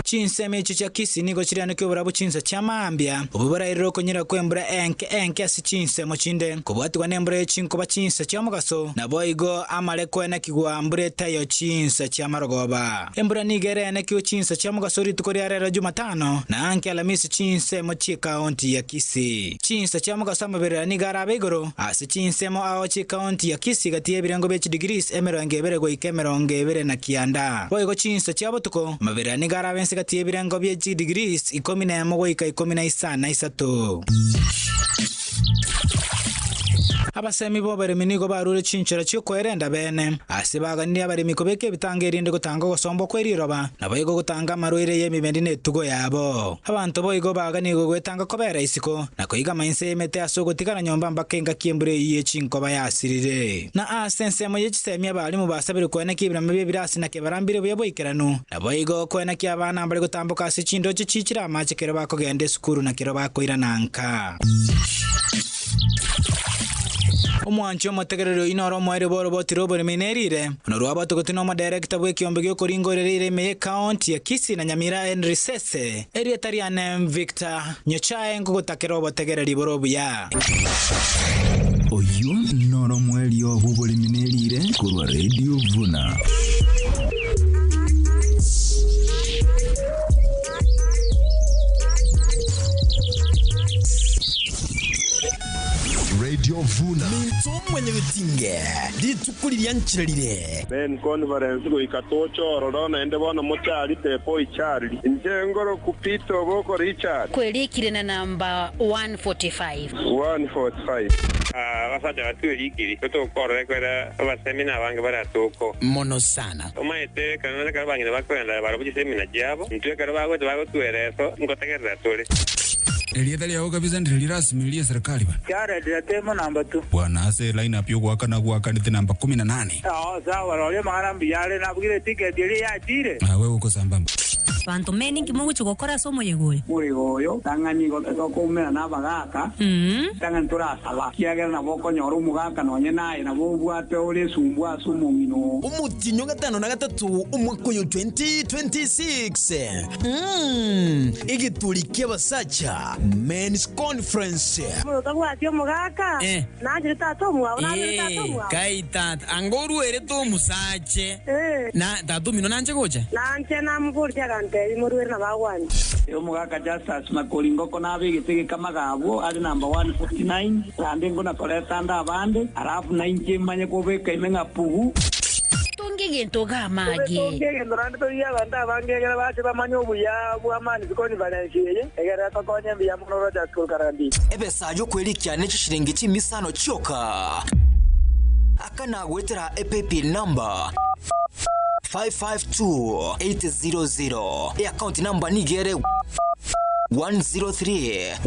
Chinsemo echio chia Kisii nigo chirianekie oborabu chinsa chia mambia, obwo borairire okonyira kw'embura enke enke ase chinsemo chinde, kobwatigwa nembura ye chinkoba chinsa chia mogaso, naboigo amare koenekigwa mbura etaiyo chinsa chia marogoba. Embura nigo ereenekiwe chinsa chia mogaso rituko ria rero Jumatano, na anke Alamisi chinsemo chi'ekaonti ya Kisii. Chinsa chia mogaso amaberera nigo arabe igoro ase chinsemo ao chi'ekaonti ya Kisii gati y'ebirengo bie chidegrees 20 goika 29. Boigo chinsa chia botuko amaberera nigo arabe inse gati y'ebirengo bie chidegrees 11 goika 13. Abasemi b'oboremi nigo barure chinchera chi'okwerenda bene, ase baganirie abaremi kobeka ebitanga erinde gotanga ogosombwa kwe riroba, naboigo gotanga amarwaire y'emebendi na etugo yabo. Abanto boigo baganigwe gwetanga kobera isiko, na koigama inse y'emete ase ogotigara nyomba mpaka engaki embura eyio ye chinkoba yasirire. Na ase ensemo ye chisemi abalimu basabirwe koenekia ebirama bi'ebirasi na kebarambire buya boikeranu, naboigo koenekia abana mbare gotamboka ase chindoche chiichire amache kero bakogenda esukuru na kero bakoirana nka. Omwanchi omotegereri oyio noro omoerio bw'oroboti rw'oboremi nerire, buna rwabatogetwe n'omoderekta bw'ekiombe gi'okoringoreria eira ime y'Ekaonti ya Kisii na Nyamira Henry Sese. Erieta riane Victor Nyochae nkogotakera obotegereri bore obuya. Oyio noro omoerio bw'oboremi nerire korwa Radio Vuna. Radio Vuna. Minto mwanyagetinge, rituko riria nchire rire. Men Conference goika toche ororo naende bono mocharite poichariri. Inche ngoroku Peter Oboko Richard. Kwerikire na namba 145. 145. Abasacha batwerikiri, totokorora ekiagera abasemina abange bare ase oko. Mono sana. Omanyete ekero ekero abang'ina bakoenda barabwo chisemina chiabo, intwe ekero bagocha bagotwera eso, ngotegerera tore. Erieta riao kabisa ndiri rasmi rie serikali bana. Jared Ratemo namba two. Bwana ase lineup yogoakana gwakanete namba kumi na nane. Oo sawa roria amang'ana mbuya are nabugire eticket eria yachire. Awe gokosambamba. Banto meni inki mogochia gokora ase omoyega oyo? Moyega oyo tang'ani igo tokoumera na abagaaka, tang'ani torasaba, ekiagera nabo okonyora omogaka nonye naye nabo obwate ore esumbwa ase omong'ina oo. Omotienyi o gatano na gatato omwaka oyo 2026. Mm, egeturi ki'abasacha, Men's Conference. Omonto tabwati omogaka, Eh. nanchire tata omwabo, nanchire tata Ee, omwabo. kai tata, anga oruerete omosache. Eh. Na tata omino nanche gocha? Nanche namoboretie agantebia, Moruere nabo agwancha. Omogaka Justus Makori Ngoko nabegete gekamaga abwo are number 149, naende ngona koreta ande abande, alafu nainche manye kobeka ime ng'a pugu. Tonge egento iga amage. Tobe tonge egento naende torigie abanto abange egere bache bamanye obuya bw'amani conference eye, egere etokonye mbuya mono Rogers Korkarandi. Ebesa y'okwerikia ne chishilingi chimisano chioka. Aka nagoetera epaybill number 552800. Eaccount number nigo ere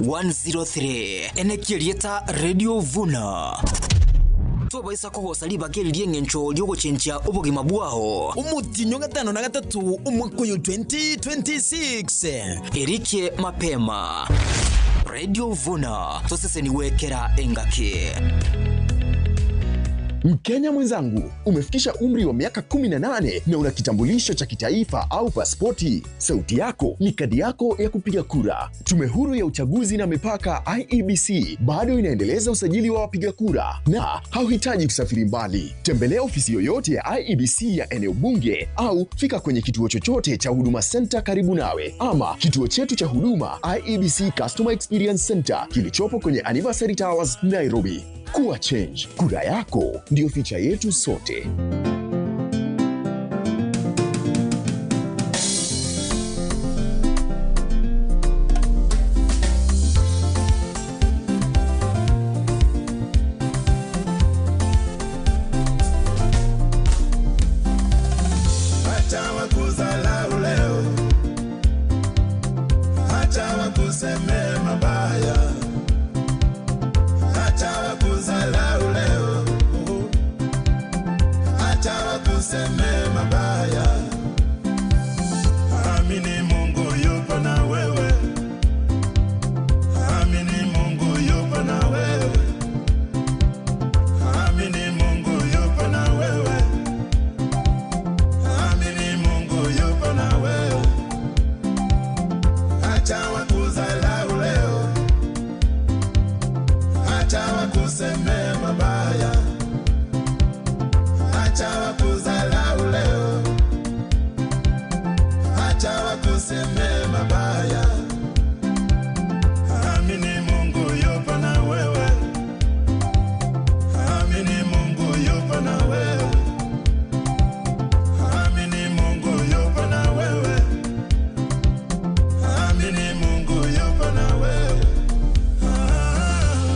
103103. Enekia erieta Radio Vuna. Tobaisa kogosa ribaga eri ri'engencho ri'ogochenchia obogima bwao. Omotienyi o gatano na gatato omwaka oyo 2026. Erikie mapema. Radio Vuna, tosesenigwe kera engaki. Mkenya mwenzangu, umefikisha umri wa miaka 18 na una kitambulisho cha kitaifa au pasipoti. Sauti yako ni kadi yako ya kupiga kura. Tume Huru ya Uchaguzi na Mipaka IEBC bado inaendeleza usajili wa wapiga kura na hauhitaji kusafiri mbali. Tembelea ofisi yoyote ya IEBC ya eneo bunge au fika kwenye kituo chochote cha Huduma Center karibu nawe ama kituo chetu cha huduma IEBC Customer Experience Center kilichopo kwenye Anniversary Towers, Nairobi. Kuwa change, kura yako ndiyo ficha yetu sote. Acha wakuzalau leo, acha wakuseme mabaya, acha wakuzalau leo, acha wakuseme mabaya. Amini Mungu yupo na wewe, amini Mungu yupo na wewe, amini Mungu yupo na wewe. Amini Mungu yupo na wewe, acha wakuzalau leo, acha wakuseme mabaya, acha wakuzalau leo, acha wakuseme mabaya. Amini Mungu yupo na wewe, amini Mungu yupo na wewe. Amini Mungu yupo na wewe. Amini Mungu yupo na wewe. Ah.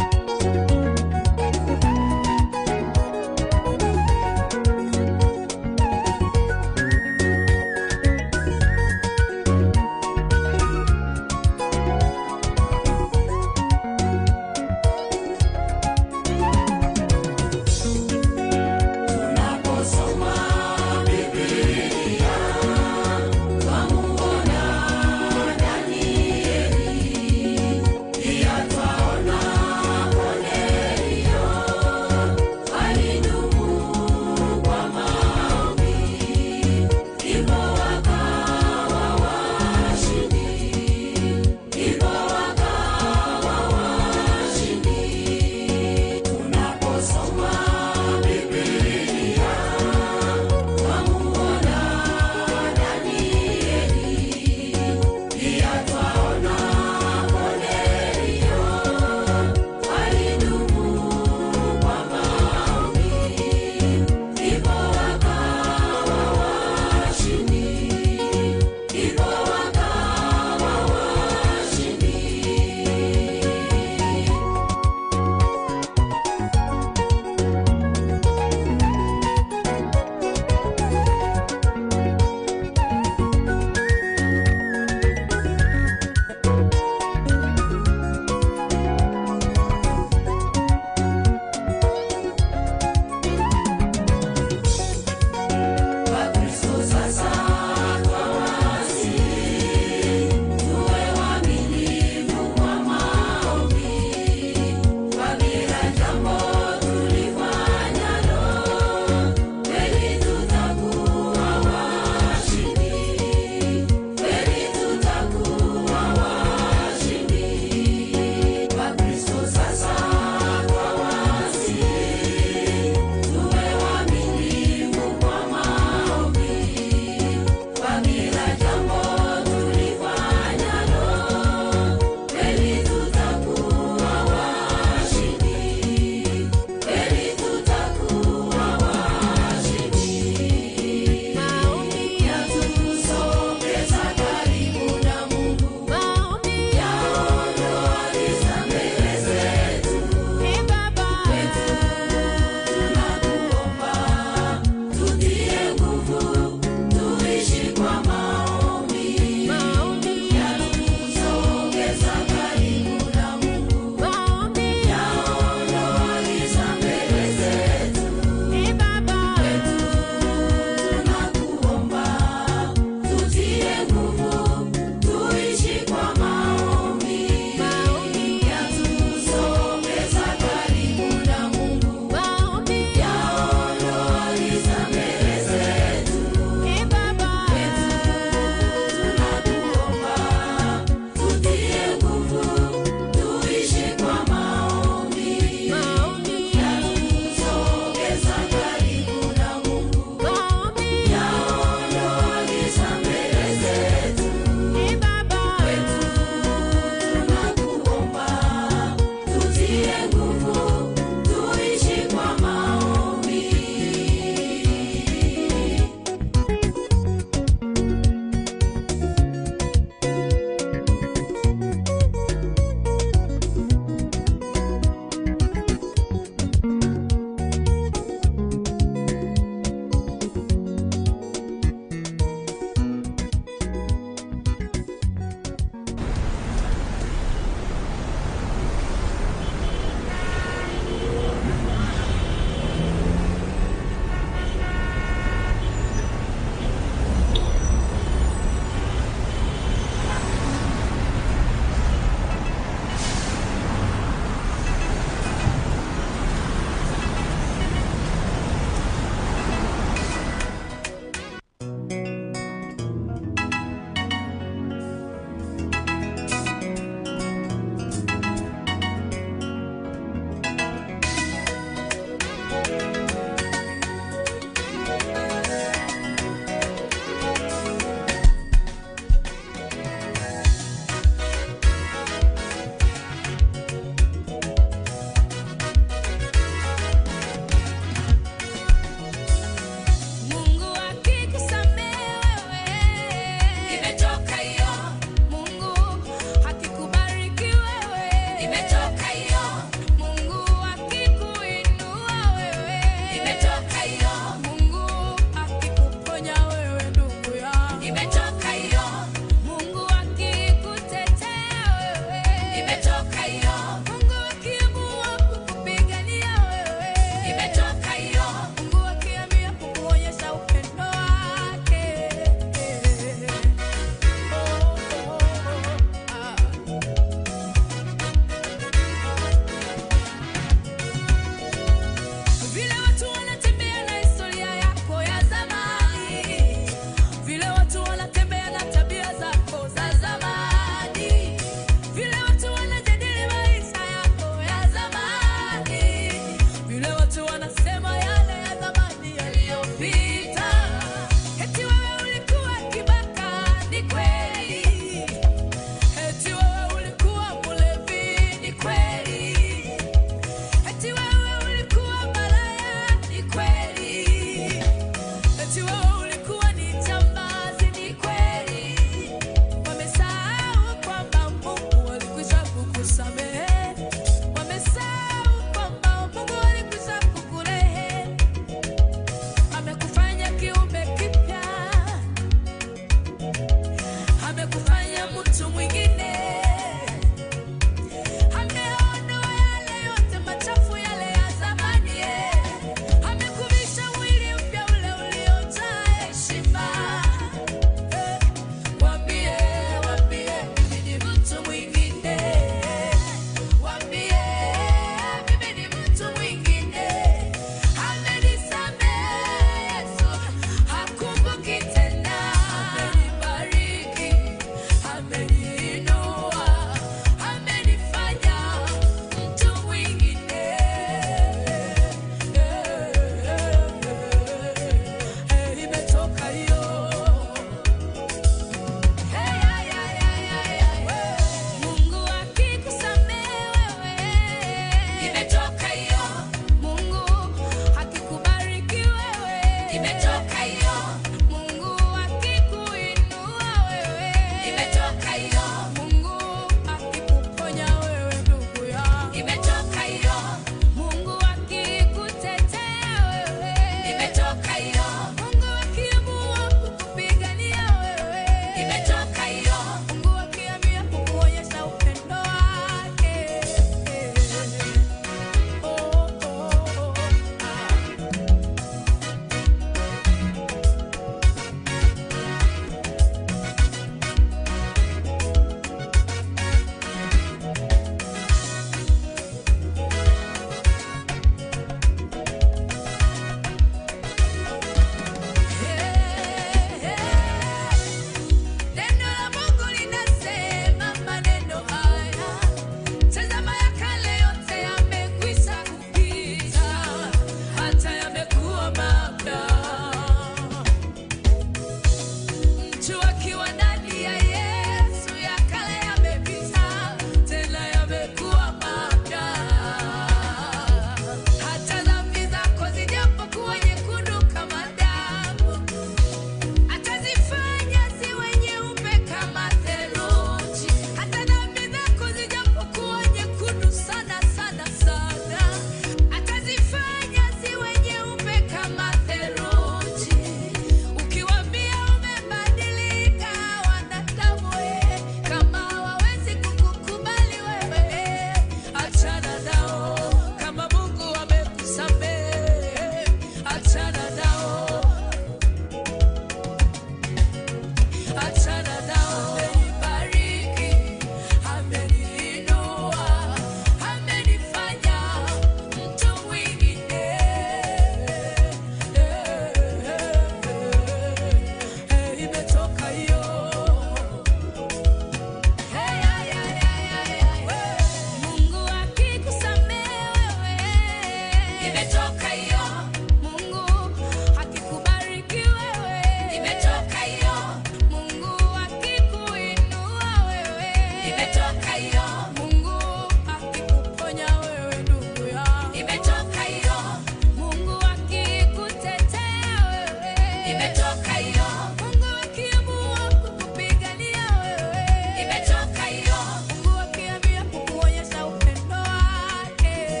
Imetoka hiyo. Mungu akiamua kukupigania wewe. Imetoka hiyo. Mungu akiamua kukuonyesha upendo wake.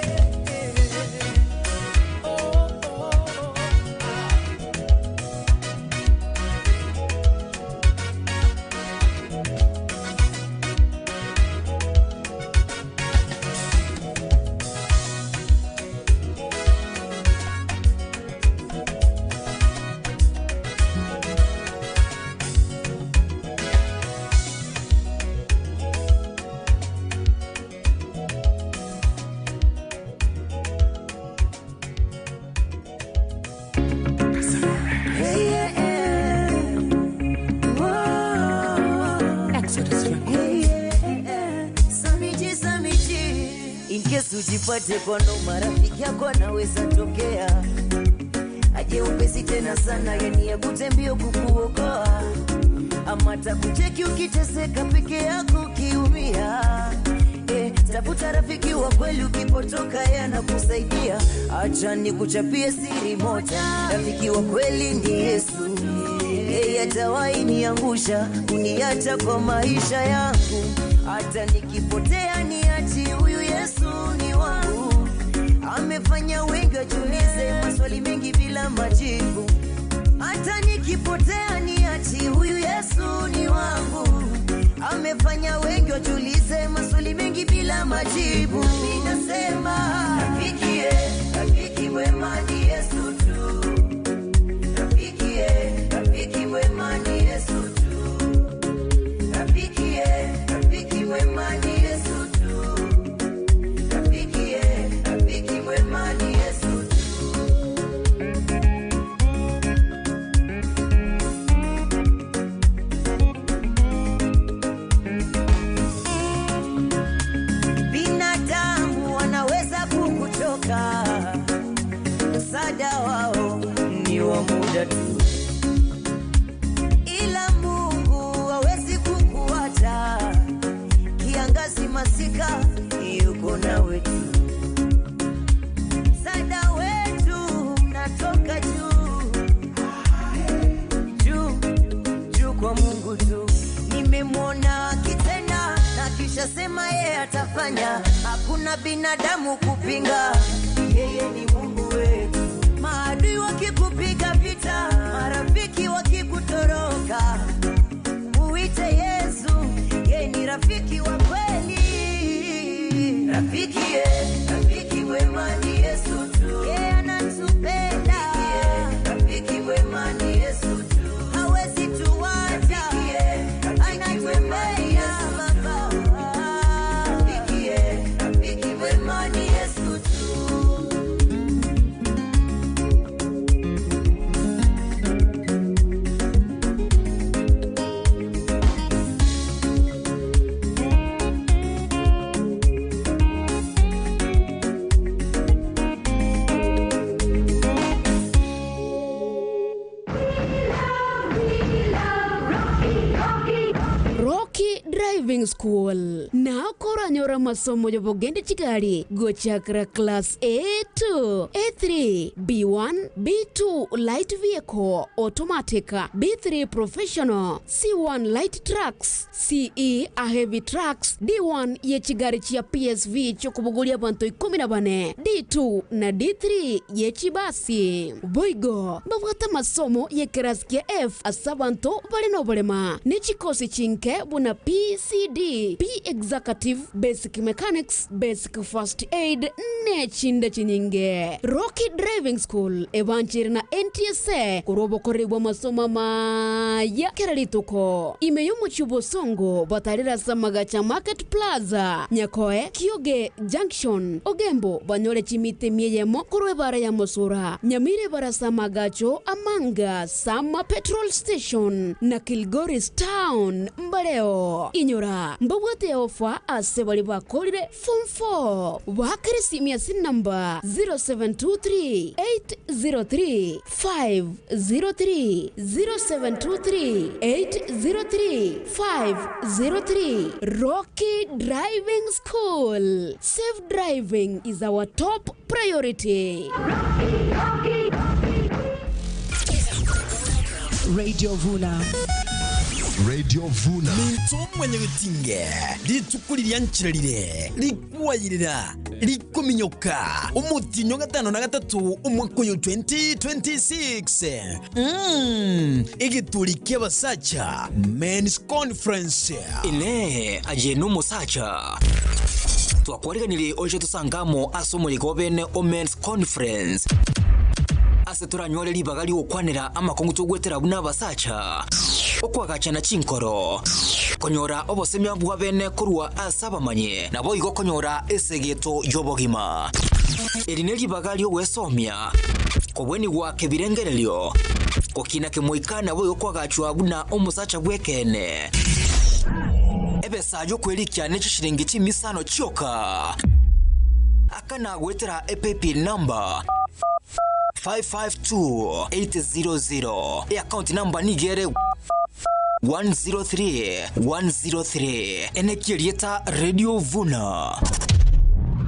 Oh, oh, oh. Hey, yeah, yeah. Whoa. Exodus Hey, yeah, yeah. Samiji, Samiji. In case ujipate kwa ndo marafiki yako anaweza tokea aje upesi tena sana, yani yakute mbio kukuokoa, ama takucheki ukiteseka peke yako ukiumia. Eh, tafuta rafiki wa kweli, ukipotoka yeye anakusaidia. Acha nikuchapie siri moja, rafiki wa kweli ni Yesu. Yeye atawahi niangusha, kuniacha kwa maisha yangu, hata nikipotea niachi, huyu Yesu ni wangu. Amefanya wengi wajiulize maswali mengi bila majibu. Hata nikipotea niachi, huyu Yesu ni wangu. Amefanya wengi wajiulize maswali mengi bila majibu. Mimi nasema rafiki, rafiki mwema ni Yesu tu. Rafiki, rafiki mwema ni Yesu tu. Rafiki, rafiki mwema ni Yesu tu. Rafiki, rafiki mwema ni Yesu tu. Binadamu wanaweza kukuchoka, msaada wao ni wa muda tu, ila Mungu hawezi kukuacha. Kiangazi, masika, yuko nawe tu. Msaada wetu unatoka juu juu juu kwa Mungu tu. Nimemwona akitenda na kisha sema yeye atafanya, hakuna binadamu kupinga, yeye ni Mungu wetu. Maadui wakikupiga vita, marafiki wakikutoroka, muite Yesu, yeye ni rafiki wa kweli. Rafiki ye, rafiki mwema ni Yesu tu, yeye anatupenda. Rafiki mwema ni Yesu tu, hawezi tuacha, anatupenda Baba. Rafiki ye, rafiki mwema ni Yesu tu. Rocky Driving School nakoranyora masomo yobogende chigari gochakra class A2 A3 B1 B2 light vehicle automatic B3 professional C1 light trucks CE a heavy trucks D1 yechigari chia PSV chokubugulia bantu 14 D2 na D3 yechibasi boigo babwata masomo yekerasi kia F ase bantu bari noborema nechikosi chinke buna PCD P Executive Basic Mechanics Basic First Aid nechinde chinyinge Rocky Driving School ebanchire na NTSA korwa masomo maya kera rituko ime y'omuchi bosongo batarira samagacha Market Plaza Nyakoe Kioge Junction Ogembo banyore chimite mieyemo korwa ebara ya Mosura Nyamire barasa magacho Amanga Sama Petrol Station na Kilgoris Town Mbareo inyora mbabwate ofa ase bari bakorire form 4 bakere simia sin namba 0723 803 503 0723 803 503 Rocky Driving School safe driving is our top priority. Radio Vuna. Radio Vuna. Minto mwanyagetinge rituko riria nchirarire rikwayirira rikominyoka omotinyo gatano na gatato omwaka oyo 2026 egeturi kia abasacha Men's Conference. Inee, aye nomosacha? Twakwariganirie oche tosange amo ase omoyega o bene o Men's Conference, ase toranyore ribaga ri'ogokwanera amakong'u togwetera buna abasacha, okoagachana chinkoro, konyora obosemia bwa bene korwa ase abamanyi, naboigo konyora esegeto y'obogima. Eri neribaga ri'ogwesomia, kobwenigwa kebirengererio, gokina kemoika naboigo koagachwa buna omosacha bw'ekeene. Ebesa y'okwerikia ne chishilingi chimisano chioka. Akana goetera ePaybill number 552800. Eaccount number nigo ere 103103. Enekia erieta Radio Vuna.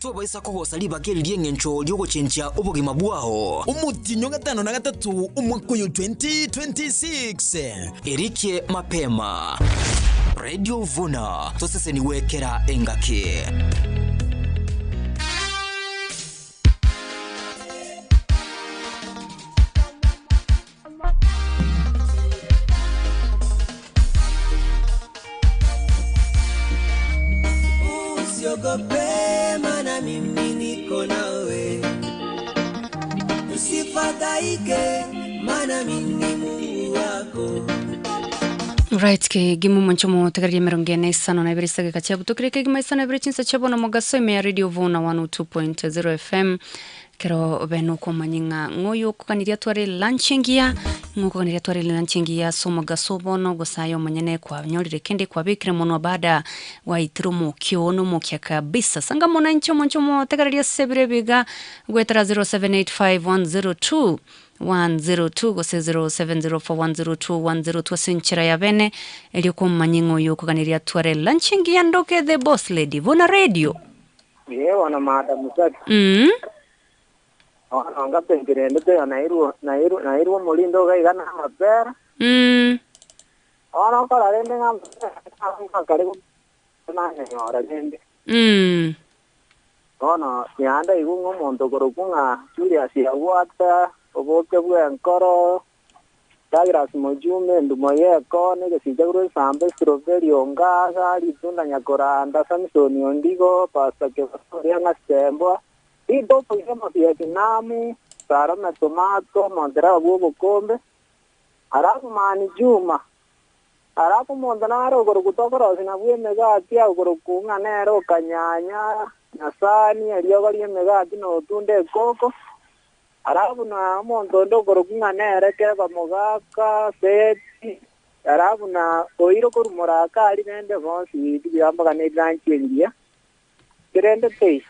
Tobaisa kogosa ribaga eri ri'engencho ri'ogochenchia obogima bwao. Omotienyi o gatano na gatato omwaka oyo 2026. Erikie mapema. Radio Vuna, tosesenigwe kera engaki. Usiogope maana mimi niko nawe, usifadhaike maana mimi ni Mungu wako. Right kegima omonche omotegereria emerongo ene isano na ibere isegeka chia butokire kegima isano na ibere chinsa chia bono mogaso ime ya radio vuna 102.0 fm kero bene okomanya ng'a ng'oyo okoganiria atware lunch engiya ng'o okoganiria atware lunch engiya ase omogaso bono gose aye omonyene kwanyorire kende kwabekire monwa baada gwaitire omokia oo na omokia kabisa sanga mono inche omonche omotegereria ase ebiro ebi iga goetera 0785 102 102 gose 0704102102 ase enchera ya bene, erio komanye ng'a oyo okoganeria atware lunch engiya ndoke the boss lady buna radio. Ee bono Madam Saki. Bono ngapenki rende teiyo nairwe nairwe nairwe omorindo iga iga na amapera. Bono okora rende ng'a amapera akare nanyanyora rende. Bono tiga ndaigwe ng'a omonto okorokwa ng'a Julius Yagwata, oboke bw'enkoro, Douglas Mojume, endumo y'ekona, egesicha korwa esambe, Strawberry Ongaga, ritunda Nyakoranda, Samson Ondigo, Pastor Kebaso oria ng'a Sembwa, Ritopo ria Omovietinamu, Salome Tomato, omontereba bw'obokombe, Alafu Mani Juma, Alafu omonto nare okorokwa tokorosia nabwo emegati akorokwa ng'a nere okanyanya, Nasani, eriogo ri'emegati na otunda ekoko. Alafu na omonto onde okorokwa ng'a nere Keba mogaka, Seti, alafu na oire korwa moraka aria rende bonsi tibiga mpaka ne lunch engiya. Kerende teiyo.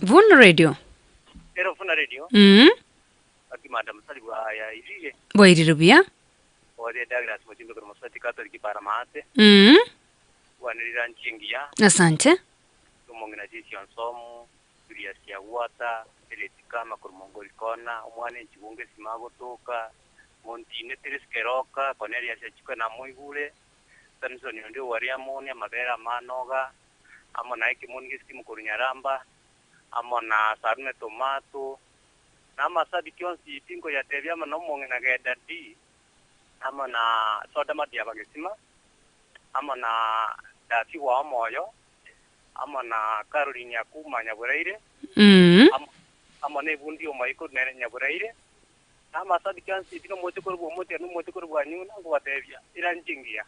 Vuna radio. Ero Vuna radio. Aki madam Sally bwa ya irire. Bwairire buya. Ore Douglas Mochimbe korwa Mosubati Catholic para maate. Kwanirira nchi engiya. Asante. Omong'ina Jesse Onsomu, Julius Yagwata, Eleti Kama korwa Mongoli Kona, omwana enchibunga esima agotoka, Montine Teresi Keroka, Cornelius Achikwe namoigure, Samson onde owaria amoni amabere amanoga, amo na ekemoni gesikimu korwa Nyaramba, amo na Sarume Tomato, na amasabiki onsi pi nkoyatebia amo na omong'ina Geda D, amo na Soda Madiaba Gesima, amo na Dafi wa Omoyo, amo na Caroline Akuma Nyaboraire, amo, amo na ebundi Omoiko nere Nyaboraire, na amasabiki onsi pi nomoche korwa Omotia na omoche korwa Nyuna, nkobatebia, Eranchi engiya.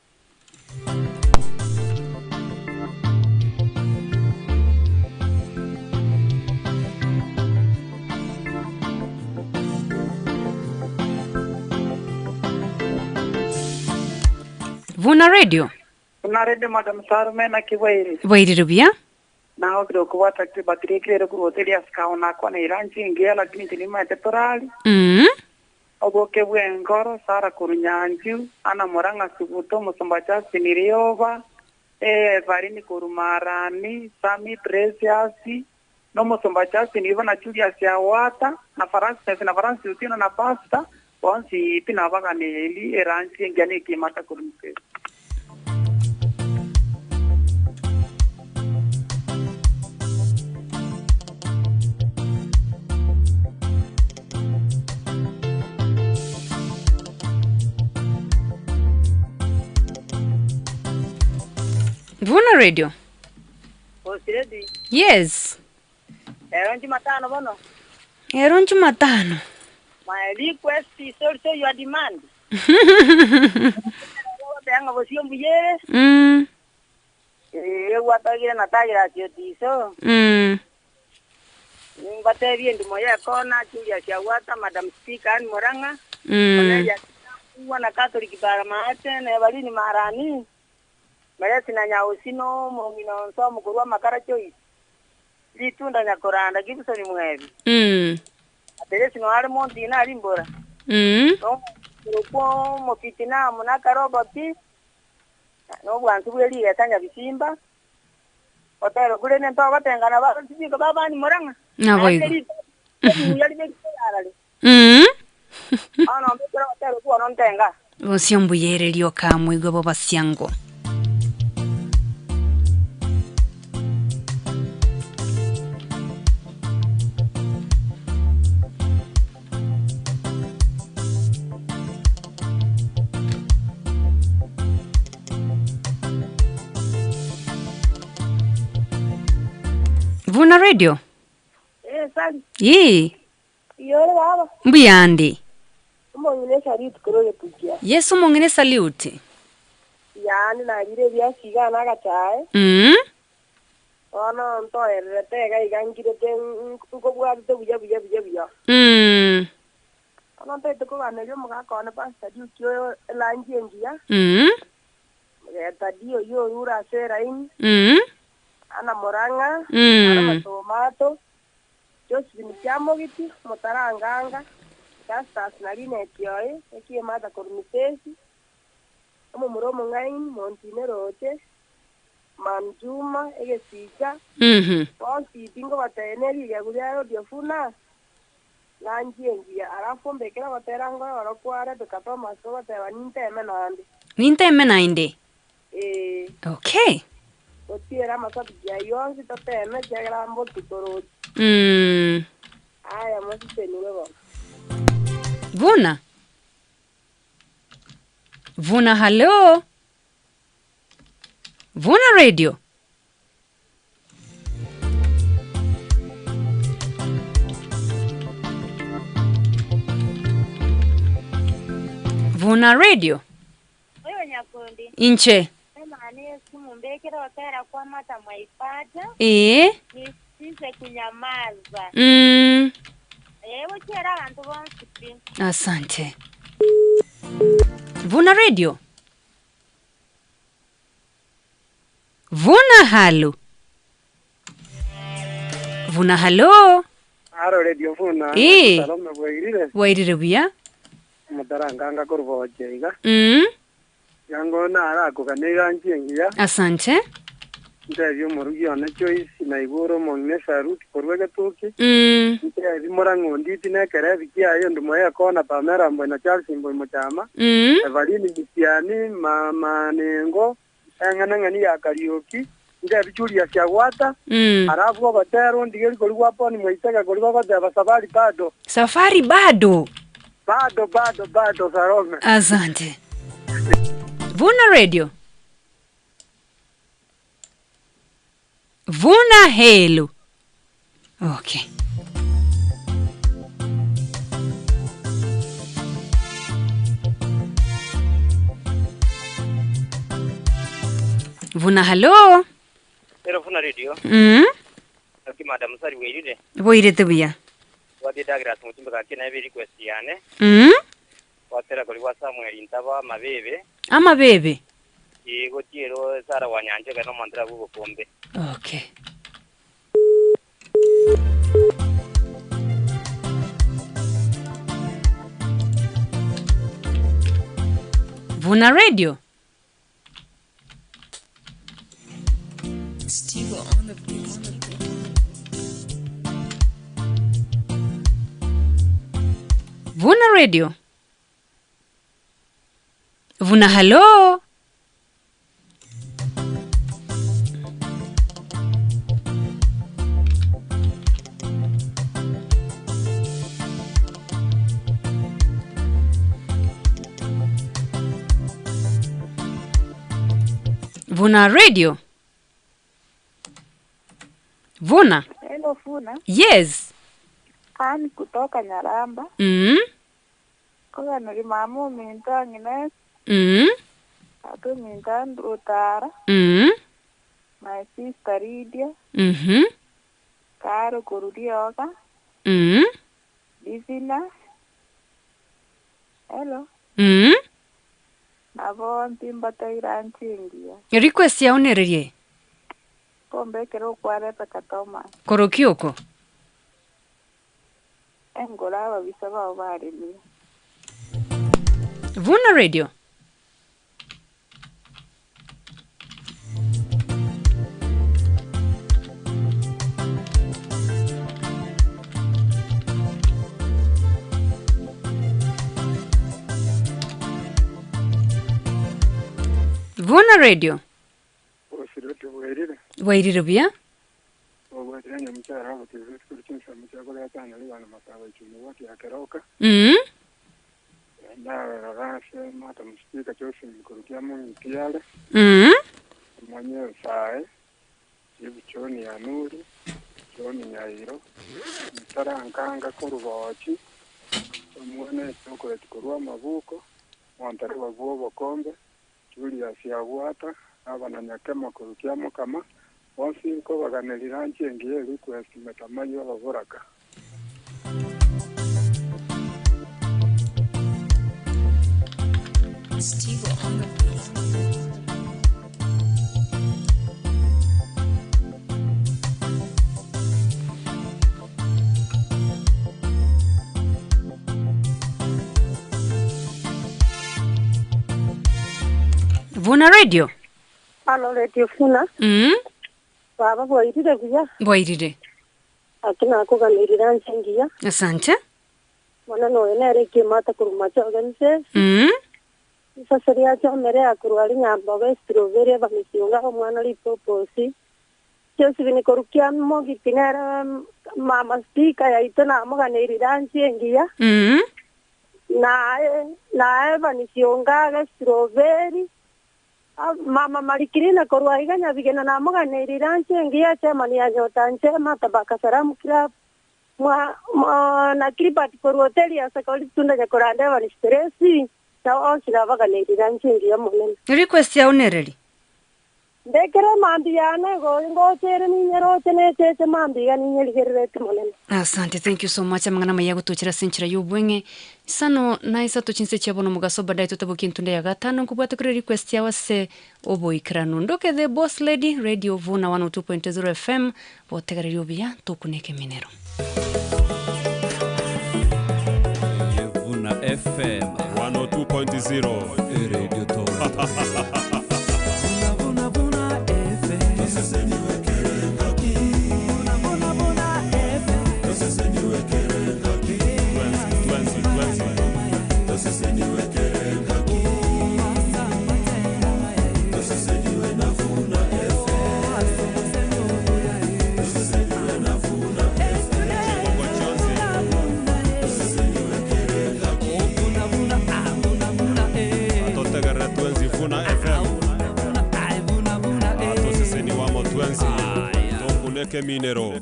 Vuna radio. Buna rende Madam Sarume naki bwairire? Bwairire buya. Nagokire okobwata Patrick rero korwa hoteli ya Sikaho nakwana eranchi engiya lakini inche nimaete torari. Oboke bw'enkoro, Sara korwa Nyanchu, Anna Murang'a Suguta, omosomba Justin Rioba, Evalini korwa Marani, Sammy Precious, na omosomba Justin Rioba na Julius Awata, na Francis na Francis Otieno na Pastor, bonsi pi nabaganeri eranchi engiya na ekemata korwa Misiri. Vuna Radio. Osiredi, Yes. lero Jumatano bono. Ero Jumatano. My request is also your demand. Benga bosio mbuyere. Eh, gwatagire na tagira tiotiso. Nimbatebie ndimo yekona Julius Yawata, Madam Speaker Ann Murang'a. Cornelia na Catholic bara maate na Evalini Marani. Meresi na Nyausino mong'ina nsomo korwa makara Joyce. Litunda nyakoranda Gibson Mwebi. Ateresi no ari monti na ari mbora. No kurukwo mofitina munaka Robert. No bwantu bweli yatanya bisimba. Otero kule nento batengana ba tibiko babani Murang'a. Nabo igo. Yali bekiarale. Ano mbekera otero kuo nontenga. Bosio mbuyererio kamwigo bo basiango. Vuna Radio. Eh, sali. Yee. Yore baba. Mbuyande. Umongine salute kurore pukia. Yesu mongene salute. Yani narire byasiga nagatae. Ono ntoerere tega igangirete nkobwatete buya buya buya buya. Ono ntoete koganeria omogaka one Pastor Duke oyo elangi engiya. Geta dio yo rura ase eraini. Ana Murang'a, ana Matomato, Josephine Kiamogiti, Mutaranganga, Justus na Linet Yoe, ekie Martha Korumitesi, omomura omong'aini, Montine Roche, Manjuma, egesicha, bonsi tingobatene rigegu ria Radio Funa, langi engiya, alafu mbekera batera ngororo kwa Rebecca Thomas obateba ninteme naende. Ninteme naende. Eh. Okay. Otiera amasabiki ayo onsi toteme kiagera mbotutoroti. Aya mosiseniwe bono. Vuna. Vuna hello. Vuna Radio. Vuna Radio. Oyo nyakundi. Inche. Emane simumbekera otera kwa mata mwaipata. Eh. Nisize kunyamaza. Ewe chera abantu bonsi pi. Asante. Vuna Radio. Vuna halo. Vuna halo. Aro Radio Funa. Eh. Salome bwairire. Wairire buya. Mutaranganga koruboche iga. Yango narakuganira nchiengiya. Asante. Ntebi omorugi one Joyce na igoro omong'ina Saruti korwa egetuki. Ntebi Murang'onditi na ekerebi kiaye ndumo yekona Pamela Mboi na Charles Mboi Muchama. Evalini Misiani, Mama Nengo, eng'anang'ani ya Kariuki. Ntebi Julius Yagwata. Arabu obatero ndigeri kori gwa Poni Mwaitega kori gogoteba safari bado. Safari bado. Bado bado bado Salome. Asante. Vuna Radio. Vuna helo. Okay. Vuna halo. Ero Vuna Radio. Aki Madam Sari weirire. Boirete buya. Wadi Douglas mutimbe kake na request yane. Watera kuri wa Samuel Ntaba mabebe. Amabebe. Yego tiero Sara wanyanje kana mandra gukombe. Okay. Vuna Radio. Vuna Radio. Vuna halo. Vuna Radio. Vuna. Hello Funa. Yes. Ann kutoka Nyaramba. Koganori mama ominto Agnes. Tata ominto Andrew Otara. My sister Lydia. Karo korwa Rioga. Divina. Hello. Nabo ntimbateire anche engiya. Request yao nererie? Kombekere okwa Rebecca Thomas. Koroki oko? Engoro ababisa bao baremire. Vuna Radio. Vuna Radio. Osirete bwairire. Bwairire buya. Obwatire nyamukyara abatize kuri chinsemo chiakoretana libana masaba ichumi wati ya keroka. Ndawe rarase mata musipika chosi mikurukia mungitiale. Mwenye sae. Ibu choni ya nuri. Choni nyairo. Mtara nkanga korubochi. Omwene chokoleti korwa mabuko. Mwantari waguo bokombe. Julius Yagwata. Abana nyakema kurukia mukama. Bonsi nko baganirira nchiengiye request metamanyi bababoraka. Vuna Radio. Halo Radio Funa. Baba bwairire buya. Bwairire. Akina kuganirira nsengiya. Asante. Mwana noyo nere kimata kuruma chogense. Isaseria chomere akurwari nyamboga strawberry abamisiunga omwana lipoposi. Josephine korukia mogiti nere mama speaker yaito namuganirira nsengiya. Nae nae banisiunga strawberry. Mama marikirina korwa iga nyabigena namuganirira nsengiya chema ni anyota nchema tabaka salamu club. Mwa, mwa na kiribati korwa hoteli ya sakoli tunda nyakorande bani stresi na onsi nabaganirira nsengiya munene. Request yao nereri? Ndekere mambi yane go ngochere ninyeroche necheche mambi ga ninyerigererete munene. Asante, thank you so much. Amang'ana maya gutuchira sinchira yobwenge sano naisa tuchinse chiabono mugaso baadaye tutabuki ntunda ya gatano nkubwata kuri request yawe se oboikranu ndoke the boss lady radio vuna 102.0 FM botegererio buya tukuneke minero. Vuna FM 102.0 Radio Top. Vuna Vuna FM. Vuna Vuna FM. Atotegerera twenzi Vuna FM. Atoseseni wamo twenzi tokuneke minero.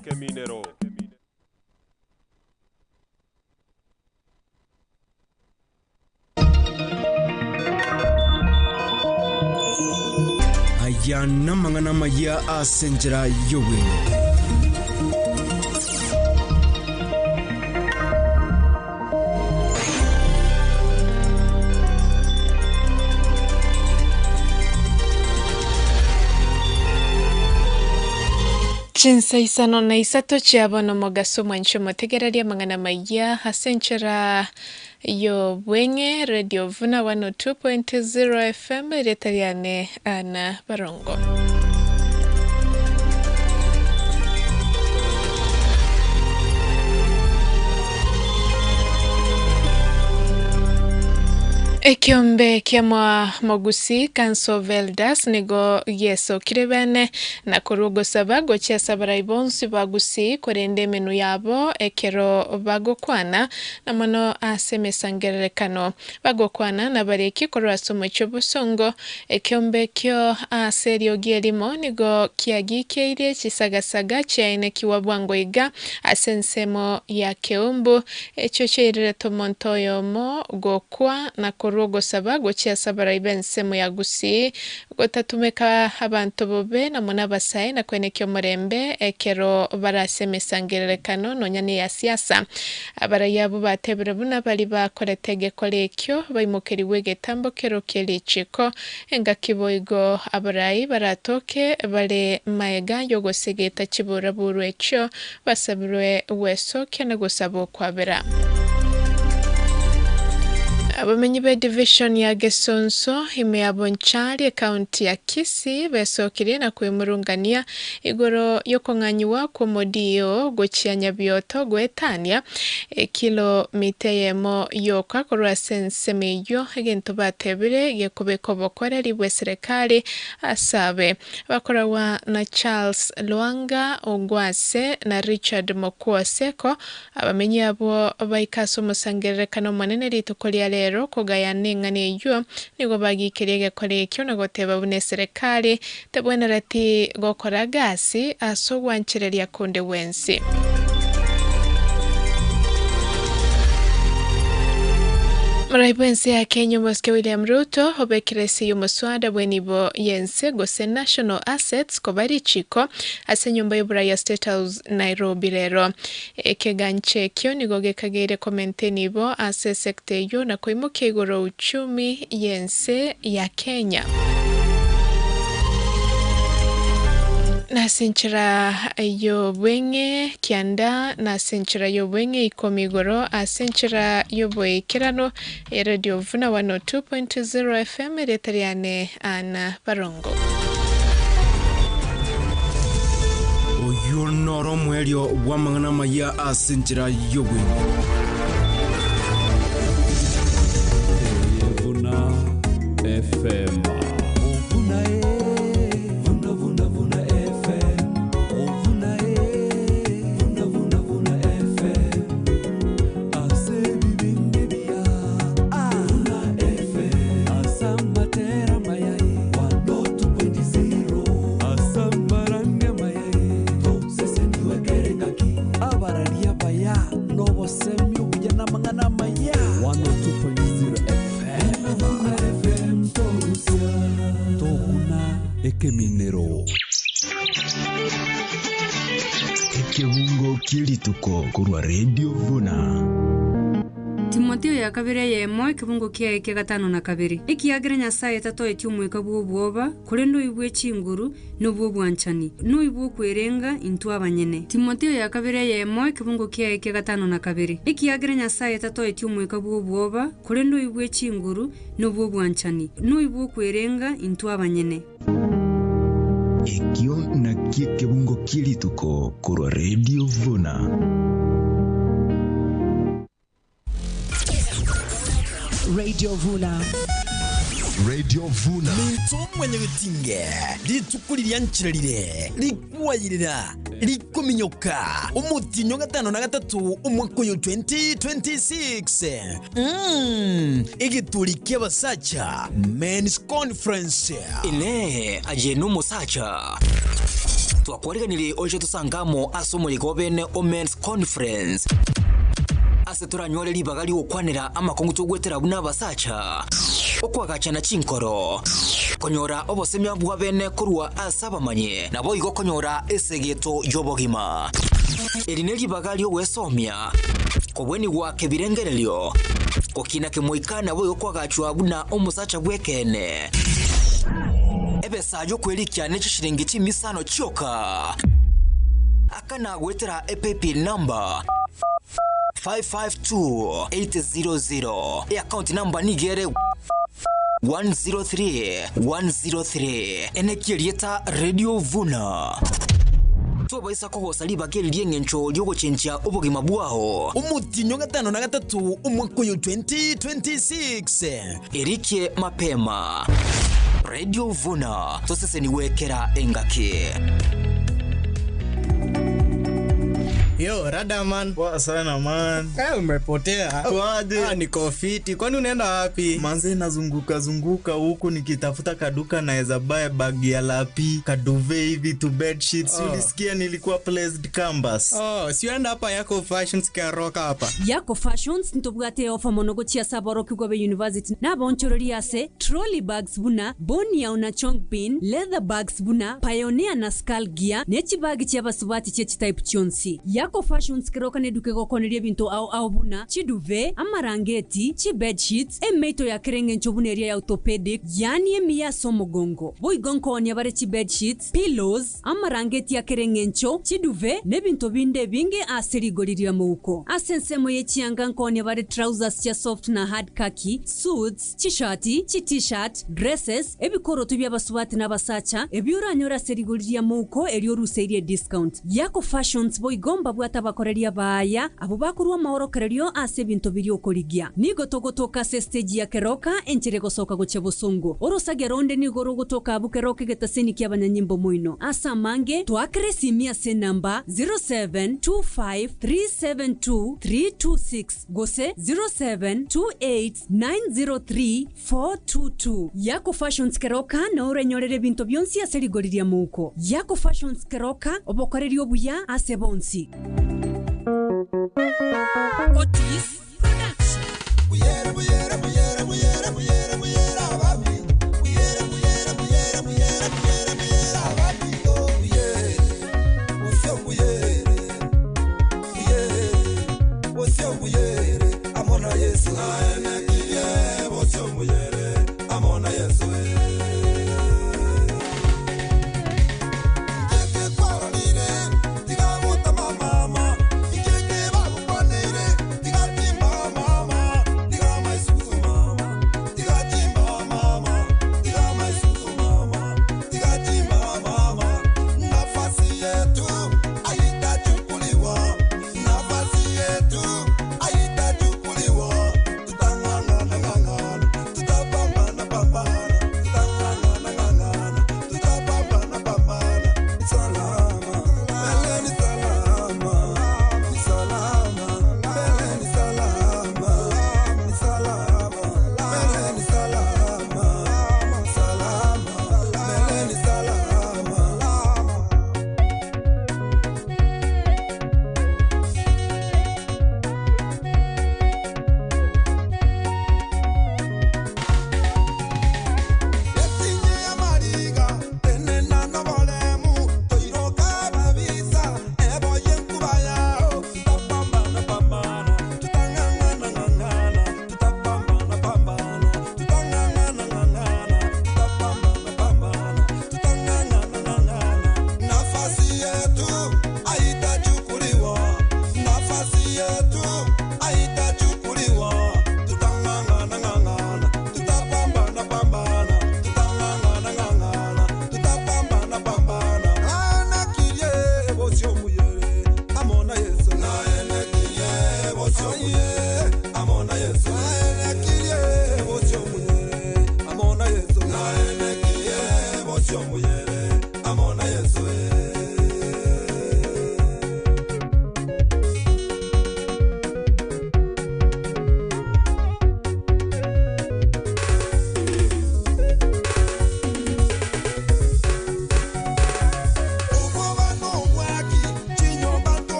Aya namang'ana maya ase enchera y'obwenge. Chinsaisano na isato chiabono mogaso mwancho motegereria mang'ana maya ase enchera Y'obweng'e, Radio Vuna 102.0 FM, erieta riane Anna Barongo. Ekiombe kia mwa Mogusi Council of Elders nigo giesokire bene na korwa ogosaba gochia ase abarai bonsi ba Gusii korenda emenwa yabo ekero bagokwana na mono ase emesangererekano. Bagokwana nabariki korwa ase omochie obosongo, ekeombe ekio ase eriogi erimo nigo kiagikeirie chisagasaga chiaenekigwa bwango iga ase ensemo ya keumbu, echio chiairerete omonto oyomo gokwa na korwa ogosaba gochia ase abarai b'ensemo ya Gusii gotatumeka abanto bobe na mono abasae na koenekia omorembe ekero bare ase emesangererekano nonya neya siasa. Abarai abwo batebire buna baria bakorete egekora ekio baimokerigwe egetambo kero kie richiiko. Engaki boigo abarai baratoke bare maega y'ogosegeta chiburaburu echio basabirwe gwesokia na gosaba okwabera. Abamenyi be division ya Gesonso, ime ya Bonchari, ekaunti ya Kisii besokirie na kwemurungania igoro y'okong'anyigwa kw'omodiyo gochia Nyabioto goetania ekilo mita eyemo yoka korwa ase ensemo eyio, egento batebire gekobeka obokoreri bw'eserekari ase abe. Bakoragwa na Charles Lwanga Ogwase na Richard Mokua Seko, abamenyi abwo baika ase omosangererekano omonene rituko ria rero kogayana eng'ana eyio, nigo bagiikeria egekora ekio na goteba buna eserekari tebwenereti gokora gasi ase ogwanchereria konde gwensi. Morai bw'ense ya Kenya omosike William Ruto obekire ase y'omoswada bw'enibo y'ense gose National Assets koba richiko ase enyomba y'oborai ya State House Nairobi rero. Ekegancha ekio nigo gekageire komenta enibo ase esecta eyio na koimokia igoro uchumi y'ense ya Kenya. Nase enchera y'obweng'e kianda, nase enchera y'obweng'e ikomi igoro, ase enchera y'oboikeranu, Eredio Vuna 102.0 FM, erieta riane Anna Barongo. Oyio noro omoerio bw'amang'ana amaya ase enchera y'obweng'e. Vuna FM. Abararia abaya nobosemi obuya namang'ana amaya. 102.0 FM Tokuna ekeminero. Ekebungo kie rituko korwa Radio Vuna. Timotheo ya kabere eyemo, ekebungo kiaye kia gatano na kabere. Ekiagera Nyasae tatoetie omoika bw'obwoba, korende oyio bwe chinguru, na obw'obwanchani, na oyio bw'okwerenga intwe abanyene. Timotheo ya kabere eyemo, ekebungo kiaye kia gatano na kabere. Ekiagera Nyasae tatoetie omoika bw'obwoba, korende oyio bwe chinguru, na obw'obwanchani, na oyio bw'okwerenga intwe abanyene. Ekio nakio ekebungo kie rituko korwa Radio Vuna. Radio Vuna. Radio Vuna. Minto mwanyagetinge rituko riria nchera rire rikwayirira rikominyoka omotienyi o gatano na gatato omwaka oyo 2026 mm, egeturi ki'abasacha Men's Conference. Inee, aye nomosacha? Twakwariganirie oche tosange amo ase omoyega o bene o Men's Conference, ase toranyore ribaga ri'ogokwanera amakong'u togwetera buna abasacha, okoagachana chinkoro, konyora obosemia bwa bene korwa ase abamanyi, naboigo konyora esegeto y'obogima. Eri neribaga ri'ogwesomia, kobwenigwa kebirengererio, gokina kemoika naboigo koagachwa buna omosacha bw'ekeene. Ebesa y'okwerikia ne chishilingi chimisano chioka. Akana goetera epaybill number. 552 800. Eakaunti namba nigo ere 103 103. Enekia erieta Radio Vuna. Tobaisa kogosa ribaga eri ri'engencho ri'ogochenchia obogima bwao. Omotienyi o gatano na gatato omwaka oyo 2026. Erikie mapema. Radio Vuna, tosesenigwe kera engaki. Yo, rada man. Poa sana man. Eh, umepotea. Kwaje? Ah, niko fiti. Kwani unaenda wapi? Manze nazunguka zunguka huku nikitafuta kaduka naweza buy bag ya lapi, kaduve hivi tu bed sheets. Oh. Ulisikia nilikuwa placed canvas. Oh, si uenda hapa yako fashions karoka hapa. Yako Fashions ntobwate ofa mono gochia ase aborokigwa be university na abaonchoreria ase trolley bags buna Boniao na Chongbin, leather bags buna Pioneer na Skull Gear, ne chibagi chi'abasubati chie chitype chionsi. Yako Fashions keroka neduka egokoneria ebinto ao ao buna chiduvet, amarangeti, chibedsheets, emeito ya kera engencho buna eria ya orthopedic, yaani emiya ase omogongo. Boigo nkoonia bare chibedsheets, pillows, amarangeti a kera engencho, chiduvet, na ebinto binde ebinge ase rigori ri'amouko. Ase ensemo ye chianga nkoonia bare trousers chia soft na hard khaki, suits, chishati, chi-t-shirt, dresses, ebikoroto bi'abasubati na abasacha, ebi oranyore ase rigori ri'amouko erio oruseirie ediscount. Yako Fashions boigo mbabwate abakoreria abaaya abwo bakorua amaorokererio ase ebinto biria okorigia. Nigo togotoka ase estage ya Keroka enchera egosoka gochia bosongo. Orosagia ronde nigo rogotoka abwo Keroka egetaseni ki'abanyanyimbo moino. Ase amange, toakere esimi ase enamba 0725372326 gose 0728903422. Yako Fashions Keroka nao orenyorere ebinto bionsi ase rigori ri'amouko. Yako Fashions Keroka, obokoreri obuya ase bonsi. Otis Production.